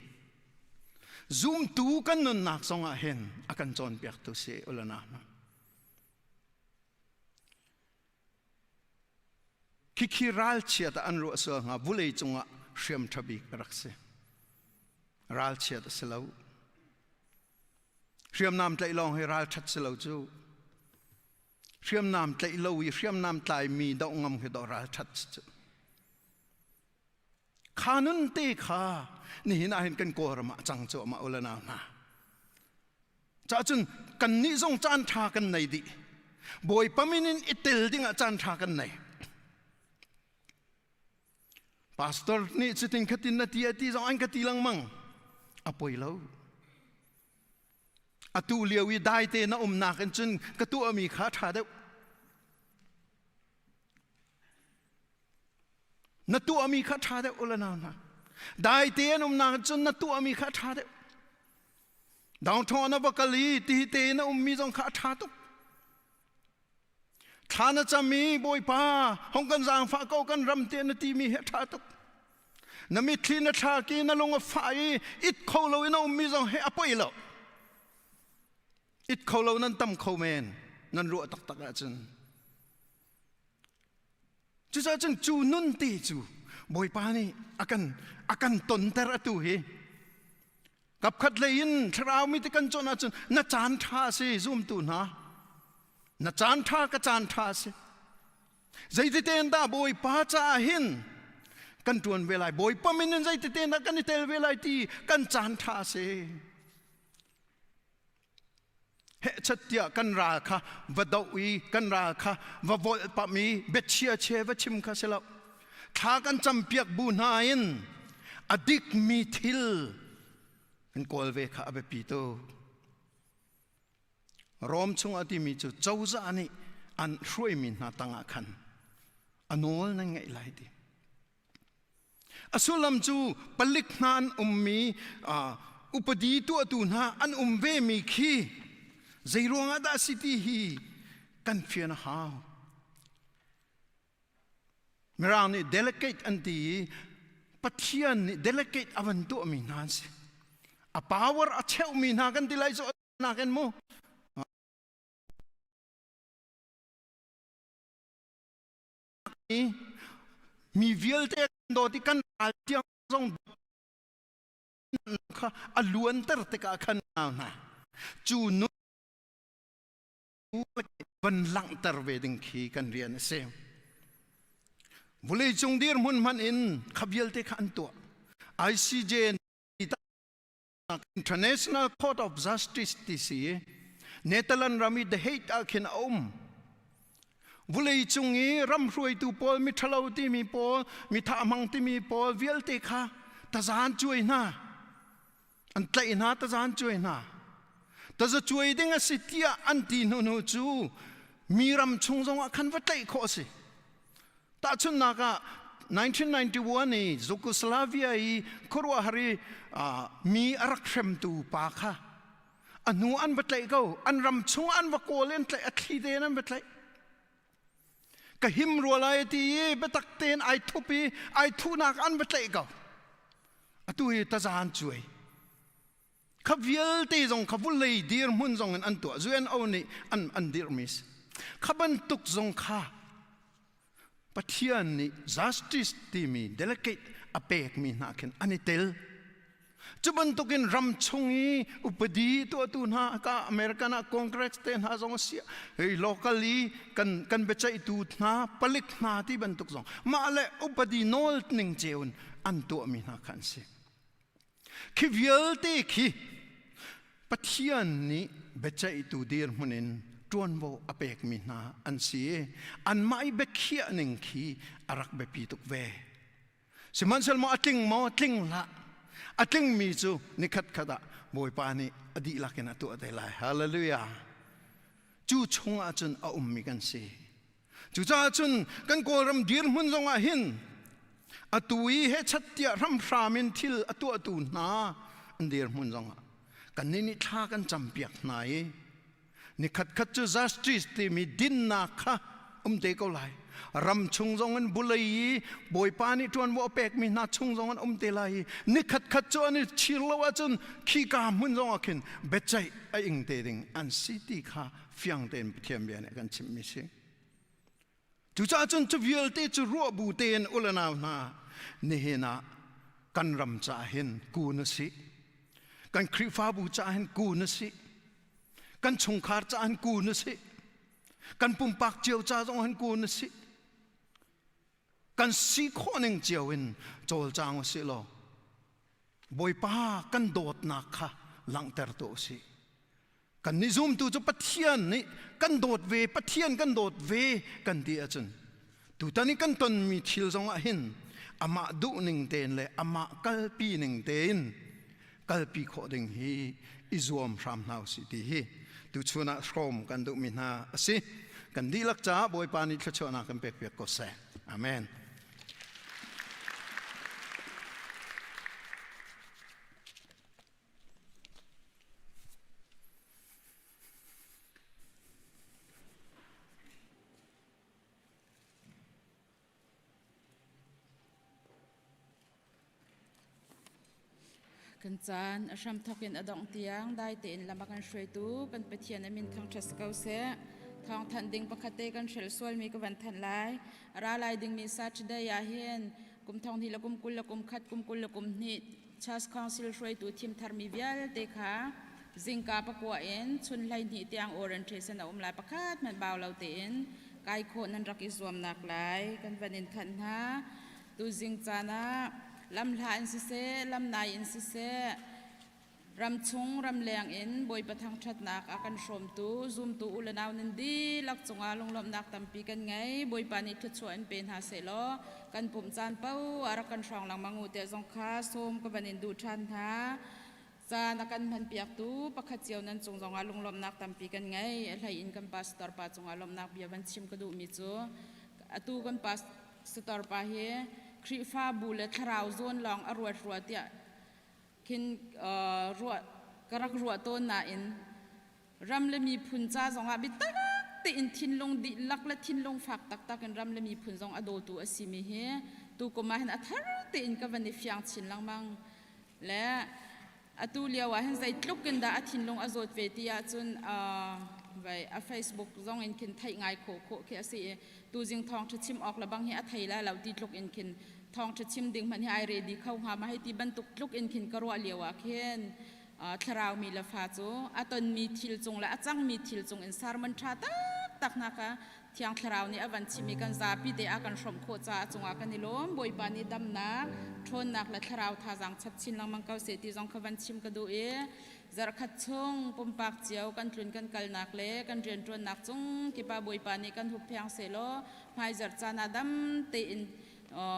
zumtu kan nunnak zong ah hin a kan cawnpiaktu si ulana hna. Khikhi ralchiat ah an ruah sual hnga vulei cungah hriam ṭha bik a rak si. Ralchiat a si lo. Hriamnam tlaih lawng hi ralṭhat si lo cu. Hriamnam tlaih lo i hriamnam tlaimi doh ngam hi doh ralṭhat si cu. Kha nun te kha nihin ah hin kan Kawlram ah cang cuahmah u le nau hna. Cahcun kannih zong caan ṭha kan nei dih. Bawipa min in i tel dingah caan ṭha kan nei. Pastor nih cutin khatin na ti a ti zong an ka ti lengmang. A poi lo. Atu lio i daite na umnak in cun ka tuahmi kha ṭha deuh. Na tuahmi kha ṭha deuh u le nau hna. Daite an umnak cun na tuahmi kha ṭha deuh. Downtown na va kal i tihi te na ummi zong kha a ṭha tuk. Thla na cam i Bawipa hong kan zaangfah ko kan ram te na timi hi a ṭha tuk. Na mitthli na thlak i na lung a fah i it kho lo in a ummi zong hi a poi lo. It kho lo nan tam kho men nan ruah taktak ahcun. Cucaah cun cu nun te cu Bawipa nih a kan a kan tonter atu hi. Kapkhat lei in thlarau mi te kan cawn ahcun na caan ṭha a si zumtu hna. Na caan ṭha ka caan ṭha a si. Zeititein dah Bawipa caah hin kan ṭuan ve lai. Bawipa min in zeititein dah kan i tel ve lai ti kan caan ṭha a si. Hehchat tiah kan ral kha va doh i kan ral kha va volhpamh i biachia che va chim kha si lo. Thla kan campiak bu hna in a dikmi thil kan kawl ve kha a biapi tuk. Rom chung a timi cu cozah nih an hruaimi hna tangah khan a nawl nan ngeih lai ti. A sullam cu palik hna an ummi upadi tuahtu hna an um vemi khi zeiruang ah dah a si ti hi kan fian a hau. Mirang nih delegate an ti i Pathian nih delegate a van tuahmi hna an si. A power a cheuhmi hna kan ti lai cu nakin mu. Mi vialte kan dawt i kan ral tiang zong kha a luanter tikah khan hna cu nun van langhter ve ding khi kan rian a si. Vawleicung dirhmun hmanh in kha vialte kha an tuah. ICJ International Court of Justice ti si Netherlands ram i The Hague ah khin a um. Vulei cung i ram hruaitu pawl, miṭhalo timi pawl, mitha hmang timi pawl vialte kha tazan cuai hna. An tlaih hna, tazan cuai hna. Taza cuai ding a si tiah an ti hnu hnu cu mi ram chung zongah khan va tlaih khawh a si. Tahchunhnak ah 1991 i Yugoslavia i khuaruahhar i mi a rak hremtu pa kha a hnu an va tlaih ko. An ram chung an va kawl i an tlaih, a thli tein an va tlaih. Ka him rua lai ti i biatak tein ai thup i ai thuhnak an va tlaih ko. Atu hi tazan cuai. Kha vialte zong kha vulei dirhmun zong in an tuah. UNO nih an dirhmi si. Kha bantuk zong kha Pathian nih justice timi delegate a pekmi hna khin an i tel. Cu bantukin ram chung i upadi tuahtu hna ka American ah Congress te hna zong a si hei local i kan kan biaceihtu hna palik hna ti bantuk zong mah le upadi nawl ning ceu in an tuahmi hna kha an si. Khi vialte khi Pathian nih biaceihtu dirhmun in ṭuanvo a pekmi hna an si i anmah i biakhiah ning khi a rak biapi tuk ve. Sihmanhsehlaw maw a tling maw? Tling hlah. A tlingmi cu nikhat khat ah Bawipa nih a dihlak in a tuah te lai. Hallelujah. Cu chungah cun a ummi kan si. Cucaah cun kan Kawlram dirhmun zongah hin atu i hechat tiah hramhram in thil a tuahtu hna an dirhmun zongah kannih nih thla kan campiak hna i nikhat khat cu justice timi dinnak kha um te ko lai. Ram chung zong in bulei i Bawipa nih ṭuanvo a pekmi hna chung zong an um te lai i nikhat khat cu an i chir lo ahcun khika hmun zongah khin biaceih a ing te ding an si ti kha fiang tein Pathian bia nih a kan chimhmi si. Cucaah cun cu vialte cu ruah bu tein u le nau hna nihin ah kan ram caah hin kun a si. Kan Khrihfabu caah hin kun a si. Kan chungkhar caah hin kun a si. Kan pumpak cio ca zong hin kun a si. Kan si khawh ning cio in cawlcang u sih law Bawipa kan dawtnak kha langhter tuah u sih. Kan nih zumtu cu Pathian nih kan dawt ve, Pathian kan dawt ve kan ti ahcun tutan i kan tonmi thil zongah hin amah duhning tein le amah kalpi ning tein kalpi khawh ding hi i zuam hram hna usih ti hi tuchun ah hrawm kan duhmi hna a si. Kan dihlak caah Bawipa nih thluachuahnak kan pekpiak ko seh. Amen. Kan caan a hramthawk in a dongh tiang dai tein lam a kan hruaitu kan Pathian a min thangṭhat si ko seh. Thawngthanh ding pakhat te kan hrelh sualmi ka van thanh lai. A ra lai dingmi Saturday ah hin kum thong hnih le kum 20 le kum khat kum 20 le kum hnih Church Council hruaitu thim tharmi vialte kha zingka pakua in chun 12 tiang orientation a um lai pakhat hmanh bau lo tein kai khawh nan rak i zuamnak lai kan van in thanh hna. Tuzing caan ah lamhla in siseh, lamnai in siseh, ramchung ramleng in Bawipa thangṭhatnak a kan hrawmtu zumtu u le nau nan dihlak cungah lunglawmhnak tampi kan ngei. Bawipa nih thluachuah in pe hna sehlaw kan pumh caan paoh ah rak kan hrawng lengmang u tiah zong kha sawm ka van in duh ṭhan hna. Caan a kan hmanpiaktu pakhat cio nan cung zongah lunglawmhnak tampi kan ngei. A hlei in kan pastor pa cungah lawmhnak bia van chim ka duhmi cu atu kan pastor pa hi Khrihfabu le thlarau zawn lawng a ruat rua tiah khin ruah ka rak ruah tawn nain ram le miphun ca zongah biatak tein thinlung dihlak le thinlung fak taktak in ram le miphun zong a dawtu a simi hi tukum ah hin a thar tein ka van i fiang chin lengmang le atu lio ah hin zeitluk in dah a thinlung a zawt ve ti ahcun vai a Facebook zong in khin theih ngai khawh khawh khi a si i tuzing thawngṭha chim awk le bang hi a thei lai lo ti tluk in khin thawngṭha chim ding hmanh hi ai ready kho hnga ma hei ti bantuk tluk in khin ka ruah lio ah khin thlarau mi le fa cu a tonmi thil cung le a cangmi thil cung in sermon ṭha taktak hna kha Thiang Thlarau nih a van chim i kan zapi te a kan hrawmh khawh caah cungah kan i lawm. Bawipa nih damnak, ṭhawnnak le thlarau thazaang chap chin lengmang ko seh ti zong kha van chim ka duh i. Zarhkhat chung pumpak cio kan tlun kan kalnak le kan rianṭuannak cung kipa Bawipa nih kan huppheng sehlaw hmaizarh caan ah dam tein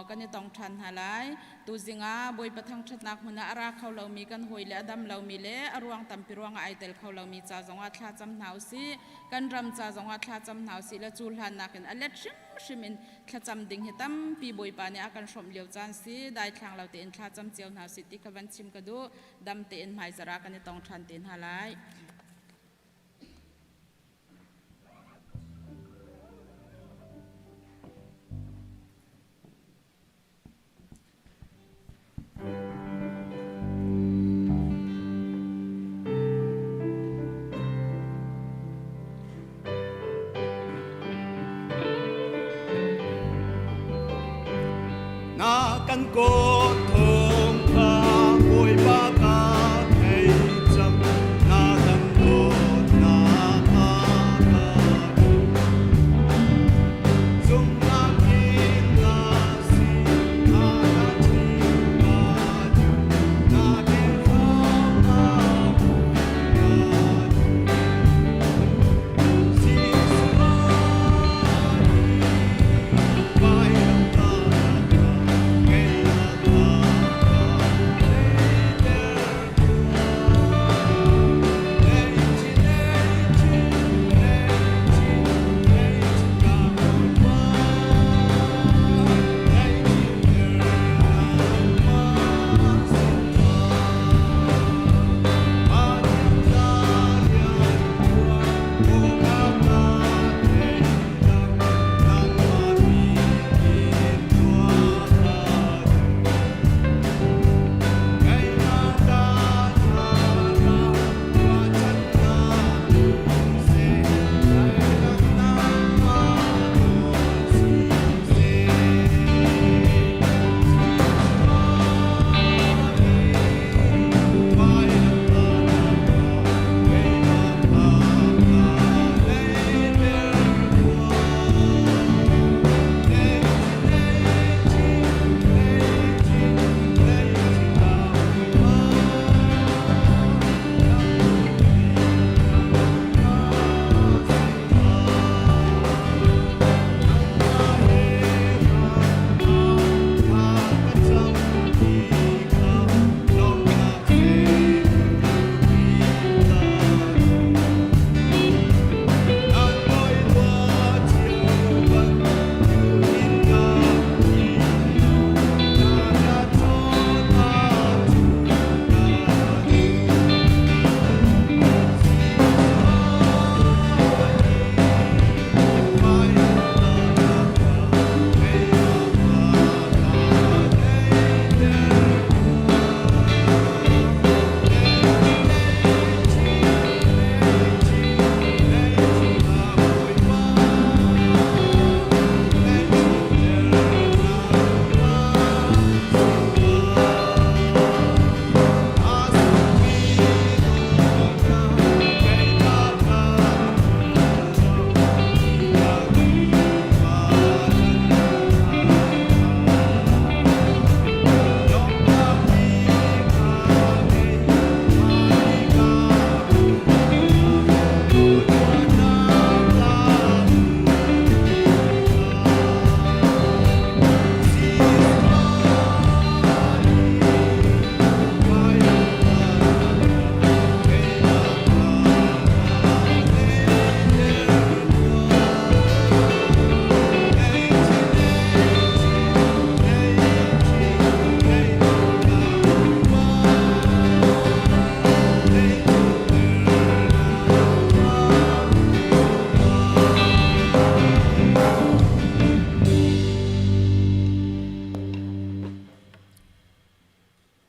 kan i tong ṭhan hna lai. Tuzing ah Bawipa thangṭhatnak hmun ah a ra kho lomi kan hawi le a dam lomi le a ruang tampi ruangah ai tel kho lomi ca zongah thla cam hna usih. Kan ram ca zongah thla cam hna usih le cu hlan nakin a let hrimhrim in thlacam ding hi tampi Bawipa nih a kan hrawmh lio caan si. Daithlang lo tein thla cam cio hna usih ti kha van chim ka duh. Dam tein hmaizarh ah kan i tong ṭhan te hna lai. Na kan kawt thawng kha Bawipa ka thei cang na kan dawtnak a ka Zumhnak in na si a ka chim ka duh na ke thawng a hmu ka duh Sisua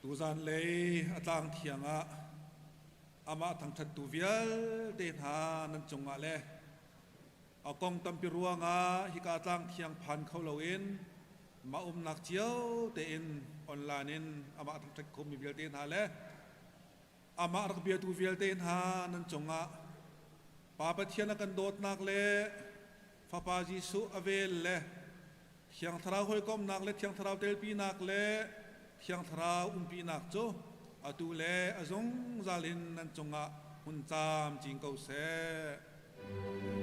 Tuzan lei a tlang thiang ah amah thangṭhattu vialte hna nan cungah le a kong tampi ruangah hika tlang thiang phan kho loin mah umnak cio tein online in amah thangṭhat khomi vialte hna le amah rak biatu vialte hna nan cungah Pa Pathian a kan dawtnak le Fapa Jesuh a vel le Thiang Thlarau hawikomhnak le Thiang Thlarau telpinak le Thiang Thlarau umpinak cu. Atu le a zungzal in nan cungah hmun camcin ko seh.